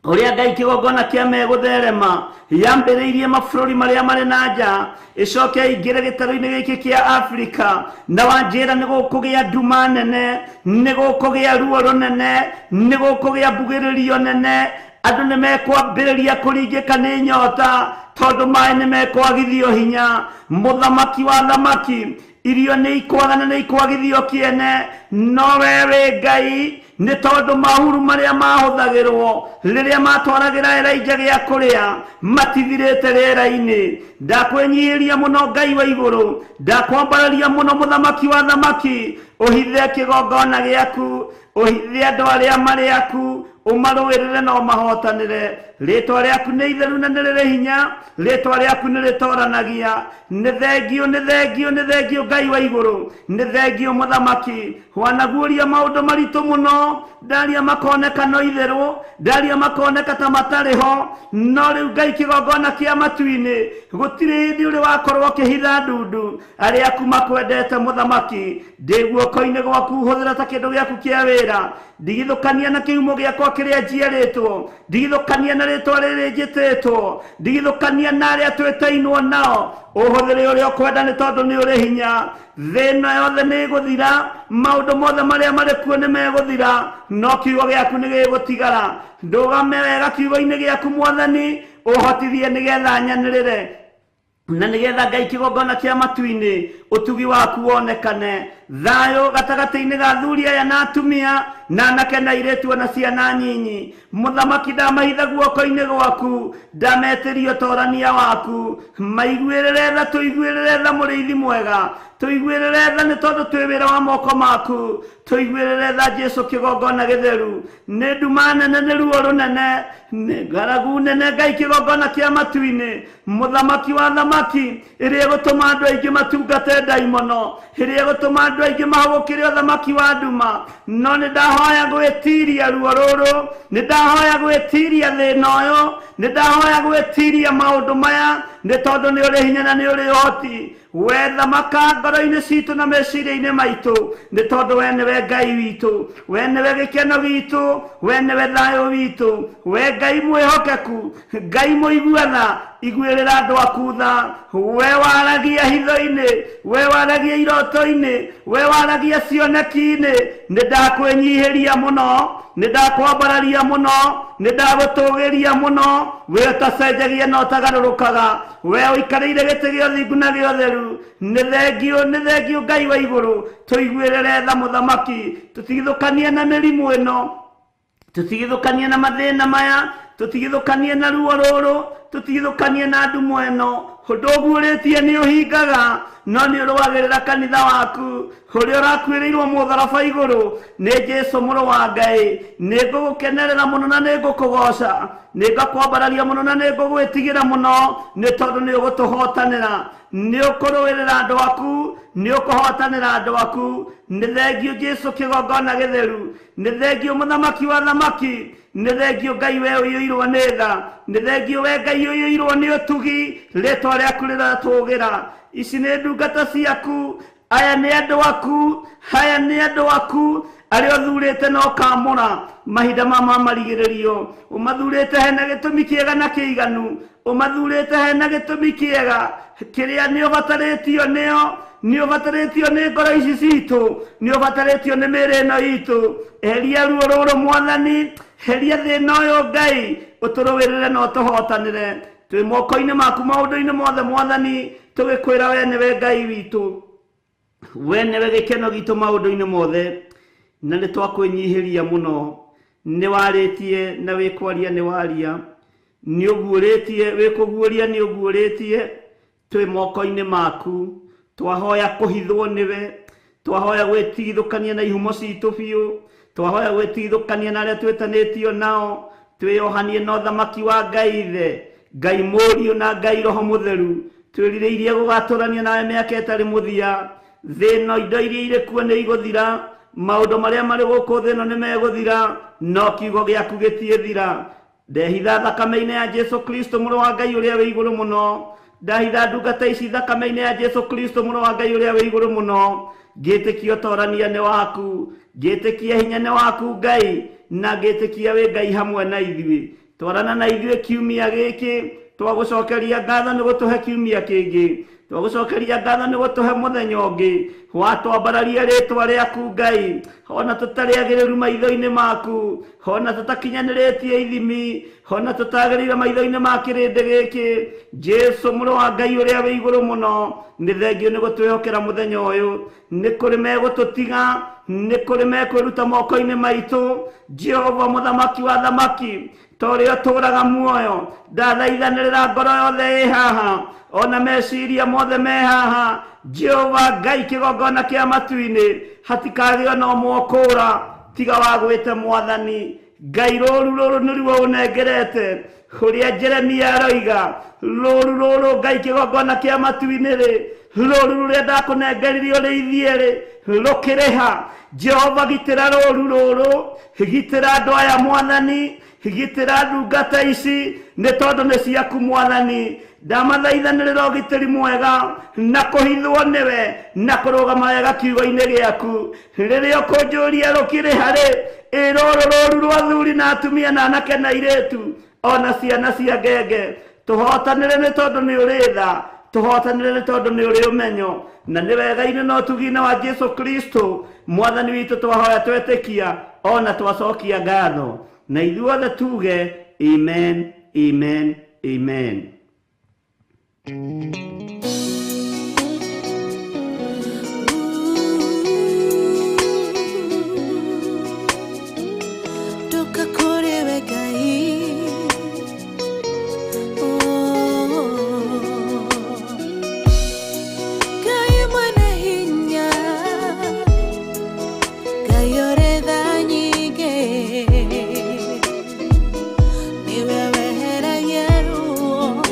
ũrĩa Ngai kĩgongona kĩa megũtherema yambĩrĩirie mabũrũri marĩa marĩ na nja, ĩcoke ĩingĩre gĩtarũ-inĩ gĩkĩ kĩa Afrika, na wanjĩra nĩ gũkũgĩa nduma nene, nĩ gũkũgĩa ruo rũnene, nĩ gũkũgĩa mbugĩrĩrio nene, andũ nĩ mekwambĩrĩria kũringĩka nĩ nyota tondũ maĩ nĩ mekwagithio hinya. Mũthamaki wa thamaki, irio nĩ ikwaga na nĩ ikwagithio kĩene, no we wĩ Ngai nĩ tondũ mahuru marĩa mahũthagĩrwo rĩrĩa matwaragĩra Elijah gĩa kũrĩa matithirĩte rĩera-inĩ. Ndakwĩnyihĩria mũno Ngai wa igũrũ, ndakwambararia mũno mũthamaki wa thamaki, ũhithe kĩgongona gĩaku, ũhithe andũ arĩa marĩ aku, ũmarũĩrĩre na ũmahotanĩre. Rĩtwa rĩaku nĩ itheru na nĩ rĩrĩ hinya, rĩtwa rĩaku nĩ rĩtoranagia. Nĩ thengio, nĩ thengio, nĩ thengio Ngai wa igũrũ, nĩ thengio mũthamaki. Wanaguũria maũndũ maritũ mũno, ndaria makoneka no itherũ, ndaria makoneka ta matarĩ ho, no rĩu Ngai kĩgongona kĩa matu-inĩ gũtirĩ hĩndĩ ũrĩ wakorwo ũkĩhitha ndundu. Arĩa aku makwendete mũthamaki, ndĩ guoko-inĩ gwaku, hũthĩra ta kĩndũ gĩaku kĩa wĩra, ndigithũkania na kĩhumo gĩakwa kĩrĩa njiarĩtwo, ndigithũkania na rĩtwa rĩrĩ njĩtĩtwo, ndigithũkania na arĩa twĩtainwo nao, ũhũthĩre ũrĩa ũkwenda nĩ tondũ nĩ ũrĩ hinya. Thĩ ĩno yothe nĩ ĩgũthira, maũndũ mothe marĩa marĩ kuo nĩ megũthira, no kiugo gĩaku nĩ gĩgũtigara. Ndũgame wega kiugo-inĩ gĩaku Mwathani, ũhotithie nĩgetha nyanĩrĩre na nĩgetha Ngai kĩgongona kĩa matu-inĩ ũtugi waku wonekane. Thayũ gatagatĩ-inĩ ga athuri aya na atumia na anake na airĩtu ona ciana nyinyi. Mũthamaki, ndamahitha guoko-inĩ gwaku, ndametĩria ũtorania waku, maiguĩrĩre tha, tũiguĩrĩre tha mũrĩithi mwega, tũiguĩrĩre tha nĩ tondũ twĩ wĩra wa moko maku, tũiguĩrĩre tha Jesũ kĩgongona gĩtheru. Nĩ nduma nene, nĩ ruo rũnene, nĩ ng'aragu nene Ngai kĩgongona kĩa matu-inĩ, mũthamaki wa thamaki, ĩrĩa ĩgũtũma andũ aingĩ matungate ndaimono, ĩrĩa ĩgũtũma andũ aingĩ mahũgũkĩre ũthamaki wa nduma. No nĩ ndahoya gwĩtiria ruo rũrũ, nĩ ndahoya gwĩtiria thĩna ũyũ, nĩ ndahoya gwĩtiria maũndũ maya, nĩ tondũ nĩ ũrĩ hinya na nĩ ũrĩ ũhoti. We thamaka ngoro-inĩ citũ na meciria-inĩ maitũ, nĩ tondũ we nĩwe Ngai witũ, we nĩwe gĩkeno gitũ, we nĩwe thayũ witũ, we Ngai mwĩhokeku, Ngai mũiguana, iguĩrĩra andũ aku tha. We waragia hitho-inĩ, we waragia iroto-inĩ, we waragia cioneki-inĩ, nĩ ndakwĩnyihĩria mũno, nĩ ndakwambararia mũno, nĩ ndagũtũgĩria mũno. We ũtacenjagia na ũtagarũrũkaga, we ũikarĩire gĩtĩ gĩa ũthingu na gĩa ũtheru, nĩ thengio, nĩ thengio Ngai wa igũrũ. Tũiguĩrĩre tha mũthamaki, tũtigithũkanie na mĩrimũ ĩno, tũtigithũkanie na mathĩna maya, tũtigithũkanie na ruo rũrũ, tũtigithũkanie na ndumo ĩno. Ũndũ ũguũrĩtie nĩ ũhingaga, no nĩ ũrũagĩrĩra kanitha waku ũrĩa ũrakuĩrĩirwo mũtharaba igũrũ nĩ Jesũ mũrũ wa Ngai. Nĩ ngũgũkenerera mũno na nĩ ngũkũgoca, nĩ ngakwambararia mũno na nĩ ngũgwĩtigĩra mũno, nĩ tondũ nĩ ũgũtũhotanĩra, nĩ ũkũrũĩrĩra andũ aku, nĩ ũkũhotanĩra andũ aku. Nĩ thengio Jesũ kĩgongona gĩtheru, nĩ thengio mũthamaki wa thamaki, nĩ thengio Ngai we ũiyũirwo nĩ tha, nĩ thengio we Ngai ũiyũirwo nĩ ũtugi, rĩtwa rĩaku rĩratũgĩra. Ici nĩ ndungata ciaku, Aya nĩ andũ aku, aya nĩ andũ aku arĩa ũthurĩte na ũkamũra mahinda ma marigĩrĩrio. Ũmathurĩte hena gĩtũmi kĩega na kĩiganu, ũmathurĩte hena gĩtũmi kĩega kĩrĩa nĩ ũbatarĩtio nĩo, nĩ ũbatarĩtio nĩ ngoro ici citũ, nĩ ũbatarĩtio nĩ mĩĩrĩ ĩno itũ. Eheria ruo rũrũ Mwathani, heria thĩna ũyũ Ngai, ũtũrũĩrĩre na ũtũhotanĩre. Twĩ moko-inĩ maku maũndũ-inĩ mothe Mwathani, tũgĩkwĩra we nĩwe Ngai witũ, we nĩwe gĩkeno gitũ maũndũ-inĩ mothe, na nĩ twakwĩnyihĩria mũno. Nĩ warĩtie na wĩkwaria nĩ waria, nĩ ũguũrĩtie wĩkũguũria nĩ ũguũrĩtie. Twĩ moko-inĩ maku, twahoya kũhithwo nĩwe, twahoya gwĩtigithũkania na ihumo citũ biũ, twahoya gwĩtigithũkania na arĩa twĩtanĩtio nao, twĩyohanie na ũthamaki wa Ngai Ithe, Ngai Mũriũ na Ngai Roho Mũtheru. Twĩrirĩirie gũgatũrania nawe mĩaka ĩtarĩ mũthia. Thĩ ĩno indo iria irĩ kuo nĩ igũthira, maũndũ marĩa marĩ gũkũ thĩ ĩno nĩ megũthira, no kiugo gĩaku gĩtiĩthira. Ndehitha thakame-inĩ ya Jesu Kristo mũrũ wa Ngai ũrĩa wĩ igũrũ mũno, ndahitha ndungata ici thakame-inĩ ya Jesu Kristo mũrũ wa Ngai ũrĩa wĩ igũrũ mũno. Ngĩtĩkia ũtorania nĩ waku, ngĩtĩkia hinya nĩ waku Ngai, na ngĩtĩkia wĩ Ngai hamwe na ithuĩ. Twarana na ithuĩ kiumia gĩkĩ, twagũcokeria ngatho nĩ gũtũhe kiumia kĩngĩ, twagũcokeria ngatho nĩ gũtũhe mũthenya ũngĩ. Watwambararia rĩtwa rĩaku Ngai, ona tũtarĩ agĩrĩru maitho-inĩ maku, ona tũtakinyanĩrĩtie ithimi, ona tũtagĩrĩire maitho-inĩ ma kĩrĩndĩ gĩkĩ. Jesu mũrũ wa Ngai ũrĩa wĩ igũrũ mũno, nĩ thengio nĩ gũtwĩhokera mũthenya ũyũ. Nĩ kũrĩ megũtũtiga, nĩ kũrĩ mekwĩruta moko-inĩ maitũ. Jehova mũthamaki wa thamaki, ta ũrĩa ũtũũraga muoyo, ndathaithanĩrĩra ngoro yothe ĩ haha, ona meciria mothe me haha. Jehova Ngai kĩgongona kĩa matu-inĩ, hatikagĩo na ũmwe ũkũũra tiga wagwĩte Mwathani Ngai. Rũru rũrũ nĩruo ũnengerete, ũrĩa Jeremia aroiga, rũru rũrũ Ngai kĩgongona kĩa matu-inĩ rĩ, rũru rũrĩa ndakũnengeririe ũrĩithie rĩ, rũkĩrĩha. Jehova gitĩra rũru rũrũ, gitĩra andũ aya Mwathani, gitĩra ndungata ici, nĩ tondũ nĩ ciaku Mwathani. Ndamathaithanĩrĩra ũgitĩri mwega na kũhithwo nĩwe na kũrũgama wega kiugo-inĩ gĩaku. Rĩrĩa ũkũnjũria rũkĩrĩha rĩ, ĩ rũrũ rũru rwa athuri na atumia na anake na airĩtu ona ciana cia ngenge, tũhotanĩre nĩ tondũ nĩ ũrĩ tha, tũhotanĩre nĩ tondũ nĩ ũrĩ ũmenyo, na nĩ wega-inĩ na ũtugi-inĩ wa Jesu Kristo Mwathani witũ twahoya twetĩkia ona twacokia ngatho, na ithuothe tuge amen, amen, amen. Ndoka kũrĩ we Ngai, Ngai mwene hinya, Ngai ũrĩ tha nyingĩ, nĩwe weheragia ruo.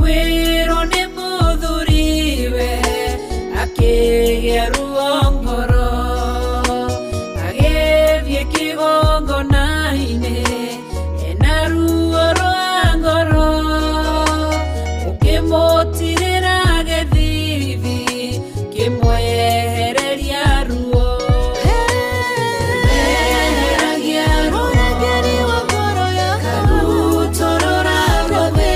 Kwĩrwo nĩ mũthuriwe akĩgĩa ruo ngoro, agĩthiĩ kĩgongona-inĩ ena ruo rwa ngoro, ũkĩmũtirĩra gĩthithi kĩmwehereria ruo. Eheragia ruo. Mũrangĩri wa ngoro yakwa. Karutorora ruothe,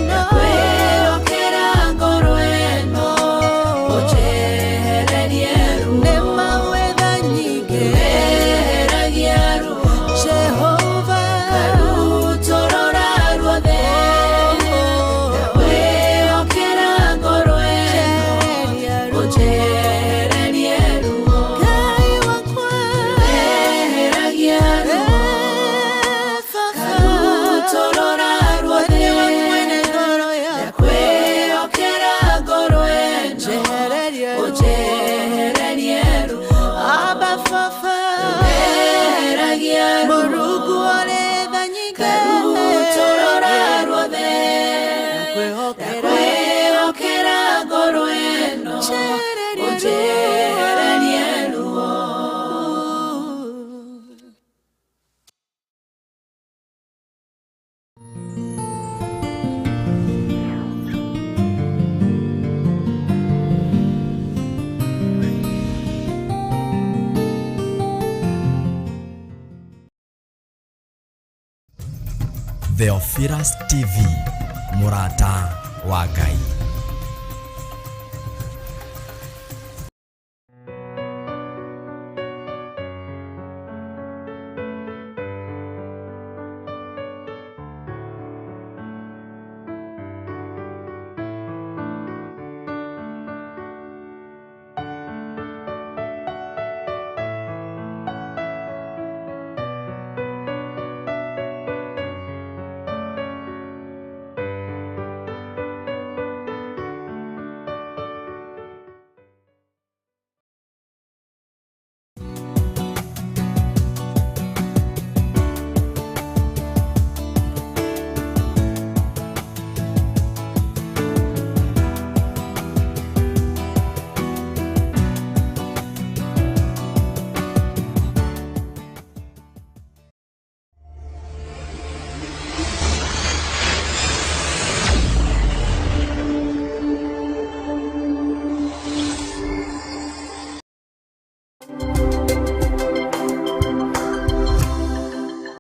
ndakwĩhokera ngoro ĩno, ũnjehererie ruo. Nĩ mawetha nyingĩ. Eheragia ruo. Jehova. Karutorora ruothe, ndakwĩhokera ngoro ĩno, ũnjehererie ruo. Ngai wakwa. Eheragia ruo. Karutorora ruothe, Nĩwe mwene ngoro yakwa. ndakwĩhokera ngoro ĩno, Njehererie ruo. ũnjehererie ruo. Abba Baba. Eheragia ruo. Mũrungu ũrĩ tha nyingĩ. Karutorora ruothe, Ndakwĩhokera. ndakwĩhokera ngoro ĩno, Njehererie ruo. ũnjehererie ruo. Theophilus TV, mũrata wa Ngai.